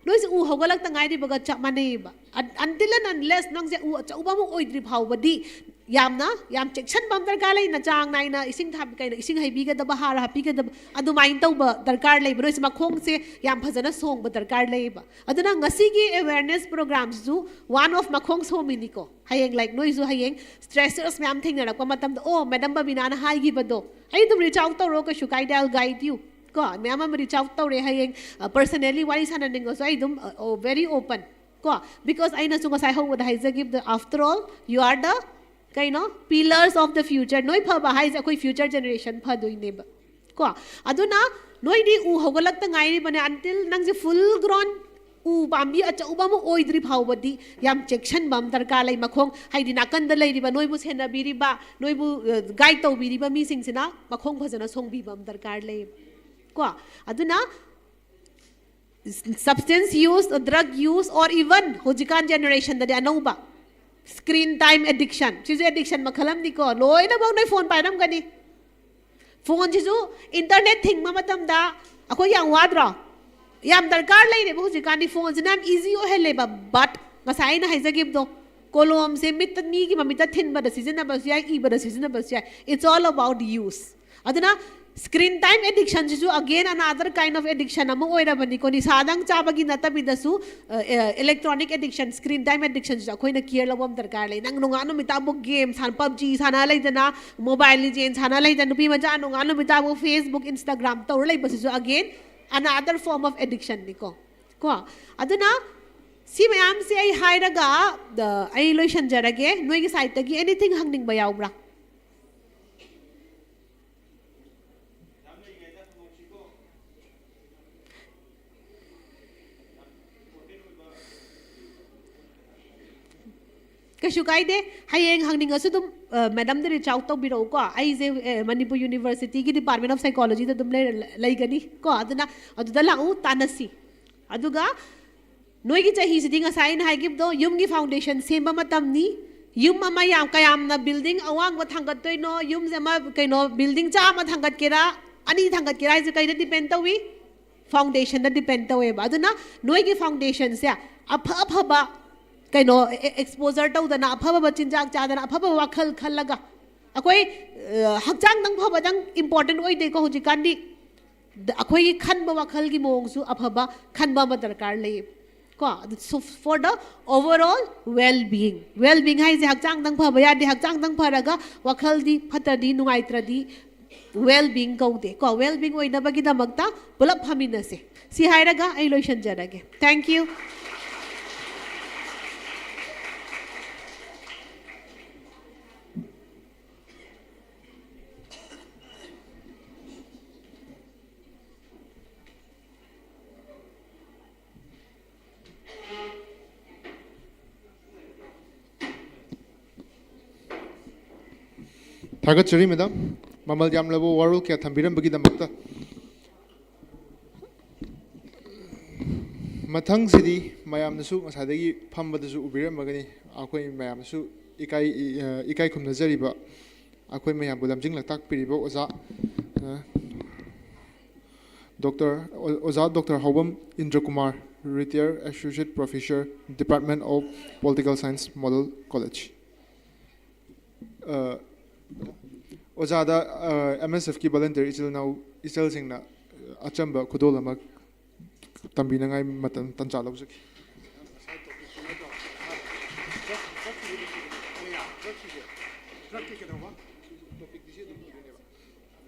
ꯅꯣꯏꯁꯦ ꯎ ꯍꯧꯒꯠꯂꯛꯇ ꯉꯥꯏꯔꯤꯕꯒ ꯆꯞ ꯃꯥꯟꯅꯩꯌꯦꯕ꯫ Un-, until and unless ꯅꯪꯁꯦ ꯎ ꯑꯆꯧꯕ ꯑꯃ ꯑꯣꯏꯗ꯭ꯔꯤ ꯐꯥꯎꯕꯗꯤ ꯌꯥꯝꯅ, ꯌꯥꯝ ꯆꯦꯛꯁꯤꯟꯕ ꯑꯃ ꯗꯔꯀꯥꯔ ꯂꯩꯅ, ꯆꯥꯡ ꯅꯥꯏꯅ ꯏꯁꯤꯡ ꯊꯥꯕꯤ-, ꯀꯩꯅꯣ, ꯏꯁꯤꯡ ꯍꯩꯕꯤꯒꯗꯕ, ꯍꯥꯔ ꯍꯥꯞꯄꯤꯒꯗꯕ, ꯑꯗꯨꯃꯥꯏꯅ ꯇꯧꯕ ꯗꯔꯀꯥꯔ ꯂꯩꯕ꯫ ꯅꯣꯏꯁꯦ ꯃꯈꯣꯡꯁꯦ ꯌꯥꯝ ꯐꯖꯅ ꯁꯣꯡꯕ ꯗꯔꯀꯥꯔ ꯂꯩꯌꯦꯕ꯫ ꯑꯗꯨꯅ ꯉꯁꯤꯒꯤ awareness programꯁꯤꯁꯨ one of ꯃꯈꯣꯡ ꯁꯣꯝꯃꯤꯅꯤꯀꯣ꯫ ꯍꯌꯦꯡ, like, ꯅꯣꯏꯁꯨ ꯍꯌꯦꯡ stressors ꯃꯌꯥꯝ ꯊꯦꯡꯅꯔꯛꯄ ꯃꯇꯝꯗ, "ꯑꯣ, Madam ꯕꯕꯤꯅꯥꯅ ꯍꯥꯏꯈꯤꯕꯗꯣ, ꯑꯩ ꯑꯗꯨꯝ reach out ꯇꯧꯔꯣ, ꯀꯩꯁꯨ ꯀꯥꯏꯗꯦ, I'll guide you." ꯀꯣ, ꯃꯌꯥꯝ ꯑꯃ reach out ꯇꯧꯔꯦ, ꯍꯌꯦꯡ, ꯑ, personally ꯋꯥꯔꯤ ꯁꯥꯟꯅꯅꯤꯡꯉꯁꯨ ꯑꯩ ꯑꯗꯨꯝ, ꯑ, ꯑꯣ, very open ꯀꯣ, because ꯑꯩꯅꯁꯨ ꯉꯁꯥꯏ ꯍꯧꯕꯗ ꯍꯥꯏꯖꯈꯤꯕꯗꯣ, after all, you are the, ꯀꯩꯅꯣ, pillars of the future. ꯅꯣꯏ ꯐꯕ ꯍꯥꯏꯁꯦ ꯑꯩꯈꯣꯏ future generation ꯐꯗꯣꯏꯅꯦꯕ꯫ ꯀꯣ, ꯑꯗꯨꯅ ꯅꯣꯏꯗꯤ ꯎ ꯍꯧꯒꯠꯂꯛꯇ ꯉꯥꯏꯔꯤꯕꯅꯦ, until ꯅꯪꯁꯦ full grown ꯎ ꯄꯥꯝꯕꯤ ꯑꯆꯧꯕ ꯑꯃ ꯑꯣꯏꯗ꯭ꯔꯤ ꯐꯥꯎꯕꯗꯤ ꯌꯥꯝ ꯆꯦꯛꯁꯤꯟꯕ ꯑꯃ ꯗꯔꯀꯥꯔ ꯂꯩ꯫ ꯃꯈꯣꯡ ꯍꯥꯏꯗꯤ ꯅꯥꯀꯟꯗ ꯂꯩꯔꯤꯕ, ꯅꯣꯏꯕꯨ ꯁꯦꯟꯅꯕꯤꯔꯤꯕ, ꯅꯣꯏꯕꯨ ꯒꯥꯏꯗ ꯇꯧꯕꯤꯔꯤꯕ ꯃꯤꯁꯤꯡꯁꯤꯅ ꯃꯈꯣꯡ ꯐꯖꯅ ꯁꯣꯡꯕꯤꯕ ꯑꯃ ꯗꯔꯀꯥꯔ ꯂꯩ꯫ ꯀꯣ, ꯑꯗꯨꯅ substance use, drug use, or even ꯍꯧꯖꯤꯛꯀꯥꯟ ꯖꯦꯅꯦꯔꯦꯁꯟꯗꯗꯤ ꯑꯅꯧꯕ screen time addiction, ꯁꯤꯁꯨ ꯑꯦꯗꯤꯛꯁꯟ ꯃꯈꯜ ꯑꯃꯅꯤꯀꯣ꯫ ꯂꯣꯏꯅꯃꯛ ꯅꯣꯏ ꯐꯣꯟ ꯄꯥꯏꯔꯝꯒꯅꯤ꯫ ꯐꯣꯟꯁꯤꯁꯨ ꯏꯟꯇꯔꯅꯦꯠ ꯊꯤꯡꯕ ꯃꯇꯝꯗ ꯑꯩꯈꯣꯏ ꯌꯥꯝ ꯋꯥꯗ꯭ꯔꯣ? ꯌꯥꯝ ꯗꯔꯀꯥꯔ ꯂꯩꯔꯦꯕ ꯍꯧꯖꯤꯛꯀꯥꯟꯗꯤ꯫ ꯐꯣꯟꯁꯤꯅ ꯌꯥꯝ ꯏꯖꯤ ꯑꯣꯏꯍꯜꯂꯦꯕ꯫ ꯕꯠ ꯉꯁꯥꯏ ꯑꯩꯅ ꯍꯥꯏꯖꯈꯤꯕꯗꯣ, ꯀꯣꯂꯣꯝꯁꯦ ꯃꯤꯠꯇ, ꯃꯤꯒꯤ ꯃꯃꯤꯠꯇ ꯊꯤꯟꯕꯗ ꯁꯤꯖꯤꯟꯅꯕꯁꯨ ꯌꯥꯏ, ꯏꯕꯗ ꯁꯤꯖꯤꯟꯅꯕꯁꯨ ꯌꯥꯏ꯫ It's all about use. ꯑꯗꯨꯅ screen time addiction ꯁꯤꯁꯨ again another kind of addiction ꯑꯃ ꯑꯣꯏꯔꯕꯅꯤꯀꯣ꯫ ꯅꯤꯁꯥꯗꯪ ꯆꯥꯕꯒꯤ ꯅꯠꯇꯕꯤꯗꯁꯨ, electronic addiction, screen time addiction ꯁꯤꯁꯨ ꯑꯩꯈꯣꯏꯅ ꯀꯤꯌꯔ ꯂꯧꯕ ꯑꯃ ꯗꯔꯀꯥꯔ ꯂꯩ꯫ ꯅꯪ ꯅꯣꯡꯉꯥꯟ ꯅꯨꯃꯤꯠ ꯇꯥꯕꯨ ꯒꯦꯝ ꯁꯥꯟꯅ, ꯄꯞꯖꯤ ꯁꯥꯟꯅ ꯂꯩꯗꯅ, ꯃꯣꯕꯥꯏꯜ ꯂꯤꯖꯦꯟ ꯁꯥꯟꯅ ꯂꯩꯗꯅ, ꯅꯨꯄꯤ ꯃꯆꯥ ꯅꯣꯡꯉꯥꯟ ꯅꯨꯃꯤꯠ ꯇꯥꯕꯨ Facebook, Instagram ꯇꯧꯔ ꯂꯩꯕꯁꯤꯁꯨ again another form of addiction ꯅꯤꯀꯣ꯫ ꯀꯣ, ꯑꯗꯨꯅ ꯁꯤ ꯃꯌꯥꯝꯁꯦ ꯑꯩ ꯍꯥꯏꯔꯒ, ꯑ, ꯑꯩ ꯂꯣꯏꯁꯤꯟꯖꯔꯒꯦ꯫ ꯅꯣꯏꯒꯤ ꯁꯥꯏꯠꯇꯒꯤ ꯑꯦꯅꯤꯊꯤꯡ ꯍꯪꯅꯤꯡꯕ ꯌꯥꯎꯕ꯭ꯔꯥ? ꯀꯩꯁꯨ ꯀꯥꯏꯗꯦ꯫ ꯍꯌꯦꯡ ꯍꯪꯅꯤꯡꯉꯁꯨ ꯑꯗꯨꯝ, ꯑ, ꯃꯦꯗꯥꯝꯗ ꯔꯤꯆ ꯑꯥꯎꯠ ꯇꯧꯕꯤꯔꯛꯎꯀꯣ꯫ ꯑꯩꯁꯦ, ꯑ, ꯃꯅꯤꯄꯨꯔ ꯌꯨꯅꯤꯚꯔꯁꯤꯇꯤꯒꯤ ꯗꯤꯄꯥꯔꯠꯃꯦꯟ ꯑꯣꯐ ꯁꯥꯏꯀꯣꯂꯣꯖꯤꯗ ꯑꯗꯨꯝ ꯂꯩꯔ-, ꯂꯩꯒꯅꯤ ꯀꯣ꯫ ꯑꯗꯨꯅ ꯑꯗꯨꯗ ꯂꯥꯛꯎ, ꯇꯥꯟꯅꯁꯤ꯫ ꯑꯗꯨꯒ ꯅꯣꯏꯒꯤ ꯆꯍꯤꯁꯤꯗꯤ ꯉꯁꯥꯏ ꯑꯩꯅ ꯍꯥꯏꯈꯤꯕꯗꯣ, ꯌꯨꯝꯒꯤ ꯐꯥꯎꯟꯗꯦꯁꯟ ꯁꯦꯝꯕ ꯃꯇꯝꯅꯤ꯫ ꯌꯨꯝ ꯑꯃ ꯌꯥꯝ, ꯀꯌꯥꯝꯅ ꯕꯤꯜꯗꯤꯡ ꯑꯋꯥꯡꯕ ꯊꯥꯡꯒꯠꯇꯣꯏꯅꯣ, ꯌꯨꯝꯁꯦ ꯑꯃ, ꯀꯩꯅꯣ, ꯕꯤꯜꯗꯤꯡ ꯆꯥꯝꯃ ꯊꯥꯡꯒꯠꯀꯦꯔꯥ, ꯑꯅꯤ ꯊꯥꯡꯒꯠꯀꯦꯔꯥ ꯍꯥꯏꯁꯦ ꯀꯩꯗ ꯗꯤꯄꯦꯟ ꯇꯧꯏ? ꯐꯥꯎꯟꯗꯦꯁꯟꯗ ꯗꯤꯄꯦꯟ ꯇꯧꯋꯦꯕ꯫ ꯑꯗꯨꯅ ꯅꯣꯏꯒꯤ ꯐꯥꯎꯟꯗꯦꯁꯟꯁꯦ ꯑꯐ ꯑꯐꯕ, ꯀꯩꯅꯣ, ꯑꯦꯛꯁꯄꯣꯖꯔ ꯇꯧꯗꯅ, ꯑꯐ ꯑꯐꯕ ꯆꯤꯟꯖꯥꯛ ꯆꯥꯗꯅ, ꯑꯐ ꯑꯐꯕ ꯋꯥꯈꯜ ꯈꯜꯂꯒ, ꯑꯩꯈꯣꯏ, ꯑ, ꯍꯛꯆꯥꯡꯗꯪ ꯐꯕꯗꯪ ꯏꯝꯄꯣꯔꯇꯦꯟ ꯑꯣꯏꯗꯦꯀꯣ ꯍꯧꯖꯤꯛꯀꯥꯟꯗꯤ꯫ ꯗ-, ꯑꯩꯈꯣꯏꯒꯤ ꯈꯟꯕ ꯋꯥꯈꯜꯒꯤ ꯃꯑꯣꯡꯁꯨ ꯑꯐꯕ ꯈꯟꯕ ꯑꯃ ꯗꯔꯀꯥꯔ ꯂꯩꯌꯦ ꯀꯣ꯫ ꯑꯗꯨ, so, for the overall well being, well being ꯍꯥꯏꯁꯦ ꯍꯛꯆꯥꯡꯗꯪ ꯐꯕ ꯌꯥꯗꯦ꯫ ꯍꯛꯆꯥꯡꯗꯪ ꯐꯔꯒ ꯋꯥꯈꯜꯗꯤ ꯐꯠꯇ꯭ꯔꯗꯤ, ꯅꯨꯡꯉꯥꯏꯇ꯭ꯔꯗꯤ well being ꯀꯧꯗꯦ ꯀꯣ꯫ Well being ꯑꯣꯏꯅꯕꯒꯤꯗꯃꯛꯇ ꯄꯨꯂꯞ ꯐꯃꯤꯟꯅꯁꯦ꯫ ꯁꯤ ꯍꯥꯏꯔꯒ ꯑꯩ ꯂꯣꯏꯁꯤꯟꯖꯔꯒꯦ꯫ Thank you. ꯊꯥꯒꯠꯆꯔꯤ, ꯃꯦꯗꯥꯝ, ꯃꯃꯜ ꯌꯥꯝꯂꯕ ꯋꯥꯔꯣꯜ ꯀꯌꯥ ꯊꯝꯕꯤꯔꯝꯕꯒꯤꯗꯃꯛꯇ꯫ ꯃꯊꯪꯁꯤꯗꯤ ꯃꯌꯥꯝꯅꯁꯨ ꯉꯁꯥꯏꯗꯒꯤ ꯐꯝꯕꯗꯁꯨ ꯎꯕꯤꯔꯝꯃꯒꯅꯤ, ꯑꯩꯈꯣꯏ ꯃꯌꯥꯝꯅꯁꯨ ꯏꯀꯥꯏ, ꯏꯀꯥꯏ ꯈꯨꯝꯅꯖꯔꯤꯕ, ꯑꯩꯈꯣꯏ ꯃꯌꯥꯝꯕꯨ ꯂꯝꯖꯤꯡ ꯂꯝꯇꯥꯛꯄꯤꯔꯤꯕ ꯑꯣꯖꯥ, ꯑ, ꯗꯣꯛꯇꯔ, ꯑꯣ-, ꯑꯣꯖꯥ doctor ꯍꯥꯎꯕꯝ ꯏꯟꯗ꯭ꯔꯀꯨꯃꯥꯔ, retired associate professor, Department of Political Science, Model College꯫ ꯑ, ꯑꯣꯖꯥꯗ, ꯑ, M S F ꯀꯤ volunteer ꯏꯆꯤꯜ ꯏꯅꯥꯎ, ꯏꯆꯜꯁꯤꯡꯅ ꯑꯆꯝꯕ ꯈꯨꯗꯣꯜ ꯑꯃ ꯇꯝꯕꯤꯅꯉꯥꯏ ꯃꯇꯝ, ꯇꯟꯖꯥ ꯂꯧꯖꯒꯦ꯫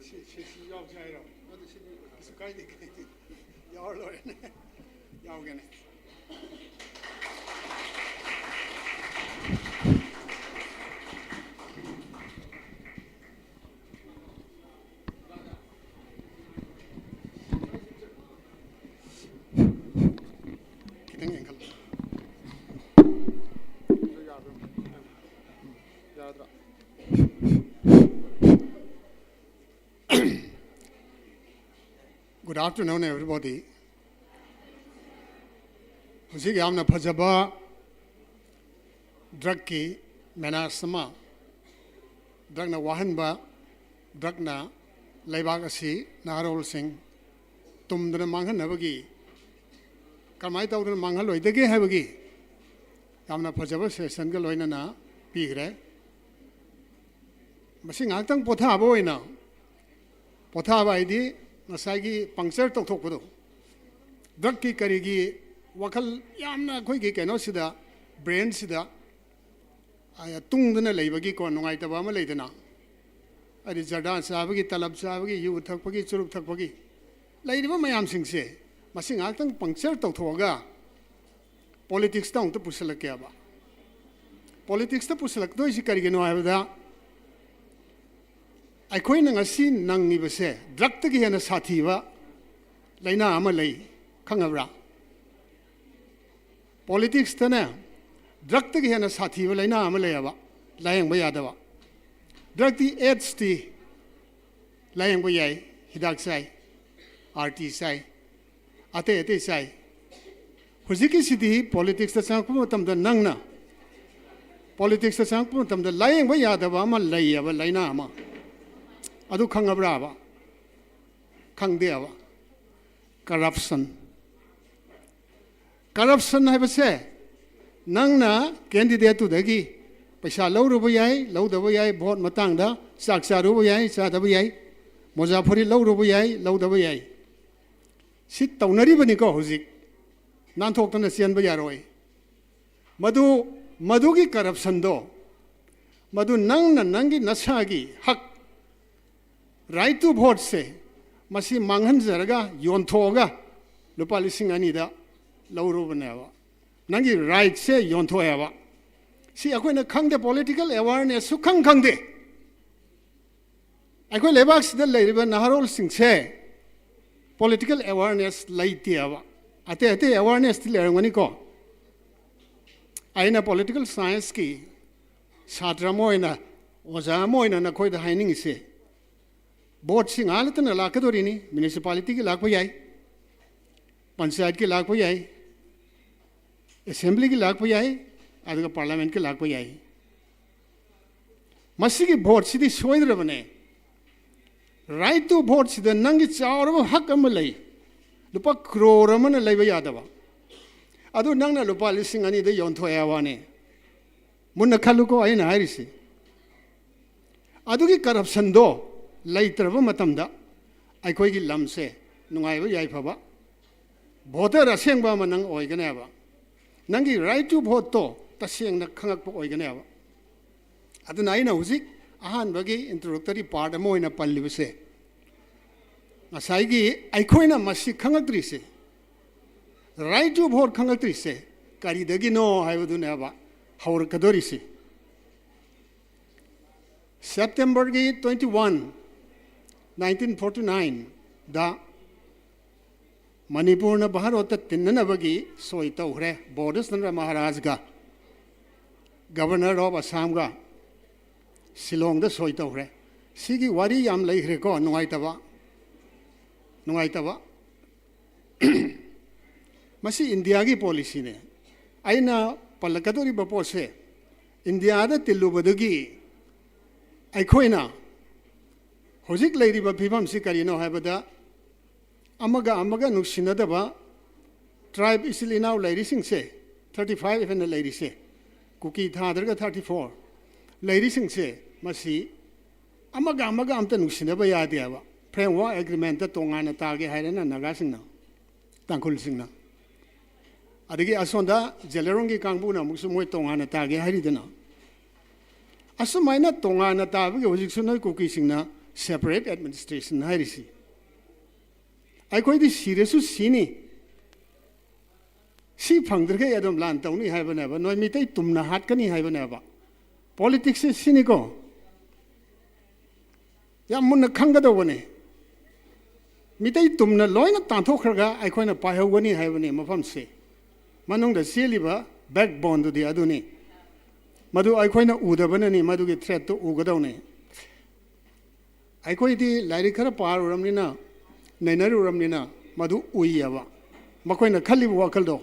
ꯁꯤ, ꯁꯤ, ꯁꯤ ꯌꯥꯎꯁꯦ ꯍꯥꯏꯔꯣ? ꯀꯩꯁꯨ ꯀꯥꯏꯗꯦ, ꯀꯥꯏꯗꯦ꯫ ꯌꯥꯎꯔ ꯂꯣꯏꯔꯦꯅꯦ꯫ ꯌꯥꯎꯒꯦꯅꯦ꯫ ꯈꯤꯇꯪ ꯌꯦꯡꯈꯠꯂꯣ꯫ ꯌꯥꯔꯗ꯭ꯔꯥ? Good afternoon, everybody. ꯍꯧꯖꯤꯛ ꯌꯥꯝꯅ ꯐꯖꯕ drug ꯀꯤ menace ꯑꯃ, drug ꯅ ꯋꯥꯍꯟꯕ, drug ꯅ ꯂꯩꯕꯥꯛ ꯑꯁꯤ ꯅꯍꯥꯔꯣꯜꯁꯤꯡ ꯇꯨꯝꯗꯅ ꯃꯥꯡꯍꯟꯅꯕꯒꯤ, ꯀꯃꯥꯏꯅ ꯇꯧꯗꯅ ꯃꯥꯡꯍꯜꯂꯣꯏꯗꯒꯦ ꯍꯥꯏꯕꯒꯤ ꯌꯥꯝꯅ ꯐꯖꯕ session ꯒ ꯂꯣꯏꯅꯅ ꯄꯤꯈ꯭ꯔꯦ꯫ ꯃꯁꯤ ꯉꯥꯏꯍꯥꯛꯇꯪ ꯄꯣꯊꯥꯕ ꯑꯣꯏꯅ, ꯄꯣꯊꯥꯕ ꯍꯥꯏꯗꯤ ꯉꯁꯥꯏꯒꯤ puncture ꯇꯧꯊꯣꯛꯄꯗꯣ, drug ꯀꯤ ꯀꯔꯤꯒꯤ ꯋꯥꯈꯜ ꯌꯥꯝꯅ ꯑꯩꯈꯣꯏꯒꯤ ꯀꯩꯅꯣꯁꯤꯗ, brain ꯁꯤꯗ, ꯑ, ꯇꯨꯡꯗꯅ ꯂꯩꯕꯒꯤꯀꯣ, ꯅꯨꯡꯉꯥꯏꯇꯕ ꯑꯃ ꯂꯩꯗꯅ, ꯍꯥꯏꯗꯤ ꯖꯔꯗꯥ ꯆꯥꯕꯒꯤ, ꯇꯂꯕ ꯆꯥꯕꯒꯤ, ꯌꯨ ꯊꯛꯄꯒꯤ, ꯆꯨꯔꯨꯞ ꯊꯛꯄꯒꯤ ꯂꯩꯔꯤꯕ ꯃꯌꯥꯝꯁꯤꯡꯁꯦ, ꯃꯁꯤ ꯉꯥꯏꯍꯥꯛꯇꯪ puncture ꯇꯧꯊꯣꯛꯑꯒ politics ꯇ ꯑꯃꯨꯛꯇ ꯄꯨꯁꯤꯜꯂꯛꯀꯦꯕ꯫ Politics ꯇ ꯄꯨꯁꯤꯜꯂꯛꯇꯣꯏꯁꯤ ꯀꯔꯤꯒꯤꯅꯣ ꯍꯥꯏꯕꯗ, ꯑꯩꯈꯣꯏꯅ ꯉꯁꯤ ꯅꯪꯉꯤꯕꯁꯦ drug ꯇꯒꯤ ꯍꯦꯟꯅ ꯁꯥꯊꯤꯕ ꯂꯥꯏꯅꯥ ꯑꯃ ꯂꯩ, ꯈꯪꯉꯕ꯭ꯔꯥ? Politics ꯇꯅꯦ, drug ꯇꯒꯤ ꯍꯦꯟꯅ ꯁꯥꯊꯤꯕ ꯂꯥꯏꯅꯥ ꯑꯃ ꯂꯩꯌꯦꯕ, ꯂꯥꯌꯦꯡꯕ ꯌꯥꯗꯕ꯫ ꯗ꯭ꯔꯛꯇꯤ, ꯑꯦꯗꯁꯇꯤ ꯂꯥꯌꯦꯡꯕ ꯌꯥꯏ, ꯍꯤꯗꯥꯛ ꯆꯥꯏ, ꯑꯥꯔ ꯇꯤ ꯆꯥꯏ, ꯑꯇꯩ ꯑꯇꯩ ꯆꯥꯏ꯫ ꯍꯧꯖꯤꯛꯀꯤꯁꯤꯗꯤ ꯄꯣꯂꯤꯇꯤꯛꯁꯇ ꯆꯪꯉꯛꯄ ꯃꯇꯝꯗ ꯅꯪꯅ, ꯄꯣꯂꯤꯇꯤꯛꯁꯇ ꯆꯪꯉꯛꯄ ꯃꯇꯝꯗ ꯂꯥꯌꯦꯡꯕ ꯌꯥꯗꯕ ꯑꯃ ꯂꯩꯌꯦꯕ, ꯂꯥꯏꯅꯥ ꯑꯃ꯫ ꯑꯗꯨ ꯈꯪꯉꯕ꯭ꯔꯥꯕ? ꯈꯪꯗꯦꯕ꯫ ꯀꯔꯞꯁꯟ꯫ ꯀꯔꯞꯁꯟ ꯍꯥꯏꯕꯁꯦ, ꯅꯪꯅ ꯀꯦꯟꯗꯤꯗꯦꯠꯇꯨꯗꯒꯤ ꯄꯩꯁꯥ ꯂꯧꯔꯨꯕ ꯌꯥꯏ, ꯂꯧꯗꯕ ꯌꯥꯏ, ꯚꯣꯠ ꯃꯇꯥꯡꯗ ꯆꯥꯛ ꯆꯥꯔꯨꯕ ꯌꯥꯏ, ꯆꯥꯗꯕ ꯌꯥꯏ, ꯃꯣꯖꯥ ꯐꯨꯔꯤꯠ ꯂꯧꯔꯨꯕ ꯌꯥꯏ, ꯂꯧꯗꯕ ꯌꯥꯏ꯫ ꯁꯤ ꯇꯧꯅꯔꯤꯕꯅꯤꯀꯣ ꯍꯧꯖꯤꯛ꯫ ꯅꯥꯟꯊꯣꯛꯇꯅ ꯆꯦꯟꯕ ꯌꯥꯔꯣꯏ꯫ ꯃꯗꯨ, ꯃꯗꯨꯒꯤ ꯀꯔꯞꯁꯟꯗꯣ, ꯃꯗꯨ ꯅꯪꯅ ꯅꯪꯒꯤ ꯅꯁꯥꯒꯤ ꯍꯛ, right to voteꯁꯦ, ꯃꯁꯤ ꯃꯥꯡꯍꯟꯖꯔꯒ, ꯌꯣꯟꯊꯣꯛꯑꯒ, ꯂꯨꯄꯥ ꯂꯤꯁꯤꯡ ꯑꯅꯤꯗ ꯂꯧꯔꯨꯕꯅꯦꯕ꯫ ꯅꯪꯒꯤ rightꯁꯦ ꯌꯣꯟꯊꯣꯛꯑꯦꯕ꯫ ꯁꯤ ꯑꯩꯈꯣꯏꯅ ꯈꯪꯗꯦ, political awareness ꯁꯨ ꯈꯪ ꯈꯪꯗꯦ꯫ ꯑꯩꯈꯣꯏ ꯂꯩꯕꯥꯛꯁꯤꯗ ꯂꯩꯔꯤꯕ ꯅꯍꯥꯔꯣꯜꯁꯤꯡꯁꯦ political awareness ꯂꯩꯇꯦꯕ꯫ ꯑꯇꯩ ꯑꯇꯩ awarenessꯇꯤ ꯂꯩꯔꯝꯒꯅꯤꯀꯣ꯫ ꯑꯩꯅ political scienceꯀꯤ ꯁꯥꯇ꯭ꯔ ꯑꯃ ꯑꯣꯏꯅ, ꯑꯣꯖꯥ ꯑꯃ ꯑꯣꯏꯅ ꯅꯈꯣꯏꯗ ꯍꯥꯏꯅꯤꯡꯉꯤꯁꯦ, ꯚꯣꯠꯁꯤ ꯉꯥꯏꯍꯥꯛ ꯂꯩꯇꯅ ꯂꯥꯛꯀꯗꯧꯔꯤꯅꯤ꯫ Municipalityꯒꯤ ꯂꯥꯛꯄ ꯌꯥꯏ, ꯄꯟꯆꯥꯌꯠꯀꯤ ꯂꯥꯛꯄ ꯌꯥꯏ, assemblyꯒꯤ ꯂꯥꯛꯄ ꯌꯥꯏ, ꯑꯗꯨꯒ parliamentꯀꯤ ꯂꯥꯛꯄ ꯌꯥꯏ꯫ ꯃꯁꯤꯒꯤ ꯚꯣꯠꯁꯤꯗꯤ ꯁꯣꯏꯗ꯭ꯔꯕꯅꯦ꯫ Right to voteꯁꯤꯗ ꯅꯪꯒꯤ ꯆꯥꯎꯔꯕ ꯍꯛ ꯑꯃ ꯂꯩ, ꯂꯨꯄꯥ ꯀ꯭ꯔꯣꯔ ꯑꯃꯅ ꯂꯩꯕ ꯌꯥꯗꯕ, ꯑꯗꯨ ꯅꯪꯅ ꯂꯨꯄꯥ ꯂꯤꯁꯤꯡ ꯑꯅꯤꯗ ꯌꯣꯟꯊꯣꯛꯑꯦ ꯍꯥꯏꯕ ꯋꯥꯅꯤ꯫ ꯃꯨꯟꯅ ꯈꯜꯂꯨꯀꯣ ꯑꯩꯅ ꯍꯥꯏꯔꯤꯁꯤ꯫ ꯑꯗꯨꯒꯤ ꯀꯔꯞꯁꯟꯗꯣ ꯂꯩꯇ꯭ꯔꯕ ꯃꯇꯝꯗ ꯑꯩꯈꯣꯏꯒꯤ ꯂꯝꯁꯦ ꯅꯨꯡꯉꯥꯏꯕ ꯌꯥꯏꯐꯕ, voter ꯑꯁꯦꯡꯕ ꯑꯃ ꯅꯪ ꯑꯣꯏꯒꯅꯦꯕ꯫ ꯅꯪꯒꯤ right to voteꯇꯣ ꯇꯁꯦꯡꯅ ꯈꯪꯉꯛꯄ ꯑꯣꯏꯒꯅꯦꯕ꯫ ꯑꯗꯨꯅ ꯑꯩꯅ ꯍꯧꯖꯤꯛ ꯑꯍꯥꯟꯕꯒꯤ introductory part ꯑꯃ ꯑꯣꯏꯅ ꯄꯜꯂꯤꯕꯁꯦ, ꯉꯁꯥꯏꯒꯤ ꯑꯩꯈꯣꯏꯅ ꯃꯁꯤ ꯈꯪꯉꯛꯇ꯭ꯔꯤꯁꯦ, right to vote ꯈꯪꯉꯛꯇ꯭ꯔꯤꯁꯦ ꯀꯔꯤꯗꯒꯤꯅꯣ ꯍꯥꯏꯕꯗꯨꯅꯦꯕ ꯍꯧꯔꯛꯀꯗꯧꯔꯤꯁꯦ꯫ Septemberꯒꯤ twenty one, nineteen forty nineꯗ ꯃꯅꯤꯄꯨꯔꯅ ꯚꯥꯔꯠꯇ ꯇꯤꯟꯅꯅꯕꯒꯤ ꯁꯣꯏ ꯇꯧꯈ꯭ꯔꯦ꯫ ꯕꯣꯔꯤꯁ ꯆꯟꯗ꯭ꯔ ꯃꯍꯥꯔꯥꯖꯒ, Governor of Assamꯒ, ꯁꯤꯂꯣꯡꯗ ꯁꯣꯏ ꯇꯧꯈ꯭ꯔꯦ꯫ ꯁꯤꯒꯤ ꯋꯥꯔꯤ ꯌꯥꯝ ꯂꯩꯈ꯭ꯔꯦꯀꯣ, ꯅꯨꯡꯉꯥꯏꯇꯕ, ꯅꯨꯡꯉꯥꯏꯇꯕ꯫ ꯃꯁꯤ ꯏꯟꯗꯤꯌꯥꯒꯤ ꯄꯣꯂꯤꯁꯤꯅꯦ꯫ ꯑꯩꯅ ꯄꯜꯂꯛꯀꯗꯧꯔꯤꯕ ꯄꯣꯠꯁꯦ, ꯏꯟꯗꯤꯌꯥꯗ ꯇꯤꯜꯂꯨꯕꯗꯒꯤ ꯑꯩꯈꯣꯏꯅ ꯍꯧꯖꯤꯛ ꯂꯩꯔꯤꯕ ꯐꯤꯕꯝꯁꯤ ꯀꯔꯤꯅꯣ ꯍꯥꯏꯕꯗ, ꯑꯃꯒ ꯑꯃꯒ ꯅꯨꯡꯁꯤꯅꯗꯕ ꯇ꯭ꯔꯥꯏꯕ ꯏꯆꯤꯜ ꯏꯅꯥꯎ ꯂꯩꯔꯤꯁꯤꯡꯁꯦ, ꯊꯥꯔꯇꯤ ꯐꯥꯏꯚ ꯍꯦꯟꯅ ꯂꯩꯔꯤꯁꯦ, ꯀꯨꯀꯤ ꯊꯥꯗ꯭ꯔꯒ ꯊꯥꯔꯇꯤ ꯐꯣꯔ ꯂꯩꯔꯤꯁꯤꯡꯁꯦ, ꯃꯁꯤ ꯑꯃꯒ ꯑꯃꯒ ꯑꯝꯇ ꯅꯨꯡꯁꯤꯅꯕ ꯌꯥꯗꯦ ꯍꯥꯏꯕ꯫ ꯐ꯭ꯔꯦꯝꯋꯥꯔꯛ ꯑꯦꯒ꯭ꯔꯤꯃꯦꯟꯇ ꯇꯣꯉꯥꯟꯅ ꯇꯥꯒꯦ ꯍꯥꯏꯔꯦꯅ ꯅꯥꯒꯥꯁꯤꯡꯅ, ꯇꯥꯡꯈꯨꯜꯁꯤꯡꯅ, ꯑꯗꯒꯤ ꯑꯁꯣꯝꯗ ꯖꯦꯂꯔꯣꯡꯒꯤ ꯀꯥꯡꯕꯨꯅ ꯑꯃꯨꯛꯁꯨ ꯃꯣꯏ ꯇꯣꯉꯥꯟꯅ ꯇꯥꯒꯦ ꯍꯥꯏꯔꯤꯗꯅ꯫ ꯑꯁꯨꯃꯥꯏꯅ ꯇꯣꯉꯥꯟꯅ ꯇꯥꯕꯒꯤ ꯍꯧꯖꯤꯛꯁꯨ ꯅꯣꯏ ꯀꯨꯀꯤꯁꯤꯡꯅ ꯁꯦꯄꯔꯦꯠ ꯑꯦꯗꯃꯤꯅꯤꯁꯇ꯭ꯔꯦꯁꯟ ꯍꯥꯏꯔꯤꯁꯤ꯫ ꯑꯩꯈꯣꯏꯗꯤ ꯁꯤꯔꯁꯨ ꯁꯤꯅꯤ, ꯁꯤ ꯐꯪꯗ꯭ꯔꯤꯈꯩ ꯑꯗꯨꯝ ꯂꯥꯟ ꯇꯧꯅꯤ ꯍꯥꯏꯕꯅꯦꯕ, ꯅꯣꯏ ꯃꯤꯇꯩ ꯇꯨꯝꯅ ꯍꯥꯠꯀꯅꯤ ꯍꯥꯏꯕꯅꯦꯕ꯫ ꯄꯣꯂꯤꯇꯤꯛꯁꯁꯦ ꯁꯤꯅꯤꯀꯣ, ꯌꯥꯝ ꯃꯨꯟꯅ ꯈꯪꯒꯗꯧꯕꯅꯤ꯫ ꯃꯤꯇꯩ ꯇꯨꯝꯅ ꯂꯣꯏꯅ ꯇꯥꯟꯊꯣꯛꯈ꯭ꯔꯒ ꯑꯩꯈꯣꯏꯅ ꯄꯥꯏꯍꯧꯒꯅꯤ ꯍꯥꯏꯕꯅꯤ ꯃꯐꯝꯁꯦ꯫ ꯃꯅꯨꯡꯗ ꯆꯦꯜꯂꯤꯕ ꯕꯦꯛꯕꯣꯟꯗꯨꯗꯤ ꯑꯗꯨꯅꯤ꯫ ꯃꯗꯨ ꯑꯩꯈꯣꯏꯅ ꯎꯗꯕꯅꯅꯤ, ꯃꯗꯨꯒꯤ ꯊ꯭ꯔꯦꯠꯇꯨ ꯎꯒꯗꯧꯅꯤ꯫ ꯑꯩꯈꯣꯏꯗꯤ ꯂꯥꯏꯔꯤꯛ ꯈꯔ ꯄꯥꯔꯨꯔꯕꯅꯤꯅ, ꯅꯩꯅꯔꯨꯔꯕꯅꯤꯅ ꯃꯗꯨ ꯎꯏꯌꯦꯕ꯫ ꯃꯈꯣꯏꯅ ꯈꯜꯂꯤꯕ ꯋꯥꯈꯜꯗꯣ,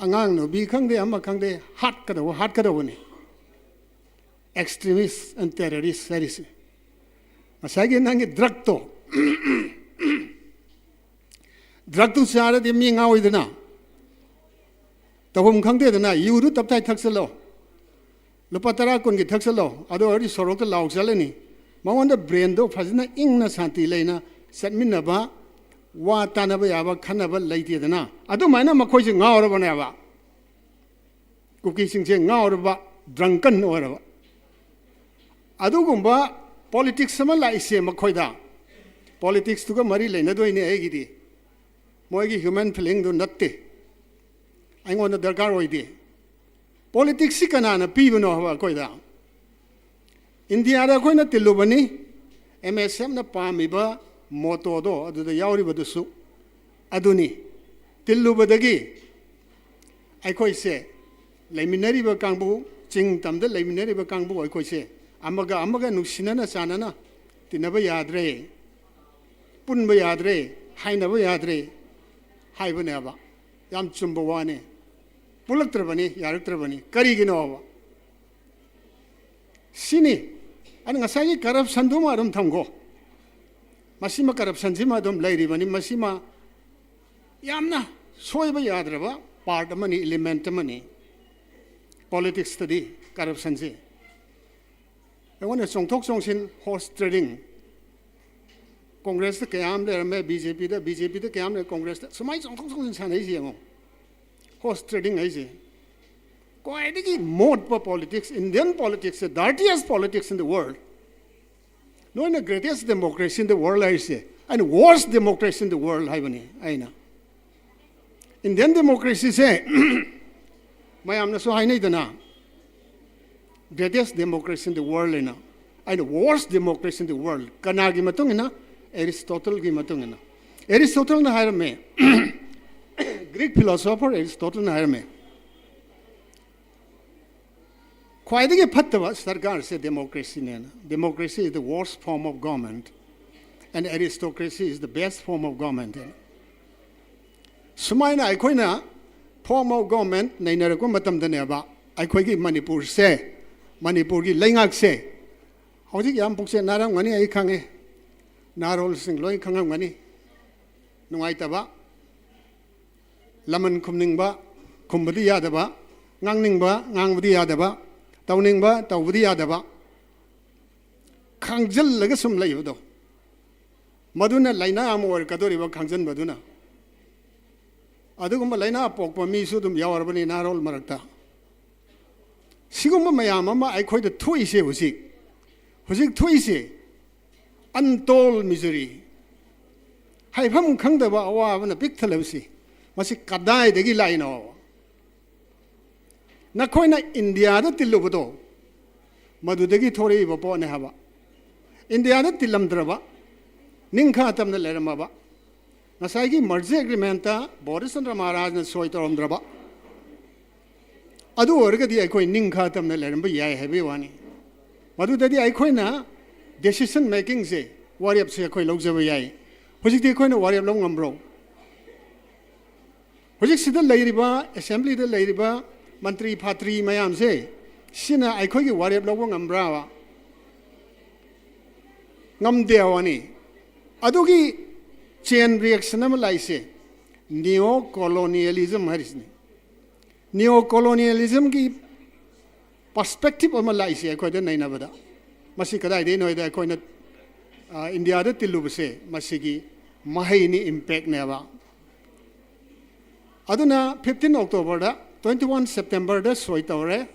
ꯑꯉꯥꯡ ꯅꯨꯕꯤ ꯈꯪꯗꯦ, ꯑꯃ ꯈꯪꯗꯦ, ꯍꯥꯠꯀꯗꯧꯕ, ꯍꯥꯠꯀꯗꯧꯕꯅꯤ꯫ Extremist and terrorist ꯍꯥꯏꯔꯤꯁꯦ꯫ ꯉꯁꯥꯏꯒꯤ ꯅꯪꯒꯤ ꯗ꯭ꯔꯛꯇꯣ, ꯗ꯭ꯔꯛꯇꯨ ꯆꯥꯔꯗꯤ ꯃꯤ ꯉꯥꯎꯏꯗꯅ, ꯇꯧꯐꯝ ꯈꯪꯗꯦꯗꯅ, ꯌꯨꯗꯨ ꯇꯞꯇꯥꯏ ꯊꯛꯆꯜꯂꯣ, ꯂꯨꯄꯥ ꯇꯔꯥ ꯀꯨꯟꯒꯤ ꯊꯛꯆꯜꯂꯣ, ꯑꯗꯨ ꯑꯣꯏꯔꯗꯤ ꯁꯣꯔꯣꯛꯇ ꯂꯥꯎ ꯆꯠꯂꯅꯤ꯫ ꯃꯉꯣꯟꯗ ꯕ꯭ꯔꯦꯟꯗꯣ ꯐꯖꯅ ꯏꯪꯅ ꯁꯥꯟꯇꯤ ꯂꯩꯅ ꯆꯠꯃꯤꯟꯅꯕ, ꯋꯥ ꯇꯥꯅꯕ ꯌꯥꯕ ꯈꯟꯅꯕ ꯂꯩꯇꯦꯗꯅ꯫ ꯑꯗꯨꯃꯥꯏꯅ ꯃꯈꯣꯏꯁꯦ ꯉꯥꯎꯔꯕꯅꯦꯕ꯫ ꯀꯨꯀꯤꯁꯤꯡꯁꯦ ꯉꯥꯎꯔꯕ, ꯗ꯭ꯔꯪꯀꯟ ꯑꯣꯏꯔꯕ꯫ ꯑꯗꯨꯒꯨꯝꯕ ꯄꯣꯂꯤꯇꯤꯛꯁ ꯑꯃ ꯂꯥꯛꯏꯁꯦ ꯃꯈꯣꯏꯗ, ꯄꯣꯂꯤꯇꯤꯛꯁꯇꯨꯒ ꯃꯔꯤ ꯂꯩꯅꯗꯣꯏꯅꯦ ꯑꯩꯒꯤꯗꯤ꯫ ꯃꯣꯏꯒꯤ ꯍ꯭ꯌꯨꯃꯦꯟ ꯐꯤꯂꯤꯡꯗꯨ ꯅꯠꯇꯦ, ꯑꯩꯉꯣꯟꯗ ꯗꯔꯀꯥꯔ ꯑꯣꯏꯗꯦ꯫ ꯄꯣꯂꯤꯇꯤꯛꯁꯁꯤ ꯀꯅꯥꯅ ꯄꯤꯕꯅꯣ ꯍꯥꯏꯕ ꯑꯩꯈꯣꯏꯗ? ꯏꯟꯗꯤꯌꯥꯗ ꯑꯩꯈꯣꯏꯅ ꯇꯤꯜꯂꯨꯕꯅꯤ, ꯑꯦꯝ ꯑꯦꯁ ꯑꯦꯐꯅ ꯄꯥꯝꯃꯤꯕ ꯃꯣꯇꯣꯗꯣ ꯑꯗꯨꯗ ꯌꯥꯎꯔꯤꯕꯗꯨꯁꯨ ꯑꯗꯨꯅꯤ꯫ ꯇꯤꯜꯂꯨꯕꯗꯒꯤ ꯑꯩꯈꯣꯏꯁꯦ, ꯂꯩꯃꯤꯟꯅꯔꯤꯕ ꯀꯥꯡꯕꯨ, ꯆꯤꯡ ꯇꯝꯗ ꯂꯩꯃꯤꯟꯅꯔꯤꯕ ꯀꯥꯡꯕꯨ ꯑꯩꯈꯣꯏꯁꯦ ꯑꯃꯒ ꯑꯃꯒ ꯅꯨꯡꯁꯤꯅꯅ ꯆꯥꯟꯅꯅ ꯇꯤꯟꯅꯕ ꯌꯥꯗ꯭ꯔꯦ, ꯄꯨꯟꯕ ꯌꯥꯗ꯭ꯔꯦ, ꯍꯥꯏꯅꯕ ꯌꯥꯗ꯭ꯔꯦ ꯍꯥꯏꯕꯅꯦꯕ꯫ ꯌꯥꯝ ꯆꯨꯝꯕ ꯋꯥꯅꯤ꯫ ꯄꯨꯜꯂꯛꯇ꯭ꯔꯕꯅꯤ, ꯌꯥꯔꯛꯇ꯭ꯔꯕꯅꯤ꯫ ꯀꯔꯤꯒꯤꯅꯣꯕ? ꯁꯤꯅꯤ꯫ ꯑꯗꯨꯅ ꯉꯁꯥꯏꯒꯤ ꯀꯔꯞꯁꯟꯗꯨꯃ ꯑꯗꯨꯝ ꯊꯝꯈꯣ꯫ ꯃꯁꯤꯃ, ꯀꯔꯞꯁꯟꯁꯤꯃ ꯑꯗꯨꯝ ꯂꯩꯔꯤꯕꯅꯤ꯫ ꯃꯁꯤꯃ ꯌꯥꯝꯅ ꯁꯣꯏꯕ ꯌꯥꯗ꯭ꯔꯕ ꯄꯥꯔꯠ ꯑꯃꯅꯤ, ꯏꯂꯤꯃꯦꯟꯠ ꯑꯃꯅꯤ꯫ ꯄꯣꯂꯤꯇꯤꯛꯁꯇꯗꯤ ꯀꯔꯞꯁꯟꯁꯤ꯫ ꯑꯩꯉꯣꯟꯗ ꯆꯣꯡꯊꯣꯛ ꯆꯣꯡꯁꯤꯟ, ꯍꯣꯔꯁ ꯇ꯭ꯔꯦꯗꯤꯡ꯫ ꯀꯣꯡꯒ꯭ꯔꯦꯁꯇ ꯀꯌꯥ ꯑꯃ ꯂꯩꯔꯝꯃꯦ, ꯕꯤ ꯖꯦ ꯄꯤꯗ, ꯕꯤ ꯖꯦ ꯄꯤꯗ ꯀꯌꯥ ꯑꯃ ꯂꯩ, ꯀꯣꯡꯒ꯭ꯔꯦꯁꯇ꯫ ꯁꯨꯃꯥꯏꯅ ꯆꯣꯡꯊꯣꯛ ꯆꯣꯡꯁꯤꯟ ꯁꯥꯟꯅꯩꯁꯤ ꯌꯦꯡꯉꯣ꯫ ꯍꯣꯔꯁ ꯇ꯭ꯔꯦꯗꯤꯡ ꯍꯥꯏꯁꯦ ꯈ꯭ꯋꯥꯏꯗꯒꯤ ꯃꯣꯠꯄ ꯄꯣꯂꯤꯇꯤꯛꯁ, ꯏꯟꯗꯤꯌꯟ ꯄꯣꯂꯤꯇꯤꯛꯁꯁꯦ, dirtiest politics in the world꯫ ꯅꯣꯏꯅ greatest democracy in the world ꯍꯥꯏꯔꯤꯁꯦ, ꯑꯩꯅ worst democracy in the world ꯍꯥꯏꯕꯅꯤ ꯑꯩꯅ꯫ ꯏꯟꯗꯤꯌꯟ ꯗꯦꯃꯣꯀ꯭ꯔꯦꯁꯤꯁꯦ ꯃꯌꯥꯝꯅꯁꯨ ꯍꯥꯏꯅꯩꯗꯅ, greatest democracy in the world ꯍꯥꯏꯅ꯫ ꯑꯩꯅ worst democracy in the world꯫ ꯀꯅꯥꯒꯤ ꯃꯇꯨꯡ ꯏꯟꯅ? ꯑꯦꯔꯤꯁꯇꯣꯇꯜꯒꯤ ꯃꯇꯨꯡ ꯏꯟꯅ꯫ ꯑꯦꯔꯤꯁꯇꯣꯇꯜꯅ ꯍꯥꯏꯔꯝꯃꯦ, ꯒ꯭ꯔꯤꯛ ꯐꯤꯂꯣꯁꯣꯐꯔ ꯑꯦꯔꯤꯁꯇꯣꯇꯜꯅ ꯍꯥꯏꯔꯝꯃꯦ, ꯈ꯭ꯋꯥꯏꯗꯒꯤ ꯐꯠꯇꯕ ꯁꯔꯀꯥꯔꯁꯦ ꯗꯦꯃꯣꯀ꯭ꯔꯦꯁꯤꯅꯦꯅ꯫ Democracy is the worst form of government and aristocracy is the best form of government ꯍꯥꯏꯅ꯫ ꯁꯨꯃꯥꯏꯅ ꯑꯩꯈꯣꯏꯅ form of government ꯅꯩꯅꯔꯛꯄ ꯃꯇꯝꯗꯅꯦꯕ, ꯑꯩꯈꯣꯏꯒꯤ ꯃꯅꯤꯄꯨꯔꯁꯦ, ꯃꯅꯤꯄꯨꯔꯒꯤ ꯂꯩꯉꯥꯛꯁꯦ ꯍꯧꯖꯤꯛ ꯌꯥꯝ ꯄꯨꯛꯆꯦꯜ ꯅꯥꯔꯝꯒꯅꯤ, ꯑꯩ ꯈꯪꯉꯦ꯫ ꯅꯍꯥꯔꯣꯜꯁꯤꯡ ꯂꯣꯏ ꯈꯪꯉꯝꯒꯅꯤ꯫ ꯅꯨꯡꯉꯥꯏꯇꯕ, ꯂꯃꯟ ꯈꯨꯝꯅꯤꯡꯕ ꯈꯨꯝꯕꯗꯤ ꯌꯥꯗꯕ, ꯉꯥꯡꯅꯤꯡꯕ ꯉꯥꯡꯕꯗꯤ ꯌꯥꯗꯕ, ꯇꯧꯅꯤꯡꯕ ꯇꯧꯕꯗꯤ ꯌꯥꯗꯕ, ꯈꯥꯡꯖꯤꯜꯂꯒ ꯁꯨꯝ ꯂꯩꯕꯗꯣ, ꯃꯗꯨꯅ ꯂꯥꯏꯅꯥ ꯑꯃ ꯑꯣꯏꯔꯛꯀꯗꯧꯔꯤꯕ, ꯈꯥꯡꯖꯤꯟꯕꯗꯨꯅ꯫ ꯑꯗꯨꯒꯨꯝꯕ ꯂꯥꯏꯅꯥ ꯄꯣꯛꯄ ꯃꯤꯁꯨ ꯑꯗꯨꯝ ꯌꯥꯎꯔꯕꯅꯤ ꯅꯍꯥꯔꯣꯜ ꯃꯔꯛꯇ꯫ ꯁꯤꯒꯨꯝꯕ ꯃꯌꯥꯝ ꯑꯃ ꯑꯩꯈꯣꯏꯗ ꯊꯣꯛꯏꯁꯦ ꯍꯧꯖꯤꯛ, ꯍꯧꯖꯤꯛ ꯊꯣꯛꯏꯁꯦ untold misery, ꯍꯥꯏꯐꯝ ꯈꯪꯗꯕ ꯑꯋꯥꯕꯅ ꯄꯤꯛ ꯊꯜꯂꯕꯁꯤ, ꯃꯁꯤ ꯀꯗꯥꯏꯗꯒꯤ ꯂꯥꯛꯏꯅꯣ? ꯅꯈꯣꯏꯅ ꯏꯟꯗꯤꯌꯥꯗ ꯇꯤꯜꯂꯨꯕꯗꯣ, ꯃꯗꯨꯗꯒꯤ ꯊꯣꯔꯛꯏꯕ ꯄꯣꯠꯅꯦ ꯍꯥꯏꯕ꯫ ꯏꯟꯗꯤꯌꯥꯗ ꯇꯤꯜꯂꯝꯗ꯭ꯔꯕ, ꯅꯤꯡꯈꯥ ꯇꯝꯅ ꯂꯩꯔꯝꯃꯕ, ꯉꯁꯥꯏꯒꯤ merger agreement ꯕꯣꯔꯤꯁ ꯆꯟꯗ꯭ꯔ ꯃꯍꯥꯔꯥꯖꯅ ꯁꯣꯏ ꯇꯧꯔꯝꯗ꯭ꯔꯕ, ꯑꯗꯨ ꯑꯣꯏꯔꯒꯗꯤ ꯑꯩꯈꯣꯏ ꯅꯤꯡꯈꯥ ꯇꯝꯅ ꯂꯩꯔꯝꯕ ꯌꯥꯏ ꯍꯥꯏꯕꯒꯤ ꯋꯥꯅꯤ꯫ ꯃꯗꯨꯗꯗꯤ ꯑꯩꯈꯣꯏꯅ decision makingꯁꯦ, ꯋꯥꯔꯦꯞꯁꯦ ꯑꯩꯈꯣꯏ ꯂꯧꯖꯕ ꯌꯥꯏ꯫ ꯍꯧꯖꯤꯛꯇꯤ ꯑꯩꯈꯣꯏꯅ ꯋꯥꯔꯦꯞ ꯂꯧ ꯉꯝꯕ꯭ꯔꯣ? ꯍꯧꯖꯤꯛꯁꯤꯗ ꯂꯩꯔꯤꯕ assemblyꯗ ꯂꯩꯔꯤꯕ ꯃꯟꯇ꯭ꯔꯤ ꯐꯥꯇ꯭ꯔꯤ ꯃꯌꯥꯝꯁꯦ, ꯁꯤꯅ ꯑꯩꯈꯣꯏꯒꯤ ꯋꯥꯔꯦꯞ ꯂꯧꯕ ꯉꯝꯕ꯭ꯔꯥꯕ? ꯉꯝꯗꯦ ꯍꯥꯏꯕꯅꯤ꯫ ꯑꯗꯨꯒꯤ chain reaction ꯑꯃ ꯂꯥꯛꯏꯁꯦ neo colonialism ꯍꯥꯏꯔꯤꯁꯤꯅꯤ꯫ Neo colonialismꯒꯤ perspective ꯑꯃ ꯂꯥꯛꯏꯁꯦ ꯑꯩꯈꯣꯏꯗ ꯅꯩꯅꯕꯗ꯫ ꯃꯁꯤ ꯀꯗꯥꯏꯗꯩꯅꯣ ꯍꯥꯏꯗ ꯑꯩꯈꯣꯏꯅ, ꯑ, ꯏꯟꯗꯤꯌꯥꯗ ꯇꯤꯜꯂꯨꯕꯁꯦ ꯃꯁꯤꯒꯤ ꯃꯍꯩꯅꯤ, impactꯅꯦꯕ꯫ ꯑꯗꯨꯅ fifteen Octoberꯗ, twenty one Septemberꯗ ꯁꯣꯏ ꯇꯧꯔꯦ,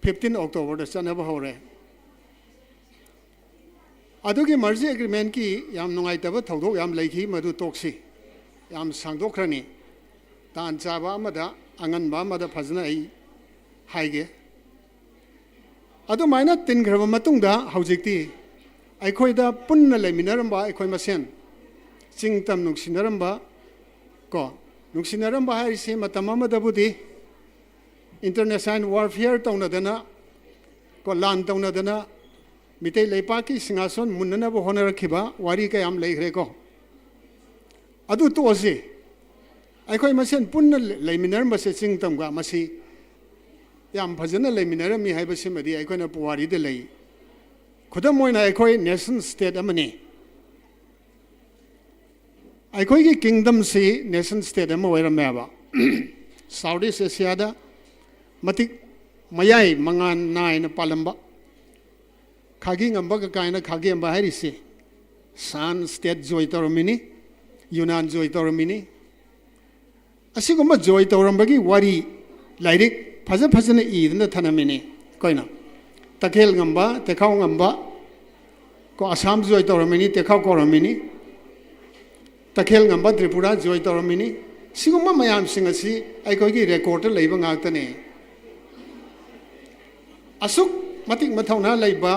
fifteen Octoberꯗ ꯆꯠꯅꯕ ꯍꯧꯔꯦ꯫ ꯑꯗꯨꯒꯤ merger agreementꯀꯤ ꯌꯥꯝ ꯅꯨꯡꯉꯥꯏꯇꯕ ꯊꯧꯗꯣꯛ ꯌꯥꯝ ꯂꯩꯈꯤ, ꯃꯗꯨ ꯇꯣꯛꯁꯤ꯫ ꯌꯥꯝ ꯁꯥꯡꯗꯣꯛꯈ꯭ꯔꯅꯤ꯫ ꯇꯥꯟ ꯆꯥꯕ ꯑꯃꯗ, ꯑꯉꯟꯕ ꯑꯃꯗ ꯐꯖꯅ ꯑꯩ ꯍꯥꯏꯒꯦ꯫ ꯑꯗꯨꯃꯥꯏꯅ ꯇꯤꯟꯈ꯭ꯔꯕ ꯃꯇꯨꯡꯗ ꯍꯧꯖꯤꯛꯇꯤ ꯑꯩꯈꯣꯏꯗ ꯄꯨꯟꯅ ꯂꯩꯃꯤꯟꯅꯔꯝꯕ ꯑꯩꯈꯣꯏ ꯃꯁꯦꯟ ꯆꯤꯡ ꯇꯝ ꯅꯨꯡꯁꯤꯅꯔꯝꯕ, ꯀꯣ, ꯅꯨꯡꯁꯤꯅꯔꯝꯕ ꯍꯥꯏꯔꯤꯁꯤ ꯃꯇꯝ ꯑꯃꯗꯕꯨꯗꯤ international warfare ꯇꯧꯅꯗꯅ, ꯀꯣ, ꯂꯥꯟ ꯇꯧꯅꯗꯅ ꯃꯤꯇꯩ ꯂꯩꯄꯥꯛꯀꯤ ꯁꯤꯡꯍꯥꯁꯣꯟ ꯃꯨꯟꯅꯅꯕ ꯍꯣꯠꯅꯔꯛꯈꯤꯕ ꯋꯥꯔꯤ ꯀꯌꯥꯝ ꯂꯩꯈ꯭ꯔꯦꯀꯣ꯫ ꯑꯗꯨ ꯇꯣꯛꯑꯁꯤ꯫ ꯑꯩꯈꯣꯏ ꯃꯁꯦꯟ ꯄꯨꯟꯅ ꯂꯩꯃꯤꯟꯅꯔꯝꯕꯁꯦ ꯆꯤꯡ ꯇꯝꯒ ꯃꯁꯤ ꯌꯥꯝ ꯐꯖꯅ ꯂꯩꯃꯤꯟꯅꯔꯝꯃꯤ ꯍꯥꯏꯕꯁꯤꯃꯗꯤ ꯑꯩꯈꯣꯏꯅ ꯄꯨꯋꯥꯔꯤꯗ ꯂꯩ꯫ ꯈꯨꯗꯝ ꯑꯣꯏꯅ ꯑꯩꯈꯣꯏ nation state ꯑꯃꯅꯤ꯫ ꯑꯩꯈꯣꯏꯒꯤ kingdomꯁꯤ nation state ꯑꯃ ꯑꯣꯏꯔꯝꯃꯦꯕ꯫ South East Asiaꯗ ꯃꯇꯤꯛ ꯃꯌꯥꯏ ꯃꯉꯥꯜ ꯅꯥꯏꯅ ꯄꯥꯜꯂꯝꯕ꯫ ꯈꯥꯒꯤ ꯉꯝꯕ ꯀꯀꯥꯏꯅ ꯈꯥꯒꯦꯝꯕ ꯍꯥꯏꯔꯤꯁꯤ Shan state join ꯇꯧꯔꯝꯃꯤꯅꯤ, ꯌꯨꯅꯥꯟ join ꯇꯧꯔꯝꯃꯤꯅꯤ꯫ ꯑꯁꯤꯒꯨꯝꯕ join ꯇꯧꯔꯝꯕꯒꯤ ꯋꯥꯔꯤ ꯂꯥꯏꯔꯤꯛ ꯐꯖ ꯐꯖꯅ ꯏꯗꯨꯅ ꯊꯅꯝꯃꯤꯅꯤ ꯑꯩꯈꯣꯏꯅ꯫ ꯇꯈꯦꯜ ꯉꯝꯕ, ꯇꯦꯈꯥꯎ ꯉꯝꯕ, ꯀꯣ, ꯑꯁꯥꯝ join ꯇꯧꯔꯝꯃꯤꯅꯤ, ꯇꯦꯈꯥꯎ ꯀꯧꯔꯝꯃꯤꯅꯤ꯫ ꯇꯈꯦꯜ ꯉꯝꯕ ꯇ꯭ꯔꯤꯄꯨꯔꯥ join ꯇꯧꯔꯝꯃꯤꯅꯤ꯫ ꯁꯤꯒꯨꯝꯕ ꯃꯌꯥꯝꯁꯤꯡ ꯑꯁꯤ ꯑꯩꯈꯣꯏꯒꯤ recordꯇ ꯂꯩꯕ ꯉꯥꯛꯇꯅꯤ꯫ ꯑꯁꯨꯛ ꯃꯇꯤꯛ ꯃꯊꯧꯅꯥ ꯂꯩꯕ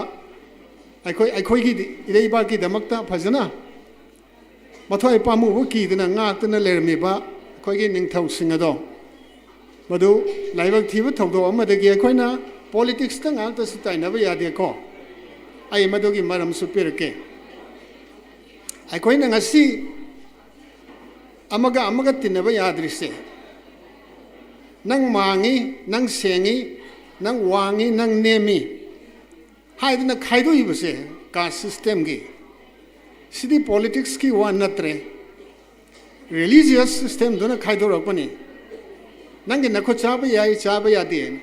ꯑꯩꯈꯣꯏ, ꯑꯩꯈꯣꯏꯒꯤ ꯏꯔꯩꯕꯥꯛꯀꯤꯗꯃꯛꯇ ꯐꯖꯅ ꯃꯊ꯭ꯋꯥꯏ ꯄꯥꯝꯃꯨꯕ ꯀꯤꯗꯅ ꯉꯥꯛꯇꯅ ꯂꯩꯔꯝꯃꯤꯕ ꯑꯩꯈꯣꯏꯒꯤ ꯅꯤꯡꯊꯧꯁꯤꯡ ꯑꯗꯣ, ꯃꯗꯨ ꯂꯥꯏꯕꯛ ꯊꯤꯕ ꯊꯧꯗꯣꯛ ꯑꯃꯗꯒꯤ ꯑꯩꯈꯣꯏꯅ ꯄꯣꯂꯤꯇꯤꯛꯁꯇ ꯉꯥꯛꯇꯁꯨ ꯇꯥꯏꯅꯕ ꯌꯥꯗꯦꯀꯣ꯫ ꯑꯩ ꯃꯗꯨꯒꯤ ꯃꯔꯝꯁꯨ ꯄꯤꯔꯛꯀꯦ꯫ ꯑꯩꯈꯣꯏꯅ ꯉꯁꯤ ꯑꯃꯒ ꯑꯃꯒ ꯇꯤꯟꯅꯕ ꯌꯥꯗ꯭ꯔꯤꯁꯦ, ꯅꯪ ꯃꯥꯡꯉꯤ, ꯅꯪ ꯁꯦꯡꯉꯤ, ꯅꯪ ꯋꯥꯡꯉꯤ, ꯅꯪ ꯅꯦꯝꯃꯤ ꯍꯥꯏꯗꯅ ꯈꯥꯏꯗꯣꯛꯏꯕꯁꯦ, ꯀꯥꯁ ꯁꯤꯁꯇꯦꯝꯒꯤ, ꯁꯤꯗꯤ ꯄꯣꯂꯤꯇꯤꯛꯁꯀꯤ ꯋꯥ ꯅꯠꯇ꯭ꯔꯦ꯫ ꯔꯤꯂꯤꯖꯤꯌꯁ ꯁꯤꯁꯇꯦꯝꯗꯨꯅ ꯈꯥꯏꯗꯣꯔꯛꯄꯅꯤ꯫ ꯅꯪꯒꯤ ꯅꯈꯨꯠ ꯆꯥꯕ ꯌꯥꯏ, ꯆꯥꯕ ꯌꯥꯗꯦ꯫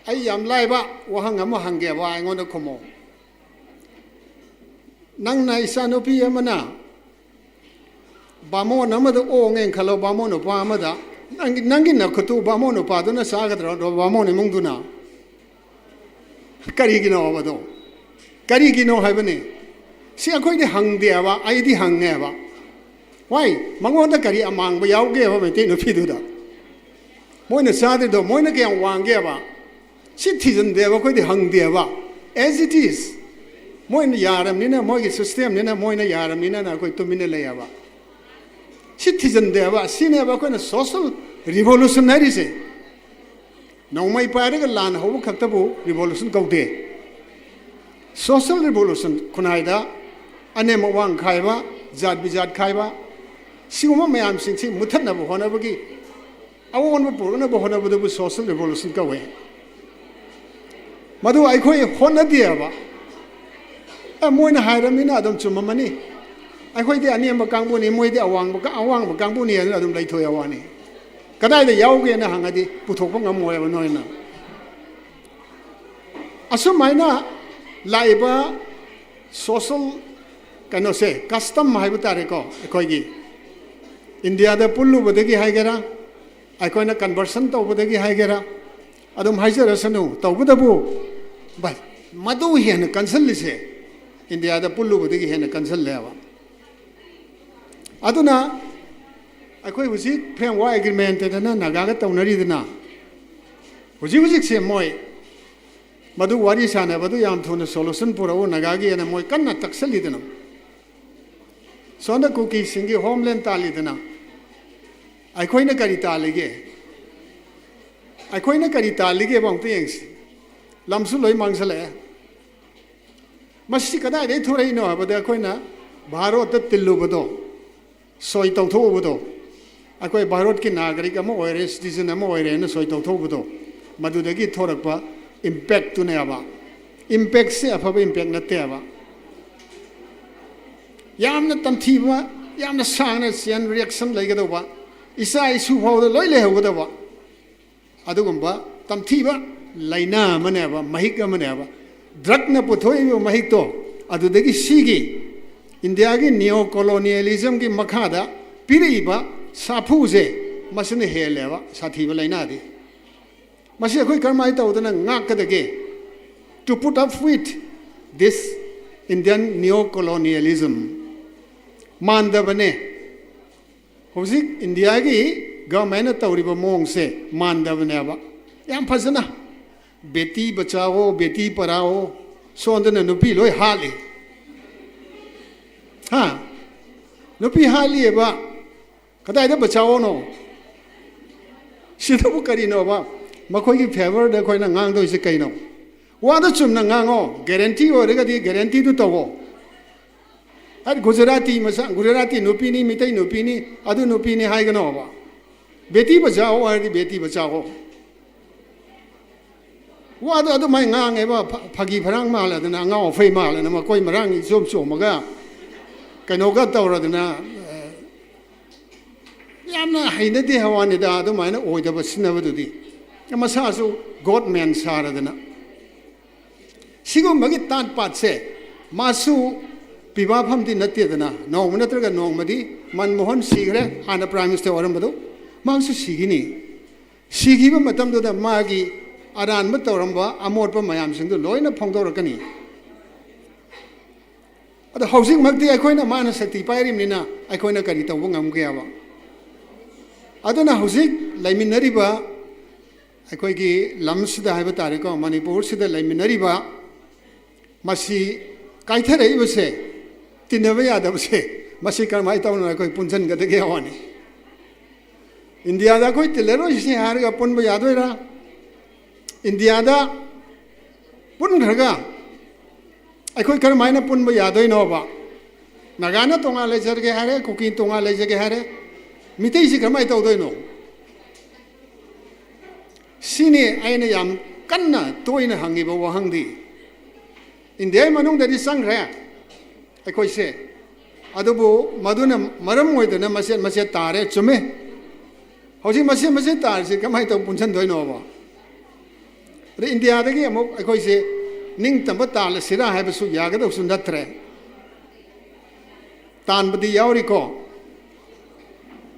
ꯑꯩ ꯌꯥꯝ ꯂꯥꯏꯕ ꯋꯥꯍꯪ ꯑꯃ ꯍꯪꯒꯦꯕ, ꯑꯩꯉꯣꯟꯗ ꯈꯨꯝꯃꯣ꯫ ꯅꯪꯅ, ꯏꯆꯥꯅꯨꯄꯤ ꯑꯃꯅ ꯕꯥꯃꯣꯟ ꯑꯃꯗ ꯑꯣꯡꯉꯦꯅ ꯈꯜꯂꯣ, ꯕꯥꯃꯣꯟ ꯅꯨꯄꯥ ꯑꯃꯗ, ꯅꯪꯒꯤ, ꯅꯪꯒꯤ ꯅꯈꯨꯠꯇꯨ ꯕꯥꯃꯣꯟ ꯅꯨꯄꯥꯗꯨꯅ ꯆꯥꯒꯗ꯭ꯔꯣ, ꯕꯥꯃꯣꯟ ꯏꯃꯨꯡꯗꯨꯅ? ꯀꯔꯤꯒꯤꯅꯣꯕꯗꯣ? ꯀꯔꯤꯒꯤꯅꯣ ꯍꯥꯏꯕꯅꯤ꯫ ꯁꯤ ꯑꯩꯈꯣꯏꯗꯤ ꯍꯪꯗꯦꯕ, ꯑꯩꯗꯤ ꯍꯪꯉꯦꯕ꯫ ꯋꯥꯏ, ꯃꯉꯣꯟꯗ ꯀꯔꯤ ꯑꯃꯥꯡꯕ ꯌꯥꯎꯒꯦꯕ ꯃꯩꯇꯩ ꯅꯨꯄꯤꯗꯨꯗ? ꯃꯣꯏꯅ ꯆꯥꯗ꯭ꯔꯤꯗꯣ, ꯃꯣꯏꯅ ꯀꯌꯥꯝ ꯋꯥꯡꯒꯦꯕ? ꯁꯤ ꯊꯤꯖꯤꯟꯗꯦꯕ, ꯑꯩꯈꯣꯏꯗꯤ ꯍꯪꯗꯦꯕ꯫ As it is, ꯃꯣꯏꯅ ꯌꯥꯔꯕꯅꯤꯅ, ꯃꯣꯏꯒꯤ ꯁꯤꯁꯇꯦꯝꯅꯤꯅ, ꯃꯣꯏꯅ ꯌꯥꯔꯕꯅꯤꯅ ꯑꯩꯈꯣꯏ ꯇꯨꯃꯤꯟꯅ ꯂꯩꯌꯦꯕ꯫ ꯁꯤ ꯊꯤꯖꯤꯟꯗꯦꯕ꯫ ꯁꯤꯅꯦꯕ ꯑꯩꯈꯣꯏꯅ ꯁꯣꯁꯦꯜ ꯔꯤꯚꯣꯂꯨꯁꯟ ꯍꯥꯏꯔꯤꯁꯦ꯫ ꯅꯣꯡꯃꯩ ꯄꯥꯏꯔꯒ ꯂꯥꯟ ꯍꯧꯕ ꯈꯛꯇꯕꯨ ꯔꯤꯚꯣꯂꯨꯁꯟ ꯀꯧꯗꯦ꯫ ꯁꯣꯁꯦꯜ ꯔꯤꯚꯣꯂꯨꯁꯟ, ꯈꯨꯟꯅꯥꯏꯗ ꯑꯅꯦꯝ ꯑꯋꯥꯡ ꯈꯥꯏꯕ, ꯖꯥꯠ ꯕꯤꯖꯥꯠ ꯈꯥꯏꯕ, ꯁꯤꯒꯨꯝꯕ ꯃꯌꯥꯝꯁꯤꯡꯁꯤ ꯃꯨꯊꯠꯅꯕ ꯍꯣꯠꯅꯕꯒꯤ, ꯑꯑꯣꯟꯕ ꯄꯨꯔꯛꯅꯕ ꯍꯣꯠꯅꯕꯗꯕꯨ ꯁꯣꯁꯦꯜ ꯔꯤꯚꯣꯂꯨꯁꯟ ꯀꯧꯋꯦ꯫ ꯃꯗꯨ ꯑꯩꯈꯣꯏ ꯍꯣꯠꯅꯗꯦꯕ꯫ ꯑꯦ, ꯃꯣꯏꯅ ꯍꯥꯏꯔꯕꯅꯤꯅ ꯑꯗꯨꯝ ꯆꯨꯝꯃꯝꯃꯅꯤ꯫ ꯑꯩꯈꯣꯏꯗꯤ ꯑꯅꯦꯝꯕ ꯀꯥꯡꯕꯨꯅꯤ, ꯃꯣꯏꯗꯤ ꯑꯋꯥꯡꯕ ꯀꯥ-, ꯑꯋꯥꯡꯕ ꯀꯥꯡꯕꯨꯅꯤ ꯍꯥꯏꯗꯅ ꯑꯗꯨꯝ ꯂꯩꯊꯣꯛꯑꯦ ꯋꯥꯅꯤ꯫ ꯀꯗꯥꯏꯗ ꯌꯥꯎꯒꯦꯅ ꯍꯪꯉꯗꯤ ꯄꯨꯊꯣꯛꯄ ꯉꯝꯃꯣꯏꯕ ꯅꯣꯏꯅ꯫ ꯑꯁꯨꯃꯥꯏꯅ ꯂꯥꯛꯏꯕ ꯁꯣꯁꯦꯜ ꯀꯩꯅꯣꯁꯦ, ꯀꯁꯇꯝ ꯍꯥꯏꯕ ꯇꯥꯔꯦꯀꯣ, ꯑꯩꯈꯣꯏꯒꯤ ꯏꯟꯗꯤꯌꯥꯗ ꯄꯨꯜꯂꯨꯕꯗꯒꯤ ꯍꯥꯏꯒꯦꯔꯥ, ꯑꯩꯈꯣꯏꯅ ꯀꯟꯚꯔꯁꯟ ꯇꯧꯕꯗꯒꯤ ꯍꯥꯏꯒꯦꯔꯥ, ꯑꯗꯨꯝ ꯍꯥꯏꯖꯔꯁꯅꯨ, ꯇꯧꯕꯇꯕꯨ ꯚꯥꯏ, ꯃꯗꯨ ꯍꯦꯟꯅ ꯀꯟꯁꯤꯜꯂꯤꯁꯦ ꯏꯟꯗꯤꯌꯥꯗ ꯄꯨꯜꯂꯨꯕꯗꯒꯤ ꯍꯦꯟꯅ ꯀꯟꯁꯤꯜꯂꯦꯕ꯫ ꯑꯗꯨꯅ ꯑꯩꯈꯣꯏ ꯍꯧꯖꯤꯛ ꯐ꯭ꯔꯦꯝꯋꯥꯔꯛ ꯑꯦꯒ꯭ꯔꯤꯃꯦꯟꯠ ꯍꯥꯏꯗꯅ ꯅꯥꯒꯥꯒ ꯇꯧꯅꯔꯤꯗꯅ, ꯍꯧꯖꯤꯛ ꯍꯧꯖꯤꯛꯁꯦ ꯃꯣꯏ ꯃꯗꯨ ꯋꯥꯔꯤ ꯁꯥꯟꯅꯕꯗꯨ ꯌꯥꯝ ꯊꯨꯅ ꯁꯣꯂꯨꯁꯟ ꯄꯨꯔꯛꯎ ꯅꯥꯒꯥꯒꯤ ꯍꯥꯏꯅ ꯃꯣꯏ ꯀꯟꯅ ꯇꯛꯁꯜꯂꯤꯗꯅ꯫ ꯁꯣꯝꯗ ꯀꯨꯀꯤꯁꯤꯡꯒꯤ ꯍꯣꯝꯂꯦꯟ ꯇꯥꯜꯂꯤꯗꯅ꯫ ꯑꯩꯈꯣꯏꯅ ꯀꯔꯤ ꯇꯥꯜꯂꯤꯒꯦ? ꯑꯩꯈꯣꯏꯅ ꯀꯔꯤ ꯇꯥꯜꯂꯤꯒꯦꯕ ꯑꯃꯨꯛꯇ ꯌꯦꯡꯁꯤ꯫ ꯂꯝꯁꯨ ꯂꯣꯏ ꯃꯥꯡꯁꯤꯜꯂꯛꯑꯦ꯫ ꯃꯁꯤ ꯀꯗꯥꯏꯗꯒꯤ ꯊꯣꯔꯛꯏꯅꯣ ꯍꯥꯏꯕꯗ, ꯑꯩꯈꯣꯏꯅ ꯚꯥꯔꯣꯠꯇ ꯇꯤꯜꯂꯨꯕꯗꯣ, ꯁꯣꯏ ꯇꯧꯊꯣꯛꯎꯕꯗꯣ, ꯑꯩꯈꯣꯏ ꯚꯥꯔꯣꯠꯀꯤ ꯅꯥꯒꯔꯤꯛ ꯑꯃ ꯑꯣꯏꯔꯦ, ꯁꯤꯇꯤꯖꯟ ꯑꯃ ꯑꯣꯏꯔꯦꯅ ꯁꯣꯏ ꯇꯧꯊꯣꯛꯎꯕꯗꯣ, ꯃꯗꯨꯗꯒꯤ ꯊꯣꯔꯛꯄ ꯏꯝꯄꯦꯛꯇꯨꯅꯦꯕ꯫ ꯏꯝꯄꯦꯛꯁꯦ ꯑꯐꯕ ꯏꯝꯄꯦꯛ ꯅꯠꯇꯦꯕ꯫ ꯌꯥꯝꯅ ꯇꯝꯊꯤꯕ, ꯌꯥꯝꯅ ꯁꯥꯡꯅ ꯆꯦꯟ ꯔꯤꯌꯦꯛꯁꯟ ꯂꯩꯒꯗꯧꯕ, ꯏꯆꯥ ꯏꯁꯨ ꯐꯥꯎꯗ ꯂꯣꯏ ꯂꯩꯍꯧꯒꯗꯕ ꯑꯗꯨꯒꯨꯝꯕ ꯇꯝꯊꯤꯕ ꯂꯥꯏꯅꯥ ꯑꯃꯅꯦꯕ, ꯃꯍꯤꯛ ꯑꯃꯅꯦꯕ꯫ ꯗ꯭ꯔꯒꯅ ꯄꯨꯊꯣꯛꯏꯕ ꯃꯍꯤꯛꯇꯣ, ꯑꯗꯨꯗꯒꯤ ꯁꯤꯒꯤ ꯏꯟꯗꯤꯌꯥꯒꯤ ꯅꯤꯑꯣ ꯀꯣꯂꯣꯅꯤꯌꯦꯂꯤꯖꯝꯒꯤ ꯃꯈꯥꯗ ꯄꯤꯔꯛꯏꯕ ꯁꯥꯐꯨꯁꯦ, ꯃꯁꯤꯅ ꯍꯦꯜꯂꯦꯕ ꯁꯥꯊꯤꯕ ꯂꯥꯏꯅꯥꯗꯤ꯫ ꯃꯁꯤ ꯑꯩꯈꯣꯏ ꯀꯔꯝꯍꯥꯏꯅ ꯇꯧꯗꯅ ꯉꯥꯛꯀꯗꯒꯦ? To put up with this Indian neo-colonialism, ꯃꯥꯟꯗꯕꯅꯦ꯫ ꯍꯧꯖꯤꯛ ꯏꯟꯗꯤꯌꯥꯒꯤ ꯒꯚꯔꯟꯃꯦꯟꯅ ꯇꯧꯔꯤꯕ ꯃꯑꯣꯡꯁꯦ ꯃꯥꯟꯗꯕꯅꯦꯕ꯫ ꯌꯥꯝ ꯐꯖꯅ ꯕꯦꯇꯤ ꯕꯆꯥꯑꯣ, ꯕꯦꯇꯤ ꯄꯔꯥꯑꯣ, ꯁꯣꯝꯗꯅ ꯅꯨꯄꯤ ꯂꯣꯏ ꯍꯥꯠꯂꯤ꯫ ꯍꯥ? ꯅꯨꯄꯤ ꯍꯥꯠꯂꯤꯑꯕ꯫ ꯀꯗꯥꯏꯗ ꯕꯆꯥꯑꯣꯅꯣ? ꯁꯤꯗꯕꯨ ꯀꯔꯤꯅꯣꯕ? ꯃꯈꯣꯏꯒꯤ ꯐꯦꯚꯔꯗ ꯑꯩꯈꯣꯏꯅ ꯉꯥꯡꯗꯣꯏꯁꯦ ꯀꯩꯅꯣ? ꯋꯥꯗꯣ ꯆꯨꯝꯅ ꯉꯥꯡꯉꯣ꯫ ꯒꯦꯔꯦꯟꯇꯤ ꯑꯣꯏꯔꯒꯗꯤ ꯒꯦꯔꯦꯟꯇꯤꯗꯨ ꯇꯧꯋꯣ꯫ ꯍꯥꯏꯗꯤ ꯒꯨꯖꯔꯥꯇꯤ ꯃꯆꯥ, ꯒꯨꯖꯔꯥꯇꯤ ꯅꯨꯄꯤꯅꯤ, ꯃꯤꯇꯩ ꯅꯨꯄꯤꯅꯤ, ꯑꯗꯨ ꯅꯨꯄꯤꯅꯤ ꯍꯥꯏꯒꯅꯣꯕ꯫ ꯕꯦꯇꯤ ꯕꯆꯥꯑꯣ ꯍꯥꯏꯔꯗꯤ ꯕꯦꯇꯤ ꯕꯆꯥꯑꯣ꯫ ꯋꯥꯗꯣ ꯑꯗꯨꯃꯥꯏꯅ ꯉꯥꯡꯉꯦꯕ, ꯐ-, ꯐꯥꯒꯤ ꯐꯔꯥꯡ ꯃꯥꯜꯂꯗꯅ, ꯑꯉꯥꯎ ꯑꯐꯩ ꯃꯥꯜꯂꯗꯅ, ꯃꯀꯣꯏ ꯃꯔꯥꯡ ꯏꯆꯣꯝ ꯆꯣꯝꯃꯒ, ꯀꯩꯅꯣꯒ ꯇꯧꯔꯗꯅ, ꯑꯦ, ꯌꯥꯝꯅ ꯍꯩꯅꯗꯦ ꯍꯥꯏ ꯋꯥꯅꯤꯗ, ꯑꯗꯨꯃꯥꯏꯅ ꯑꯣꯏꯗꯕ ꯁꯤꯟꯅꯕꯗꯨꯗꯤ꯫ ꯃꯁꯥꯁꯨ ꯒꯣꯗ ꯃꯦꯟ ꯁꯥꯔꯗꯅ꯫ ꯁꯤꯒꯨꯝꯕꯒꯤ ꯇꯥꯠ ꯄꯥꯠꯁꯦ ꯃꯥꯁꯨ ꯄꯤꯕꯥꯐꯝꯗꯤ ꯅꯠꯇꯦꯗꯅ꯫ ꯅꯣꯡꯃ ꯅꯠꯇ꯭ꯔꯒ ꯅꯣꯡꯃꯗꯤ ꯃꯟꯃꯣꯍꯟ ꯁꯤꯈ꯭ꯔꯦ, ꯍꯥꯟꯅ ꯄ꯭ꯔꯥꯏꯝ ꯃꯤꯅꯤꯁꯇꯔ ꯑꯣꯏꯔꯝꯕꯗꯨ, ꯃꯍꯥꯛꯁꯨ ꯁꯤꯈꯤꯅꯤ꯫ ꯁꯤꯈꯤꯕ ꯃꯇꯝꯗꯨꯗ ꯃꯥꯒꯤ ꯑꯔꯥꯟꯕ ꯇꯧꯔꯝꯕ ꯑꯃꯣꯠꯄ ꯃꯌꯥꯝꯁꯤꯡꯗꯨ ꯂꯣꯏꯅ ꯐꯣꯡꯗꯣꯔꯛꯀꯅꯤ꯫ ꯑꯗꯣ ꯍꯧꯖꯤꯛꯃꯛꯇꯤ ꯑꯩꯈꯣꯏꯅ ꯃꯥꯅ ꯁꯛꯇꯤ ꯄꯥꯏꯔꯤꯕꯅꯤꯅ ꯑꯩꯈꯣꯏꯅ ꯀꯔꯤ ꯇꯧꯕ ꯉꯝꯒꯦꯕ? ꯑꯗꯨꯅ ꯍꯧꯖꯤꯛ ꯂꯩꯃꯤꯟꯅꯔꯤꯕ ꯑꯩꯈꯣꯏꯒꯤ ꯂꯝꯁꯤꯗ ꯍꯥꯏꯕ ꯇꯥꯔꯦꯀꯣ, ꯃꯅꯤꯄꯨꯔꯁꯤꯗ ꯂꯩꯃꯤꯟꯅꯔꯤꯕ ꯃꯁꯤ ꯀꯥꯏꯊꯔꯛꯏꯕꯁꯦ, ꯇꯤꯟꯅꯕ ꯌꯥꯗꯕꯁꯦ, ꯃꯁꯤ ꯀꯔꯝꯍꯥꯏꯅ ꯇꯧꯅ ꯑꯩꯈꯣꯏ ꯄꯨꯟꯁꯤꯟꯒꯗꯒꯦ ꯍꯥꯏꯕ ꯋꯥꯅꯤ꯫ ꯏꯟꯗꯤꯌꯥꯗ ꯑꯩꯈꯣꯏ ꯇꯤꯜꯂꯔꯣꯏꯁꯤ ꯍꯥꯏꯔꯒ ꯄꯨꯟꯕ ꯌꯥꯗꯣꯏꯔꯥ? ꯏꯟꯗꯤꯌꯥꯗ ꯄꯨꯟꯈ꯭ꯔꯒ ꯑꯩꯈꯣꯏ ꯀꯔꯝꯍꯥꯏꯅ ꯄꯨꯟꯕ ꯌꯥꯗꯣꯏꯅꯣꯕ? ꯅꯥꯒꯥꯅ ꯇꯣꯉꯥꯟ ꯂꯩꯖꯔꯒꯦ ꯍꯥꯏꯔꯦ, ꯀꯨꯀꯤ ꯇꯣꯉꯥꯟ ꯂꯩꯖꯒꯦ ꯍꯥꯏꯔꯦ, ꯃꯤꯇꯩꯁꯤ ꯀꯔꯝꯍꯥꯏꯅ ꯇꯧꯗꯣꯏꯅꯣ? ꯁꯤꯅꯤ ꯑꯩꯅ ꯌꯥꯝ ꯀꯟꯅ ꯇꯣꯏꯅ ꯍꯪꯉꯤꯕ ꯋꯥꯍꯪꯗꯤ꯫ ꯏꯟꯗꯤꯌꯥꯒꯤ ꯃꯅꯨꯡꯗꯗꯤ ꯆꯪꯈ꯭ꯔꯦ ꯑꯩꯈꯣꯏꯁꯦ, ꯑꯗꯨꯕꯨ ꯃꯗꯨꯅ ꯃꯔꯝ ꯑꯣꯏꯗꯅ ꯃꯆꯦꯠ ꯃꯆꯦꯠ ꯇꯥꯔꯦ, ꯆꯨꯝꯃꯦ꯫ ꯍꯧꯖꯤꯛ ꯃꯆꯦꯠ ꯃꯆꯦꯠ ꯇꯥꯔꯤꯁꯤ ꯀꯃꯥꯏꯅ ꯇꯧ ꯄꯨꯟꯁꯤꯟꯗꯣꯏꯅꯣꯕ? ꯑꯗ ꯏꯟꯗꯤꯌꯥꯗꯒꯤ ꯑꯃꯨꯛ ꯑꯩꯈꯣꯏꯁꯦ ꯅꯤꯡꯇꯝꯕ ꯇꯥꯜꯂꯁꯤꯔꯥ ꯍꯥꯏꯕꯁꯨ ꯌꯥꯒꯗꯧꯁꯨ ꯅꯠꯇ꯭ꯔꯦ꯫ ꯇꯥꯟꯕꯗꯤ ꯌꯥꯎꯔꯤꯀꯣ꯫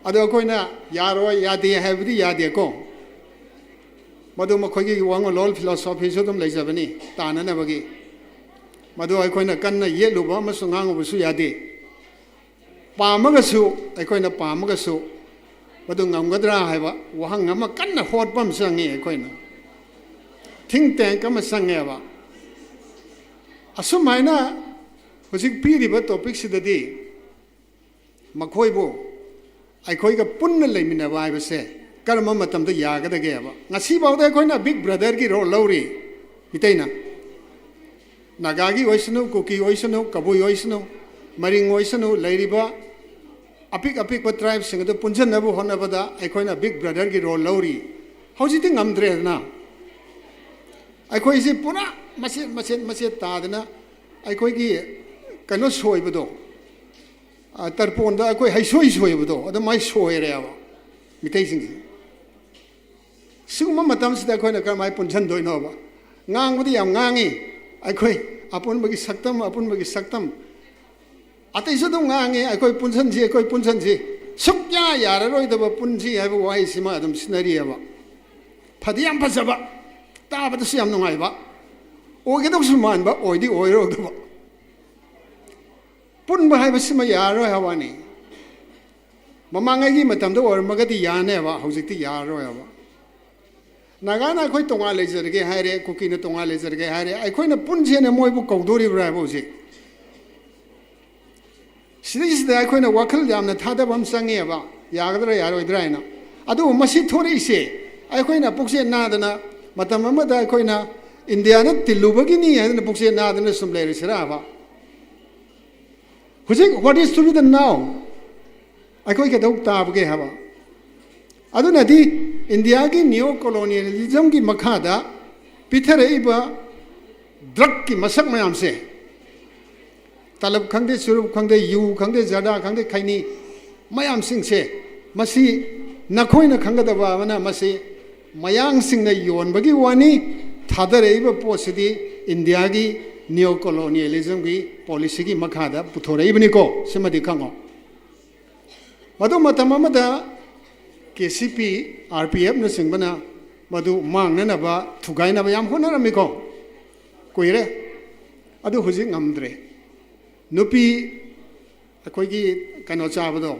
ꯑꯗꯣ ꯑꯩꯈꯣꯏꯅ ꯌꯥꯔꯣꯏ, ꯌꯥꯗꯦ ꯍꯥꯏꯕꯗꯤ ꯌꯥꯗꯦꯀꯣ꯫ ꯃꯗꯨ ꯃꯈꯣꯏꯒꯤ ꯋꯥꯉꯣꯂꯣꯟ, philosophyꯁꯨ ꯑꯗꯨꯝ ꯂꯩꯖꯕꯅꯤ ꯇꯥꯟꯅꯅꯕꯒꯤ꯫ ꯃꯗꯨ ꯑꯩꯈꯣꯏꯅ ꯀꯟꯅ ꯌꯦꯠꯂꯨꯕ ꯑꯃꯁꯨꯡ ꯉꯥꯡꯉꯨꯕꯁꯨ ꯌꯥꯗꯦ꯫ ꯄꯥꯝꯃꯒꯁꯨ, ꯑꯩꯈꯣꯏꯅ ꯄꯥꯝꯃꯒꯁꯨ ꯃꯗꯨ ꯉꯝꯒꯗ꯭ꯔꯥ ꯍꯥꯏꯕ ꯋꯥꯍꯪ ꯑꯃ ꯀꯟꯅ ꯍꯣꯠꯄ ꯑꯃ ꯆꯪꯉꯤ꯫ ꯑꯩꯈꯣꯏꯅ think tank ꯑꯃ ꯆꯪꯉꯦꯕ꯫ ꯑꯁꯨꯃꯥꯏꯅ ꯍꯧꯖꯤꯛ ꯄꯤꯔꯤꯕ topicꯁꯤꯗꯗꯤ ꯃꯈꯣꯏꯕꯨ ꯑꯩꯈꯣꯏꯒ ꯄꯨꯟꯅ ꯂꯩꯃꯤꯟꯅꯕ ꯍꯥꯏꯕꯁꯦ ꯀꯔꯝꯕ ꯃꯇꯝꯗ ꯌꯥꯒꯗꯒꯦꯕ? ꯉꯁꯤꯐꯥꯎꯗ ꯑꯩꯈꯣꯏꯅ big brotherꯒꯤ role ꯂꯧꯔꯤ ꯃꯤꯇꯩꯅ꯫ ꯅꯥꯒꯥꯒꯤ ꯑꯣꯏꯁꯅꯨ, ꯀꯨꯀꯤ ꯑꯣꯏꯁꯅꯨ, ꯀꯕꯨꯏ ꯑꯣꯏꯁꯅꯨ, ꯃꯔꯤꯡ ꯑꯣꯏꯁꯅꯨ, ꯂꯩꯔꯤꯕ ꯑꯄꯤꯛ ꯑꯄꯤꯛꯄ tribeꯁꯤꯡ ꯑꯗꯨ ꯄꯨꯟꯁꯤꯟꯅꯕ ꯍꯣꯠꯅꯕꯗ ꯑꯩꯈꯣꯏꯅ big brotherꯒꯤ role ꯂꯧꯔꯤ꯫ ꯍꯧꯖꯤꯛꯇꯤ ꯉꯝꯗ꯭ꯔꯦꯗꯅ꯫ ꯑꯩꯈꯣꯏꯁꯤ ꯄꯨꯔꯥ ꯃꯆꯦꯠ ꯃꯆꯦꯠ ꯃꯆꯦꯠ ꯇꯥꯗꯅ ꯑꯩꯈꯣꯏꯒꯤ ꯀꯩꯅꯣ ꯁꯣꯏꯕꯗꯣ, ꯑ, ꯇꯔꯄꯣꯟꯗ ꯑꯩꯈꯣꯏ ꯍꯩꯁꯣꯏ ꯁꯣꯏꯕꯗꯣ ꯑꯗꯨꯃꯥꯏꯅ ꯁꯣꯏꯔꯦꯕ ꯃꯤꯇꯩꯁꯤꯡꯁꯤ꯫ ꯁꯤꯒꯨꯝꯕ ꯃꯇꯝꯁꯤꯗ ꯑꯩꯈꯣꯏꯅ ꯀꯔꯝꯍꯥꯏꯅ ꯄꯨꯟꯁꯤꯟꯗꯣꯏꯅꯣꯕ? ꯉꯥꯡꯕꯗꯤ ꯌꯥꯝ ꯉꯥꯡꯉꯤ ꯑꯩꯈꯣꯏ, ꯑꯄꯨꯟꯕꯒꯤ ꯁꯛꯇꯝ, ꯑꯄꯨꯟꯕꯒꯤ ꯁꯛꯇꯝ꯫ ꯑꯇꯩꯁꯨ ꯑꯗꯨꯝ ꯉꯥꯡꯉꯤ, "ꯑꯩꯈꯣꯏ ꯄꯨꯟꯁꯤꯟꯁꯤ, ꯑꯩꯈꯣꯏ ꯄꯨꯟꯁꯤꯟꯁꯤ"꯫ ꯁꯨꯛꯌꯥ ꯌꯥꯔꯔꯣꯏꯗꯕ ꯄꯨꯟꯁꯤ ꯍꯥꯏꯕ ꯋꯥꯍꯩꯁꯤꯃ ꯑꯗꯨꯝ ꯁꯤꯖꯤꯟꯅꯔꯤꯑꯕ꯫ ꯐꯗꯤ ꯌꯥꯝ ꯐꯖꯕ, ꯇꯥꯕꯗꯁꯨ ꯌꯥꯝ ꯅꯨꯡꯉꯥꯏꯕ, ꯑꯣꯏꯒꯗꯧꯁꯨ ꯃꯥꯟꯕ, ꯑꯣꯏꯗꯤ ꯑꯣꯏꯔꯣꯏꯗꯕ꯫ ꯄꯨꯟꯕ ꯍꯥꯏꯕꯁꯤꯃ ꯌꯥꯔꯔꯣꯏ ꯍꯥꯏꯕ ꯋꯥꯅꯤ꯫ ꯃꯃꯥꯡꯉꯩꯒꯤ ꯃꯇꯝꯗ ꯑꯣꯏꯔꯝꯃꯒꯗꯤ ꯌꯥꯅꯦꯕ, ꯍꯧꯖꯤꯛꯇꯤ ꯌꯥꯔꯔꯣꯏꯕ꯫ ꯅꯥꯒꯥꯅ ꯑꯩꯈꯣꯏ ꯇꯣꯉꯥꯟ ꯂꯩꯖꯔꯒꯦ ꯍꯥꯏꯔꯦ, ꯀꯨꯀꯤꯅ ꯇꯣꯉꯥꯟ ꯂꯩꯖꯔꯒꯦ ꯍꯥꯏꯔꯦ, ꯑꯩꯈꯣꯏꯅ ꯄꯨꯟꯁꯦꯅ ꯃꯣꯏꯕꯨ ꯀꯧꯗꯣꯔꯤꯕ꯭ꯔꯥ ꯍꯥꯏꯕ ꯍꯧꯖꯤꯛ? ꯁꯤꯗꯩꯁꯤꯗ ꯑꯩꯈꯣꯏꯅ ꯋꯥꯈꯜ ꯌꯥꯝꯅ ꯊꯥꯗꯕ ꯑꯃ ꯆꯪꯉꯦꯕ, ꯌꯥꯒꯗ꯭ꯔꯥ ꯌꯥꯔꯣꯏꯗ꯭ꯔꯥ ꯍꯥꯏꯅ꯫ ꯑꯗꯨꯕꯨ ꯃꯁꯤ ꯊꯣꯔꯛꯏꯁꯦ ꯑꯩꯈꯣꯏꯅ ꯄꯨꯛꯆꯦꯜ ꯅꯥꯗꯅ, ꯃꯇꯝ ꯑꯃꯗ ꯑꯩꯈꯣꯏꯅ ꯏꯟꯗꯤꯌꯥꯅ ꯇꯤꯜꯂꯨꯕꯒꯤꯅꯤ ꯍꯥꯏꯗꯅ ꯄꯨꯛꯆꯦꯜ ꯅꯥꯗꯅ ꯁꯨꯝ ꯂꯩꯔꯁꯤꯔꯕ? ꯍꯧꯖꯤꯛ what is to be done now? ꯑꯩꯈꯣꯏ ꯀꯩꯗꯧ ꯇꯥꯕꯒꯦ ꯍꯥꯏꯕ? ꯑꯗꯨꯅꯗꯤ ꯏꯟꯗꯤꯌꯥꯒꯤ ꯅꯤꯌꯣ ꯀꯣꯂꯣꯅꯤꯌꯦꯂꯤꯖꯝꯒꯤ ꯃꯈꯥꯗ ꯄꯤꯊꯔꯛꯏꯕ ꯗ꯭ꯔꯛꯀꯤ ꯃꯁꯛ ꯃꯌꯥꯝꯁꯦ, ꯇꯂꯕ ꯈꯪꯗꯦ, ꯆꯨꯔꯨꯞ ꯈꯪꯗꯦ, ꯌꯨ ꯈꯪꯗꯦ, ꯖꯔꯗꯥ ꯈꯪꯗꯦ, ꯈꯩꯅꯤ ꯃꯌꯥꯝꯁꯤꯡꯁꯦ, ꯃꯁꯤ ꯅꯈꯣꯏꯅ ꯈꯪꯒꯗꯕ ꯑꯃꯅ, ꯃꯁꯤ ꯃꯌꯥꯡꯁꯤꯡꯅ ꯌꯣꯟꯕꯒꯤ ꯋꯥꯅꯤ꯫ ꯊꯥꯗꯔꯛꯏꯕ ꯄꯣꯠꯁꯤꯗꯤ ꯏꯟꯗꯤꯌꯥꯒꯤ ꯅꯤꯌꯣ ꯀꯣꯂꯣꯅꯤꯌꯦꯂꯤꯖꯝꯒꯤ ꯄꯣꯂꯤꯁꯤꯒꯤ ꯃꯈꯥꯗ ꯄꯨꯊꯣꯔꯛꯏꯕꯅꯤꯀꯣ, ꯁꯤꯃꯗꯤ ꯈꯪꯉꯣ꯫ ꯃꯗꯨ ꯃꯇꯝ ꯑꯃꯗ ꯀꯦ ꯁꯤ ꯄꯤ, ꯑꯥꯔ ꯄꯤ ꯑꯦꯐꯅꯆꯤꯡꯕꯅ ꯃꯗꯨ ꯃꯥꯡꯅꯅꯕ, ꯊꯨꯒꯥꯏꯅꯕ ꯌꯥꯝ ꯍꯣꯠꯅꯔꯝꯃꯤꯀꯣ, ꯀꯨꯏꯔꯦ꯫ ꯑꯗꯨ ꯍꯧꯖꯤꯛ ꯉꯝꯗ꯭ꯔꯦ꯫ ꯅꯨꯄꯤ ꯑꯩꯈꯣꯏꯒꯤ ꯀꯩꯅꯣ ꯆꯥꯕꯗꯣ,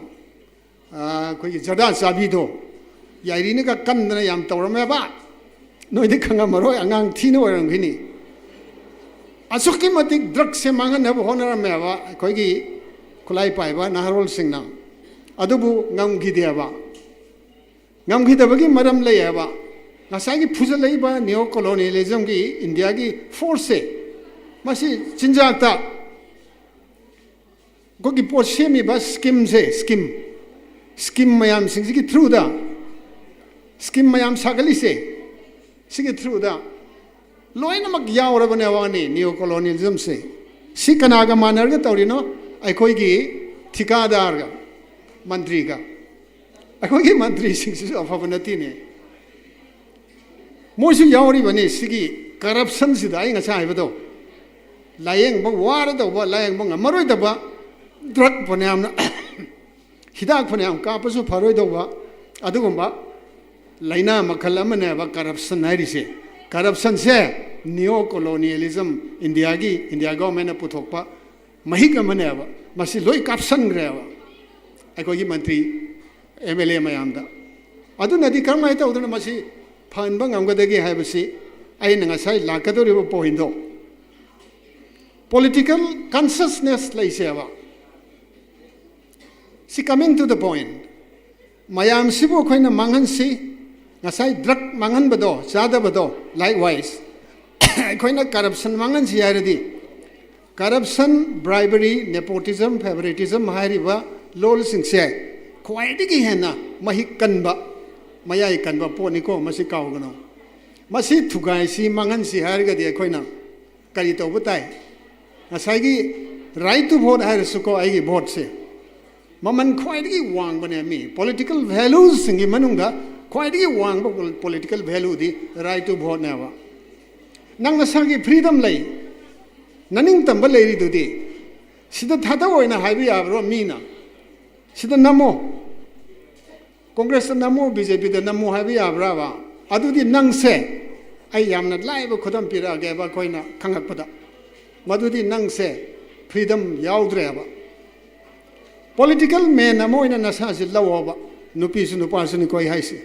ꯑꯩꯈꯣꯏꯒꯤ ꯖꯔꯗꯥ ꯆꯥꯕꯤꯗꯣ, ꯌꯥꯏꯔꯤꯅꯒ ꯀꯟꯗꯅ ꯌꯥꯝ ꯇꯧꯔꯝꯃꯦꯕ꯫ ꯅꯣꯏꯗꯤ ꯈꯪꯉꯝꯃꯔꯣꯏ, ꯑꯉꯥꯡ ꯊꯤꯅ ꯑꯣꯏꯔꯝꯈꯤꯅꯤ꯫ ꯑꯁꯨꯛꯀꯤ ꯃꯇꯤꯛ ꯗ꯭ꯔꯛꯁꯦ ꯃꯥꯡꯍꯟꯅꯕ ꯍꯣꯠꯅꯔꯝꯃꯦꯕ ꯑꯩꯈꯣꯏꯒꯤ ꯈꯨꯠꯂꯥꯏ ꯄꯥꯏꯕ ꯅꯍꯥꯔꯣꯜꯁꯤꯡꯅ꯫ ꯑꯗꯨꯕꯨ ꯉꯝꯈꯤꯗꯦꯕ꯫ ꯉꯝꯈꯤꯗꯕꯒꯤ ꯃꯔꯝ ꯂꯩꯌꯦꯕ꯫ ꯉꯁꯥꯏꯒꯤ ꯐꯨꯖꯜꯂꯛꯏꯕ ꯅꯤꯌꯣ ꯀꯣꯂꯣꯅꯤꯌꯦꯂꯤꯖꯝꯒꯤ ꯏꯟꯗꯤꯌꯥꯒꯤ ꯐꯣꯔꯁꯁꯦ, ꯃꯁꯤ ꯆꯤꯟꯖꯥꯛꯇ ꯑꯩꯈꯣꯏꯒꯤ ꯄꯣꯠ ꯁꯦꯝꯃꯤꯕ ꯁ꯭ꯀꯤꯝꯁꯦ, ꯁ꯭ꯀꯤꯝ, ꯁ꯭ꯀꯤꯝ ꯃꯌꯥꯝꯁꯤꯡꯁꯤꯒꯤ ꯊ꯭ꯔꯨꯗ, ꯁ꯭ꯀꯤꯝ ꯃꯌꯥꯝ ꯁꯥꯒꯠꯂꯤꯁꯦ, ꯁꯤꯒꯤ ꯊ꯭ꯔꯨꯗ ꯂꯣꯏꯅꯃꯛ ꯌꯥꯎꯔꯕꯅꯦ ꯋꯥꯅꯤ ꯅꯤꯌꯣ ꯀꯣꯂꯣꯅꯤꯌꯦꯂꯤꯖꯝꯁꯦ꯫ ꯁꯤ ꯀꯅꯥꯒ ꯃꯥꯟꯅꯔꯒ ꯇꯧꯔꯤꯅꯣ? ꯑꯩꯈꯣꯏꯒꯤ ꯊꯤꯀꯥꯗꯥꯔꯒ, ꯃꯟꯇ꯭ꯔꯤꯒ꯫ ꯑꯩꯈꯣꯏꯒꯤ ꯃꯟꯇ꯭ꯔꯤꯁꯤꯡꯁꯤꯁꯨ ꯑꯐꯕ ꯅꯠꯇꯦꯅꯦ꯫ ꯃꯣꯏꯁꯨ ꯌꯥꯎꯔꯤꯕꯅꯤ ꯁꯤꯒꯤ ꯀꯔꯞꯁꯟꯁꯤꯗ, ꯑꯩ ꯉꯁꯥꯏ ꯍꯥꯏꯕꯗꯣ꯫ ꯂꯥꯌꯦꯡꯕ ꯋꯥꯔꯗꯧꯕ, ꯂꯥꯌꯦꯡꯕ ꯉꯝꯃꯔꯣꯏꯗꯕ, ꯗ꯭ꯔꯛ ꯐꯅꯌꯥꯝꯅ, ꯍꯤꯗꯥꯛ ꯐꯅꯌꯥꯝ ꯀꯥꯞꯄꯁꯨ ꯐꯔꯣꯏꯗꯧꯕ, ꯑꯗꯨꯒꯨꯝꯕ ꯂꯥꯏꯅꯥ ꯃꯈꯜ ꯑꯃꯅꯦꯕ ꯀꯔꯞꯁꯟ ꯍꯥꯏꯔꯤꯁꯦ꯫ ꯀꯔꯞꯁꯟꯁꯦ ꯅꯤꯌꯣ ꯀꯣꯂꯣꯅꯤꯌꯦꯂꯤꯖꯝ, ꯏꯟꯗꯤꯌꯥꯒꯤ, ꯏꯟꯗꯤꯌꯥ ꯒꯣꯔꯃꯦꯟꯅ ꯄꯨꯊꯣꯛꯄ ꯃꯍꯤꯛ ꯑꯃꯅꯦꯕ꯫ ꯃꯁꯤ ꯂꯣꯏ ꯀꯥꯞꯁꯟꯈ꯭ꯔꯦꯕ ꯑꯩꯈꯣꯏꯒꯤ ꯃꯟꯇ꯭ꯔꯤ, ꯑꯦꯝ ꯑꯦꯜ ꯑꯦ ꯃꯌꯥꯝꯗ꯫ ꯑꯗꯨꯅꯗꯤ ꯀꯔꯝꯍꯥꯏꯅ ꯇꯧꯗꯅ ꯃꯁꯤ ꯐꯍꯟꯕ ꯉꯝꯒꯗꯒꯦ ꯍꯥꯏꯕꯁꯤ ꯑꯩꯅ ꯉꯁꯥꯏ ꯂꯥꯛꯀꯗꯧꯔꯤꯕ ꯄꯣꯏꯟꯗꯣ, ꯄꯣꯂꯤꯇꯤꯀꯦꯜ ꯀꯟꯁꯁꯅꯦꯁ ꯂꯩꯁꯦꯕ꯫ ꯁꯤ, coming to the point, ꯃꯌꯥꯝꯁꯤꯕꯨ ꯑꯩꯈꯣꯏꯅ ꯃꯥꯡꯍꯟꯁꯤ꯫ ꯉꯁꯥꯏ ꯗ꯭ꯔꯒ ꯃꯥꯡꯍꯟꯕꯗꯣ, ꯆꯥꯗꯕꯗꯣ, ꯂꯥꯏꯛ ꯋꯥꯏꯁ ꯑꯩꯈꯣꯏꯅ ꯀꯔꯞꯁꯟ ꯃꯥꯡꯍꯟꯁꯤ ꯍꯥꯏꯔꯗꯤ, ꯀꯔꯞꯁꯟ, ꯕ꯭ꯔꯥꯏꯕꯔꯤ, ꯅꯦꯄꯣꯇꯤꯖꯝ, ꯐꯦꯚꯔꯤꯇꯤꯖꯝ ꯍꯥꯏꯔꯤꯕ ꯂꯣꯜꯁꯤꯡꯁꯦ ꯈ꯭ꯋꯥꯏꯗꯒꯤ ꯍꯦꯟꯅ ꯃꯍꯤꯛ ꯀꯟꯕ, ꯃꯌꯥꯏ ꯀꯟꯕ ꯄꯣꯠꯅꯤꯀꯣ, ꯃꯁꯤ ꯀꯥꯎꯒꯅꯨ꯫ ꯃꯁꯤ ꯊꯨꯒꯥꯏꯁꯤ, ꯃꯥꯡꯍꯟꯁꯤ ꯍꯥꯏꯔꯒꯗꯤ ꯑꯩꯈꯣꯏꯅ ꯀꯔꯤ ꯇꯧꯕ ꯇꯥꯏ? ꯉꯁꯥꯏꯒꯤ ꯔꯥꯏꯠ ꯇꯨ ꯚꯣꯠ ꯍꯥꯏꯔꯁꯨꯀꯣ, ꯑꯩꯒꯤ ꯚꯣꯠꯁꯦ ꯃꯃꯜ ꯈ꯭ꯋꯥꯏꯗꯒꯤ ꯋꯥꯡꯕꯅꯦ꯫ ꯃꯤ ꯄꯣꯂꯤꯇꯤꯀꯦꯜ ꯚꯦꯂꯨꯁꯤꯡꯒꯤ ꯃꯅꯨꯡꯗ ꯈ꯭ꯋꯥꯏꯗꯒꯤ ꯋꯥꯡꯕ ꯄꯣꯂꯤꯇꯤꯀꯦꯜ ꯚꯦꯂꯨꯗꯤ ꯔꯥꯏꯠ ꯇꯨ ꯚꯣꯠꯅꯦꯕ꯫ ꯅꯪ ꯅꯁꯥꯒꯤ ꯐ꯭ꯔꯤꯗꯝ ꯂꯩ, ꯅꯅꯤꯡꯇꯝꯕ ꯂꯩꯔꯤꯗꯨꯗꯤ꯫ ꯁꯤꯗ ꯊꯥꯗ ꯑꯣꯏꯅ ꯍꯥꯏꯕ ꯌꯥꯕ꯭ꯔꯣ ꯃꯤꯅ? ꯁꯤꯗ ꯅꯝꯃꯣ, ꯀꯣꯡꯒ꯭ꯔꯦꯁꯇ ꯅꯝꯃꯣ, ꯕꯤ ꯖꯦ ꯄꯤꯗ ꯅꯝꯃꯣ ꯍꯥꯏꯕ ꯌꯥꯕ꯭ꯔꯥꯕ? ꯑꯗꯨꯗꯤ ꯅꯪꯁꯦ, ꯑꯩ ꯌꯥꯝꯅ ꯂꯥꯏꯕ ꯈꯨꯗꯝ ꯄꯤꯔꯛꯑꯒꯦꯕ, ꯑꯩꯈꯣꯏꯅ ꯈꯪꯉꯛꯄꯗ, ꯃꯗꯨꯗꯤ ꯅꯪꯁꯦ ꯐ꯭ꯔꯤꯗꯝ ꯌꯥꯎꯗ꯭ꯔꯦꯕ꯫ ꯄꯣꯂꯤꯇꯤꯀꯦꯜ ꯃꯦꯟ ꯑꯃ ꯑꯣꯏꯅ ꯅꯁꯥꯁꯤ ꯂꯧꯑꯣꯕ, ꯅꯨꯄꯤꯁꯨ ꯅꯨꯄꯥꯁꯨꯅꯤꯀꯣ ꯑꯩ ꯍꯥꯏꯁꯦ꯫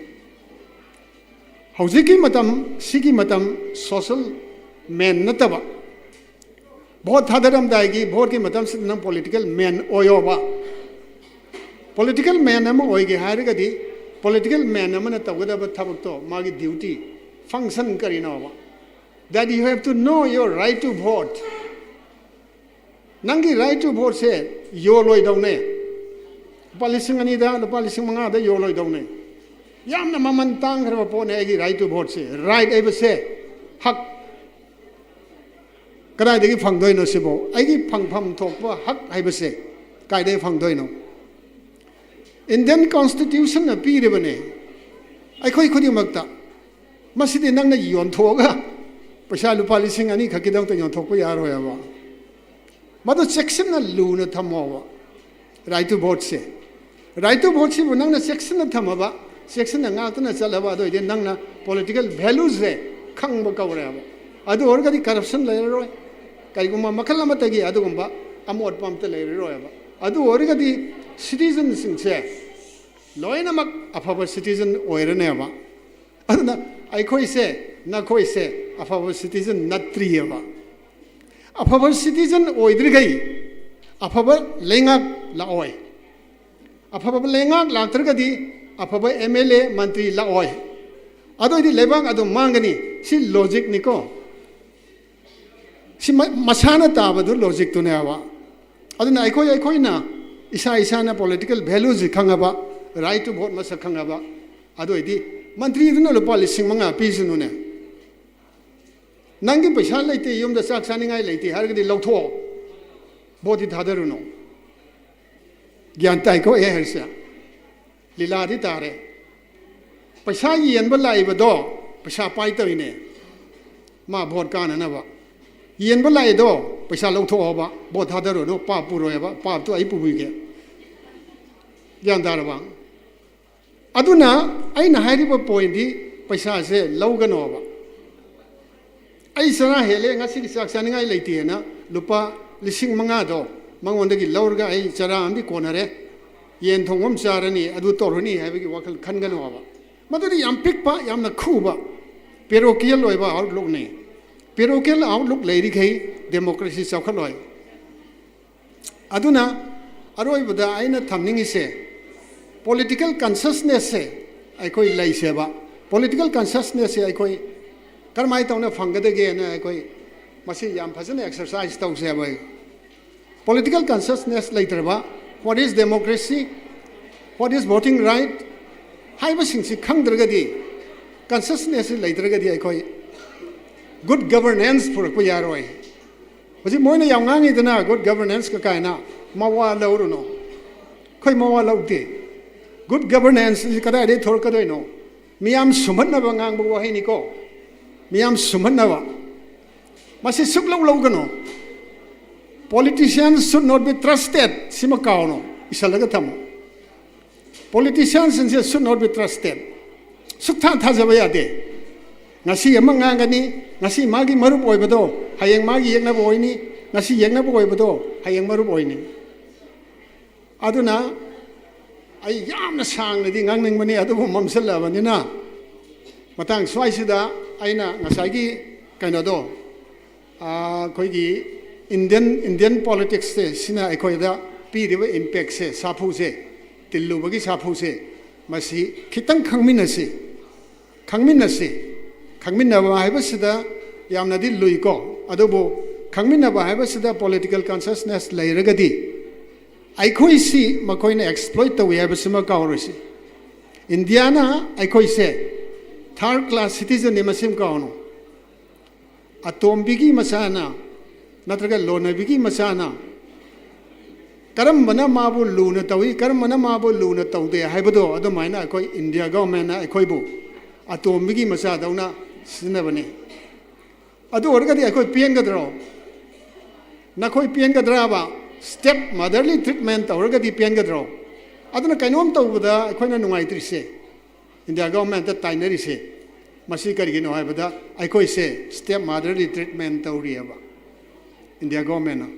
ꯍꯧꯖꯤꯛꯀꯤ ꯃꯇꯝ, ꯁꯤꯒꯤ ꯃꯇꯝ ꯁꯣꯁꯦꯜ ꯃꯦꯟ ꯅꯠꯇꯕ, ꯚꯣꯠ ꯊꯥꯗꯔꯝꯗꯥꯏꯒꯤ ꯚꯣꯠꯀꯤ ꯃꯇꯝꯁꯤꯗ ꯅꯪ ꯄꯣꯂꯤꯇꯤꯀꯦꯜ ꯃꯦꯟ ꯑꯣꯏꯌꯣꯕ꯫ ꯄꯣꯂꯤꯇꯤꯀꯦꯜ ꯃꯦꯟ ꯑꯃ ꯑꯣꯏꯒꯦ ꯍꯥꯏꯔꯒꯗꯤ, ꯄꯣꯂꯤꯇꯤꯀꯦꯜ ꯃꯦꯟ ꯑꯃꯅ ꯇꯧꯒꯗꯕ ꯊꯕꯛꯇꯣ, ꯃꯥꯒꯤ ꯗ꯭ꯌꯨꯇꯤ, ꯐꯪꯁꯟ ꯀꯔꯤꯅꯣꯕ? That you have to know your right to vote. ꯅꯪꯒꯤ ꯔꯥꯏꯠ ꯇꯨ ꯚꯣꯠꯁꯦ ꯌꯣꯜꯂꯣꯏꯗꯧꯅꯦ꯫ ꯂꯨꯄꯥ ꯂꯤꯁꯤꯡ ꯑꯅꯤꯗ, ꯂꯨꯄꯥ ꯂꯤꯁꯤꯡ ꯃꯉꯥꯗ ꯌꯣꯜꯂꯣꯏꯗꯧꯅꯦ꯫ ꯌꯥꯝꯅ ꯃꯃꯜ ꯇꯥꯡꯈ꯭ꯔꯕ ꯄꯣꯠꯅꯦ ꯑꯩꯒꯤ ꯔꯥꯏꯠ ꯇꯨ ꯚꯣꯠꯁꯦ꯫ ꯔꯥꯏꯠ ꯍꯥꯏꯕꯁꯦ ꯍꯛ꯫ ꯀꯗꯥꯏꯗꯒꯤ ꯐꯪꯗꯣꯏꯅꯣ ꯁꯤꯕꯣ? ꯑꯩꯒꯤ ꯐꯪꯐꯝ ꯊꯣꯛꯄ ꯍꯛ ꯍꯥꯏꯕꯁꯦ ꯀꯥꯏꯗꯒꯤ ꯐꯪꯗꯣꯏꯅꯣ? ꯏꯟꯗꯤꯌꯟ ꯀꯣꯟꯁꯇꯤꯇ꯭ꯌꯨꯁꯟꯅ ꯄꯤꯔꯤꯕꯅꯦ ꯑꯩꯈꯣꯏ ꯈꯨꯗꯤꯡꯃꯛꯇ꯫ ꯃꯁꯤꯗꯤ ꯅꯪꯅ ꯌꯣꯟꯊꯣꯛꯑꯒ ꯄꯩꯁꯥ ꯂꯨꯄꯥ ꯂꯤꯁꯤꯡ ꯑꯅꯤ ꯈꯛꯀꯤꯗꯃꯛꯇ ꯌꯣꯟꯊꯣꯛꯄ ꯌꯥꯔꯣꯏꯕ꯫ ꯃꯗꯨ ꯆꯦꯛꯁꯤꯟꯅ ꯂꯨꯅ ꯊꯝꯃꯣꯕ, ꯔꯥꯏꯠ ꯇꯨ ꯚꯣꯠꯁꯦ꯫ ꯔꯥꯏꯠ ꯇꯨ ꯚꯣꯠꯁꯤꯕꯨ ꯅꯪꯅ ꯆꯦꯛꯁꯤꯟꯅ ꯊꯝꯃꯕ, ꯆꯦꯛꯁꯤꯟꯅ ꯉꯥꯛꯇꯨꯅ ꯆꯠꯂꯕ, ꯑꯗꯨ ꯑꯣꯏꯔꯗꯤ ꯅꯪꯅ ꯄꯣꯂꯤꯇꯤꯀꯦꯜ ꯚꯦꯂꯨꯁꯦ ꯈꯪꯕ ꯀꯧꯔꯦꯕ꯫ ꯑꯗꯨ ꯑꯣꯏꯔꯒꯗꯤ ꯀꯔꯞꯁꯟ ꯂꯩꯔꯔꯣꯏ, ꯀꯔꯤꯒꯨꯝꯕ ꯃꯈꯜ ꯑꯃꯠꯇꯒꯤ ꯑꯗꯨꯒꯨꯝꯕ ꯑꯃꯣꯠꯄ ꯑꯝꯇ ꯂꯩꯔꯔꯣꯏꯕ꯫ ꯑꯗꯨ ꯑꯣꯏꯔꯒꯗꯤ ꯁꯤꯇꯤꯖꯟꯁꯤꯡꯁꯦ ꯂꯣꯏꯅꯃꯛ ꯑꯐꯕ ꯁꯤꯇꯤꯖꯟ ꯑꯣꯏꯔꯅꯦꯕ꯫ ꯑꯗꯨꯅ ꯑꯩꯈꯣꯏꯁꯦ, ꯅꯈꯣꯏꯁꯦ ꯑꯐꯕ ꯁꯤꯇꯤꯖꯟ ꯅꯠꯇ꯭ꯔꯤꯑꯕ꯫ ꯑꯐꯕ ꯁꯤꯇꯤꯖꯟ ꯑꯣꯏꯗ꯭ꯔꯤꯈꯩ ꯑꯐꯕ ꯂꯩꯉꯥꯛ ꯂꯥꯛꯑꯣꯏ꯫ ꯑꯐꯕ ꯂꯩꯉꯥꯛ ꯂꯥꯛꯇ꯭ꯔꯒꯗꯤ ꯑꯐꯕ ꯑꯦꯝ ꯑꯦꯜ ꯑꯦ, ꯃꯟꯇ꯭ꯔꯤ ꯂꯥꯛꯑꯣꯏ꯫ ꯑꯗꯨ ꯑꯣꯏꯗꯤ ꯂꯩꯕꯥꯛ ꯑꯗꯨꯝ ꯃꯥꯡꯒꯅꯤ꯫ ꯁꯤ ꯂꯣꯖꯤꯛꯅꯤꯀꯣ꯫ ꯁꯤ ꯃ- ꯃꯁꯥꯅ ꯇꯥꯕꯗꯨ ꯂꯣꯖꯤꯛꯇꯨꯅꯦꯕ꯫ ꯑꯗꯨꯅ ꯑꯩꯈꯣꯏ ꯑꯩꯈꯣꯏꯅ ꯏꯁꯥ ꯏꯁꯥꯅ ꯄꯣꯂꯤꯇꯤꯀꯦꯜ ꯚꯦꯂꯨꯁꯤ ꯈꯪꯉꯕ, ꯔꯥꯏꯠ ꯇꯨ ꯚꯣꯠ ꯃꯁꯛ ꯈꯪꯉꯕ, ꯑꯗꯨ ꯑꯣꯏꯗꯤ ꯃꯟꯇ꯭ꯔꯤꯗꯨꯅ ꯂꯨꯄꯥ ꯂꯤꯁꯤꯡ ꯃꯉꯥ ꯄꯤꯁꯅꯨꯅꯦ꯫ ꯅꯪꯒꯤ ꯄꯩꯁꯥ ꯂꯩꯇꯦ, ꯌꯨꯝꯗ ꯆꯥꯛ ꯆꯥꯅꯤꯡꯉꯥꯏ ꯂꯩꯇꯦ ꯍꯥꯏꯔꯒꯗꯤ ꯂꯧꯊꯣꯛꯑꯣ, ꯚꯣꯠꯇꯤ ꯊꯥꯗꯔꯨꯅꯨ꯫ ꯒ꯭ꯌꯥꯟ ꯇꯥꯏꯀꯣ ꯑꯩ ꯍꯥꯏꯔꯤꯁꯦ? ꯂꯤꯂꯥꯗꯤ ꯇꯥꯔꯦ꯫ ꯄꯩꯁꯥ ꯌꯦꯟꯕ ꯂꯥꯛꯏꯕꯗꯣ ꯄꯩꯁꯥ ꯄꯥꯏ ꯇꯧꯔꯤꯅꯦ, ꯃꯥ ꯚꯣꯠ ꯀꯥꯅꯅꯕ꯫ ꯌꯦꯟꯕ ꯂꯥꯛꯏꯗꯣ ꯄꯩꯁꯥ ꯂꯧꯊꯣꯛꯑꯣꯕ, ꯚꯣꯠ ꯊꯥꯗꯔꯨꯅꯨ, ꯄꯥꯞ ꯄꯨꯔꯣꯏꯕ, ꯄꯥꯞꯇꯣ ꯑꯩ ꯄꯨꯕꯤꯒꯦ꯫ ꯒ꯭ꯌꯥꯟ ꯇꯥꯔꯕ? ꯑꯗꯨꯅ ꯑꯩꯅ ꯍꯥꯏꯔꯤꯕ ꯄꯣꯏꯟꯗꯤ ꯄꯩꯁꯥꯁꯦ ꯂꯧꯒꯅꯣꯕ꯫ ꯑꯩ ꯆꯔꯥ ꯍꯦꯜꯂꯦ, ꯉꯁꯤꯒꯤ ꯆꯥꯛ ꯆꯥꯅꯤꯡꯉꯥꯏ ꯂꯩꯇꯦꯅ ꯂꯨꯄꯥ ꯂꯤꯁꯤꯡ ꯃꯉꯥꯗꯣ ꯃꯉꯣꯟꯗꯒꯤ ꯂꯧꯔꯒ ꯑꯩ ꯆꯔꯥ ꯑꯃꯗꯤ ꯀꯣꯟꯅꯔꯦ, ꯌꯦꯟ ꯊꯣꯡꯕ ꯑꯃ ꯆꯥꯔꯅꯤ, ꯑꯗꯨ ꯇꯧꯔꯅꯤ ꯍꯥꯏꯕꯒꯤ ꯋꯥꯈꯜ ꯈꯟꯒꯅꯣꯕ꯫ ꯃꯗꯨꯗꯤ ꯌꯥꯝ ꯄꯤꯛꯄ, ꯌꯥꯝꯅ ꯈꯨꯕ, ꯄꯦꯔꯣꯀꯤꯌꯦꯜ ꯑꯣꯏꯕ ꯑꯥꯎꯠꯂꯨꯛꯅꯤ꯫ ꯄꯦꯔꯣꯀꯤꯌꯦꯜ ꯑꯥꯎꯠꯂꯨꯛ ꯂꯩꯔꯤꯈꯩ ꯗꯦꯃꯣꯀ꯭ꯔꯦꯁꯤ ꯆꯥꯎꯈꯠꯂꯣꯏ꯫ ꯑꯗꯨꯅ ꯑꯔꯣꯏꯕꯗ ꯑꯩꯅ ꯊꯝꯅꯤꯡꯉꯤꯁꯦ, ꯄꯣꯂꯤꯇꯤꯀꯦꯜ ꯀꯟꯁꯁꯅꯦꯁꯁꯦ ꯑꯩꯈꯣꯏ ꯂꯩꯁꯦꯕ꯫ ꯄꯣꯂꯤꯇꯤꯀꯦꯜ ꯀꯟꯁꯁꯅꯦꯁꯁꯦ ꯑꯩꯈꯣꯏ ꯀꯔꯝꯍꯥꯏꯅ ꯇꯧꯅ ꯐꯪꯒꯗꯒꯦꯅ ꯑꯩꯈꯣꯏ ꯃꯁꯤ ꯌꯥꯝ ꯐꯖꯅ ꯑꯦꯛꯁꯔꯁꯥꯏꯁ ꯇꯧꯁꯦꯕ꯫ ꯄꯣꯂꯤꯇꯤꯀꯦꯜ ꯀꯟꯁꯁꯅꯦꯁ ꯂꯩꯇ꯭ꯔꯕ, what is democracy, what is voting right ꯍꯥꯏꯕꯁꯤꯡꯁꯤ ꯈꯪꯗ꯭ꯔꯒꯗꯤ, ꯀꯟꯁꯁꯅꯦꯁꯁꯤ ꯂꯩꯇ꯭ꯔꯒꯗꯤ ꯑꯩꯈꯣꯏ ꯒꯨꯗ ꯒꯕꯔꯅꯦꯟꯁ ꯄꯨꯔꯛꯄ ꯌꯥꯔꯣꯏ꯫ ꯍꯧꯖꯤꯛ ꯃꯣꯏꯅ ꯌꯥꯝ ꯉꯥꯡꯉꯤꯗꯅ ꯒꯨꯗ ꯒꯕꯔꯅꯦꯟꯁꯀ ꯀꯥꯏꯅ, ꯃꯋꯥ ꯂꯧꯔꯨꯅꯨ꯫ ꯑꯩꯈꯣꯏ ꯃꯋꯥ ꯂꯧꯗꯦ꯫ ꯒꯨꯗ ꯒꯕꯔꯅꯦꯟꯁ ꯑꯁꯤ ꯀꯗꯥꯏꯗꯒꯤ ꯊꯣꯔꯛꯀꯗꯣꯏꯅꯣ? ꯃꯤꯌꯥꯝ ꯁꯨꯝꯍꯠꯅꯕ ꯉꯥꯡꯕ ꯋꯥꯍꯩꯅꯤꯀꯣ꯫ ꯃꯤꯌꯥꯝ ꯁꯨꯝꯍꯠꯅꯕ꯫ ꯃꯁꯤ ꯁꯨꯛꯂꯧ ꯂꯧꯒꯅꯨ꯫ Politicians should not be trusted꯫ ꯁꯤꯃ ꯀꯥꯎꯅꯨ, ꯏꯁꯜꯂꯒ ꯊꯝꯃꯨ꯫ ꯄꯣꯂꯤꯇꯤꯁꯤꯌꯥꯟꯁꯤꯡꯁꯦ should not be trusted꯫ ꯁꯨꯛꯊꯥ ꯊꯥꯖꯕ ꯌꯥꯗꯦ꯫ ꯉꯁꯤ ꯑꯃ ꯉꯥꯡꯒꯅꯤ, ꯉꯁꯤ ꯃꯥꯒꯤ ꯃꯔꯨꯞ ꯑꯣꯏꯕꯗꯣ ꯍꯌꯦꯡ ꯃꯥꯒꯤ ꯌꯦꯛꯅꯕ ꯑꯣꯏꯅꯤ, ꯉꯁꯤ ꯌꯦꯛꯅꯕ ꯑꯣꯏꯕꯗꯣ ꯍꯌꯦꯡ ꯃꯔꯨꯞ ꯑꯣꯏꯅꯤ꯫ ꯑꯗꯨꯅ ꯑꯩ ꯌꯥꯝꯅ ꯁꯥꯡꯅꯗꯤ ꯉꯥꯡꯅꯤꯡꯕꯅꯤ, ꯑꯗꯨꯕꯨ ꯃꯝꯁꯤꯜꯂꯛꯑꯕꯅꯤꯅ ꯃꯇꯥꯡ ꯁ꯭ꯋꯥꯏꯁꯤꯗ ꯑꯩꯅ ꯉꯁꯥꯏꯒꯤ ꯀꯩꯅꯣꯗꯣ, ꯑꯩꯈꯣꯏꯒꯤ ꯏꯟꯗꯤꯌꯟ ꯏꯟꯗꯤꯌꯟ ꯄꯣꯂꯤꯇꯤꯛꯁꯁꯦ, ꯁꯤꯅ ꯑꯩꯈꯣꯏꯗ ꯄꯤꯔꯤꯕ ꯏꯝꯄꯦꯛꯁꯦ, ꯁꯥꯐꯨꯁꯦ, ꯇꯤꯜꯂꯨꯕꯒꯤ ꯁꯥꯐꯨꯁꯦ, ꯃꯁꯤ ꯈꯤꯇꯪ ꯈꯪꯃꯤꯟꯅꯁꯤ꯫ ꯈꯪꯃꯤꯟꯅꯁꯤ꯫ ꯈꯪꯃꯤꯟꯅꯕ ꯍꯥꯏꯕꯁꯤꯗ ꯌꯥꯝꯅꯗꯤ ꯂꯨꯏꯀꯣ, ꯑꯗꯨꯕꯨ ꯈꯪꯃꯤꯟꯅꯕ ꯍꯥꯏꯕꯁꯤꯗ political consciousness ꯂꯩꯔꯒꯗꯤ ꯑꯩꯈꯣꯏꯁꯤ ꯃꯈꯣꯏꯅ exploit ꯇꯧꯏ ꯍꯥꯏꯕꯁꯤꯃ ꯀꯥꯎꯔꯣꯏꯁꯤ꯫ ꯏꯟꯗꯤꯌꯥꯅ ꯑꯩꯈꯣꯏꯁꯦ third class citizenꯅꯤ, ꯃꯁꯤꯃ ꯀꯥꯎꯅꯨ꯫ ꯑꯇꯣꯝꯕꯤꯒꯤ ꯃꯆꯥꯅ ꯅꯠꯇ꯭ꯔꯒ ꯂꯣꯟꯅꯕꯤꯒꯤ ꯃꯆꯥꯅ ꯀꯔꯝꯕꯅ ꯃꯥꯕꯨ ꯂꯨꯅ ꯇꯧꯏ, ꯀꯔꯝꯕꯅ ꯃꯥꯕꯨ ꯂꯨꯅ ꯇꯧꯗꯦ ꯍꯥꯏꯕꯗꯣ, ꯑꯗꯨꯃꯥꯏꯅ ꯑꯩꯈꯣꯏ ꯏꯟꯗꯤꯌꯥ ꯒꯣꯚꯔꯟꯃꯦꯟꯠꯅ ꯑꯩꯈꯣꯏꯕꯨ ꯑꯇꯣꯝꯕꯤꯒꯤ ꯃꯆꯥꯗꯧꯅ ꯁꯤꯖꯤꯟꯅꯕꯅꯤ꯫ ꯑꯗꯨ ꯑꯣꯏꯔꯒꯗꯤ ꯑꯩꯈꯣꯏ ꯄꯦꯟꯒꯗ꯭ꯔꯣ? ꯅꯈꯣꯏ ꯄꯦꯟꯒꯗ꯭ꯔꯕ? Step motherly treatment ꯇꯧꯔꯒꯗꯤ ꯄꯦꯟꯒꯗ꯭ꯔꯣ? ꯑꯗꯨꯅ ꯀꯩꯅꯣꯝ ꯇꯧꯕꯗ ꯑꯩꯈꯣꯏꯅ ꯅꯨꯡꯉꯥꯏꯇ꯭ꯔꯤꯁꯦ, ꯏꯟꯗꯤꯌꯥ ꯒꯣꯚꯔꯟꯃꯦꯟꯠꯇ ꯇꯥꯏꯅꯔꯤꯁꯦ, ꯃꯁꯤ ꯀꯔꯤꯒꯤꯅꯣ ꯍꯥꯏꯕꯗ, ꯑꯩꯈꯣꯏꯁꯦ step motherly treatment ꯇꯧꯔꯤꯑꯕ ꯏꯟꯗꯤꯌꯥ ꯒꯣꯚꯔꯟꯃꯦꯟꯠꯅ꯫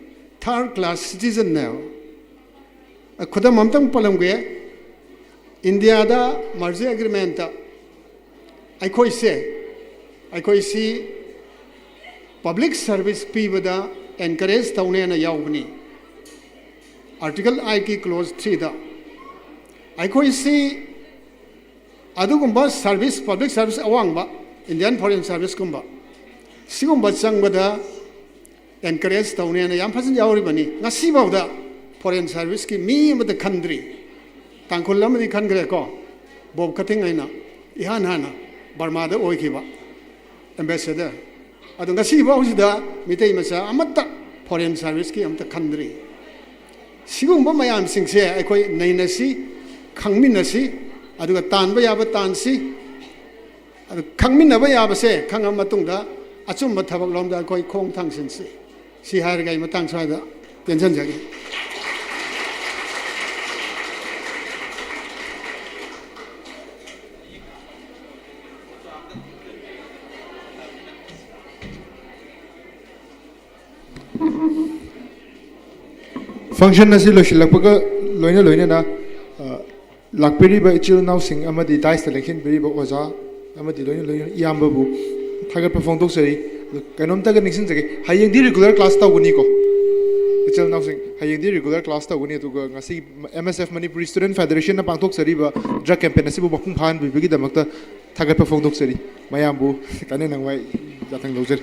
Third class citizenꯅꯦꯕ꯫ ꯑꯩ ꯈꯨꯗꯝ ꯑꯝꯇꯪ ꯄꯜꯂꯝꯒꯦ꯫ ꯏꯟꯗꯤꯌꯥꯗ merger agreementꯇ ꯑꯩꯈꯣꯏꯁꯦ, ꯑꯩꯈꯣꯏꯁꯤ public service ꯄꯤꯕꯗ encourage ꯇꯧꯅꯦꯅ ꯌꯥꯎꯕꯅꯤ꯫ Article eightꯀꯤ clause threeꯗ ꯑꯩꯈꯣꯏꯁꯤ ꯑꯗꯨꯒꯨꯝꯕ service, public service ꯑꯋꯥꯡꯕ, Indian Foreign Serviceꯀꯨꯝꯕ, ꯁꯤꯒꯨꯝꯕ ꯆꯪꯕꯗ encourage ꯇꯧꯅꯦꯅ ꯌꯥꯝ ꯐꯖꯅ ꯌꯥꯎꯔꯤꯕꯅꯤ꯫ ꯉꯁꯤꯐꯥꯎꯗ foreign serviceꯀꯤ ꯃꯤ ꯑꯃꯠꯇ ꯈꯟꯗ꯭ꯔꯤ꯫ ꯇꯥꯡꯈꯨꯜ ꯑꯃꯗꯤ ꯈꯟꯈ꯭ꯔꯦꯀꯣ, ꯕꯣꯕ ꯀꯊꯤꯡ ꯍꯥꯏꯅ, ꯏꯍꯥꯟ ꯍꯥꯟꯅ ꯕꯔꯃꯥꯗ ꯑꯣꯏꯈꯤꯕ ambassador꯫ ꯑꯗꯣ ꯉꯁꯤ ꯐꯥꯎꯁꯤꯗ ꯃꯤꯇꯩ ꯃꯆꯥ ꯑꯃꯠꯇ foreign serviceꯀꯤ ꯑꯝꯇ ꯈꯟꯗ꯭ꯔꯤ꯫ ꯁꯤꯒꯨꯝꯕ ꯃꯌꯥꯝꯁꯤꯡꯁꯦ ꯑꯩꯈꯣꯏ ꯅꯩꯅꯁꯤ, ꯈꯪꯃꯤꯟꯅꯁꯤ, ꯑꯗꯨꯒ ꯇꯥꯟꯕ ꯌꯥꯕ ꯇꯥꯟꯁꯤ꯫ ꯑꯗꯨ ꯈꯪꯃꯤꯟꯅꯕ ꯌꯥꯕꯁꯦ ꯈꯪꯉ ꯃꯇꯨꯡꯗ ꯑꯆꯨꯝꯕ ꯊꯕꯛꯂꯣꯝꯗ ꯑꯩꯈꯣꯏ ꯈꯣꯡ ꯊꯥꯡꯖꯤꯟꯁꯤ꯫ ꯁꯤ ꯍꯥꯏꯔꯒ ꯑꯩ ꯃꯇꯥꯡ ꯁ꯭ꯋꯥꯏꯗ ꯇꯦꯟꯁꯤꯟꯖꯒꯦ꯫ Function ꯑꯁꯤ ꯂꯣꯏꯁꯤꯜꯂꯛꯄꯒ ꯂꯣꯏꯅ ꯂꯣꯏꯅꯅ, ꯑ, ꯂꯥꯛꯄꯤꯔꯤꯕ ꯏꯆꯤꯜ ꯏꯅꯥꯎꯁꯤꯡ ꯑꯃꯗꯤ dais ꯇ ꯂꯦꯡꯁꯤꯟꯕꯤꯔꯤꯕ ꯑꯣꯖꯥ ꯑꯃꯗꯤ ꯂꯣꯏꯅ ꯂꯣꯏꯅ ꯏꯌꯥꯝꯕꯕꯨ ꯊꯥꯒꯠꯄ ꯐꯣꯡꯗꯣꯛꯆꯔꯤ꯫ ꯑꯗꯨ ꯀꯩꯅꯣꯝꯇꯒ ꯅꯤꯡꯁꯤꯡꯖꯒꯦ, ꯍꯌꯦꯡꯗꯤ regular class ꯇꯧꯒꯅꯤꯀꯣ ꯏꯆꯤꯜ ꯏꯅꯥꯎꯁꯤꯡ? ꯍꯌꯦꯡꯗꯤ regular class ꯇꯧꯒꯅꯤ, ꯑꯗꯨꯒ ꯉꯁꯤ M S F Manipuri Student Federation ꯅ ꯄꯥꯡꯊꯣꯛꯆꯔꯤꯕ drug campaign ꯑꯁꯤꯕꯨ ꯃꯄꯨꯡ ꯐꯥꯍꯟꯕꯤꯕꯒꯤꯗꯃꯛꯇ ꯊꯥꯒꯠꯄ ꯐꯣꯡꯗꯣꯛꯆꯔꯤ꯫ ꯃꯌꯥꯝꯕꯨ ꯀꯥꯏꯅꯅꯉꯥꯏ ꯌꯥꯊꯪ ꯂꯧꯖꯔꯤ꯫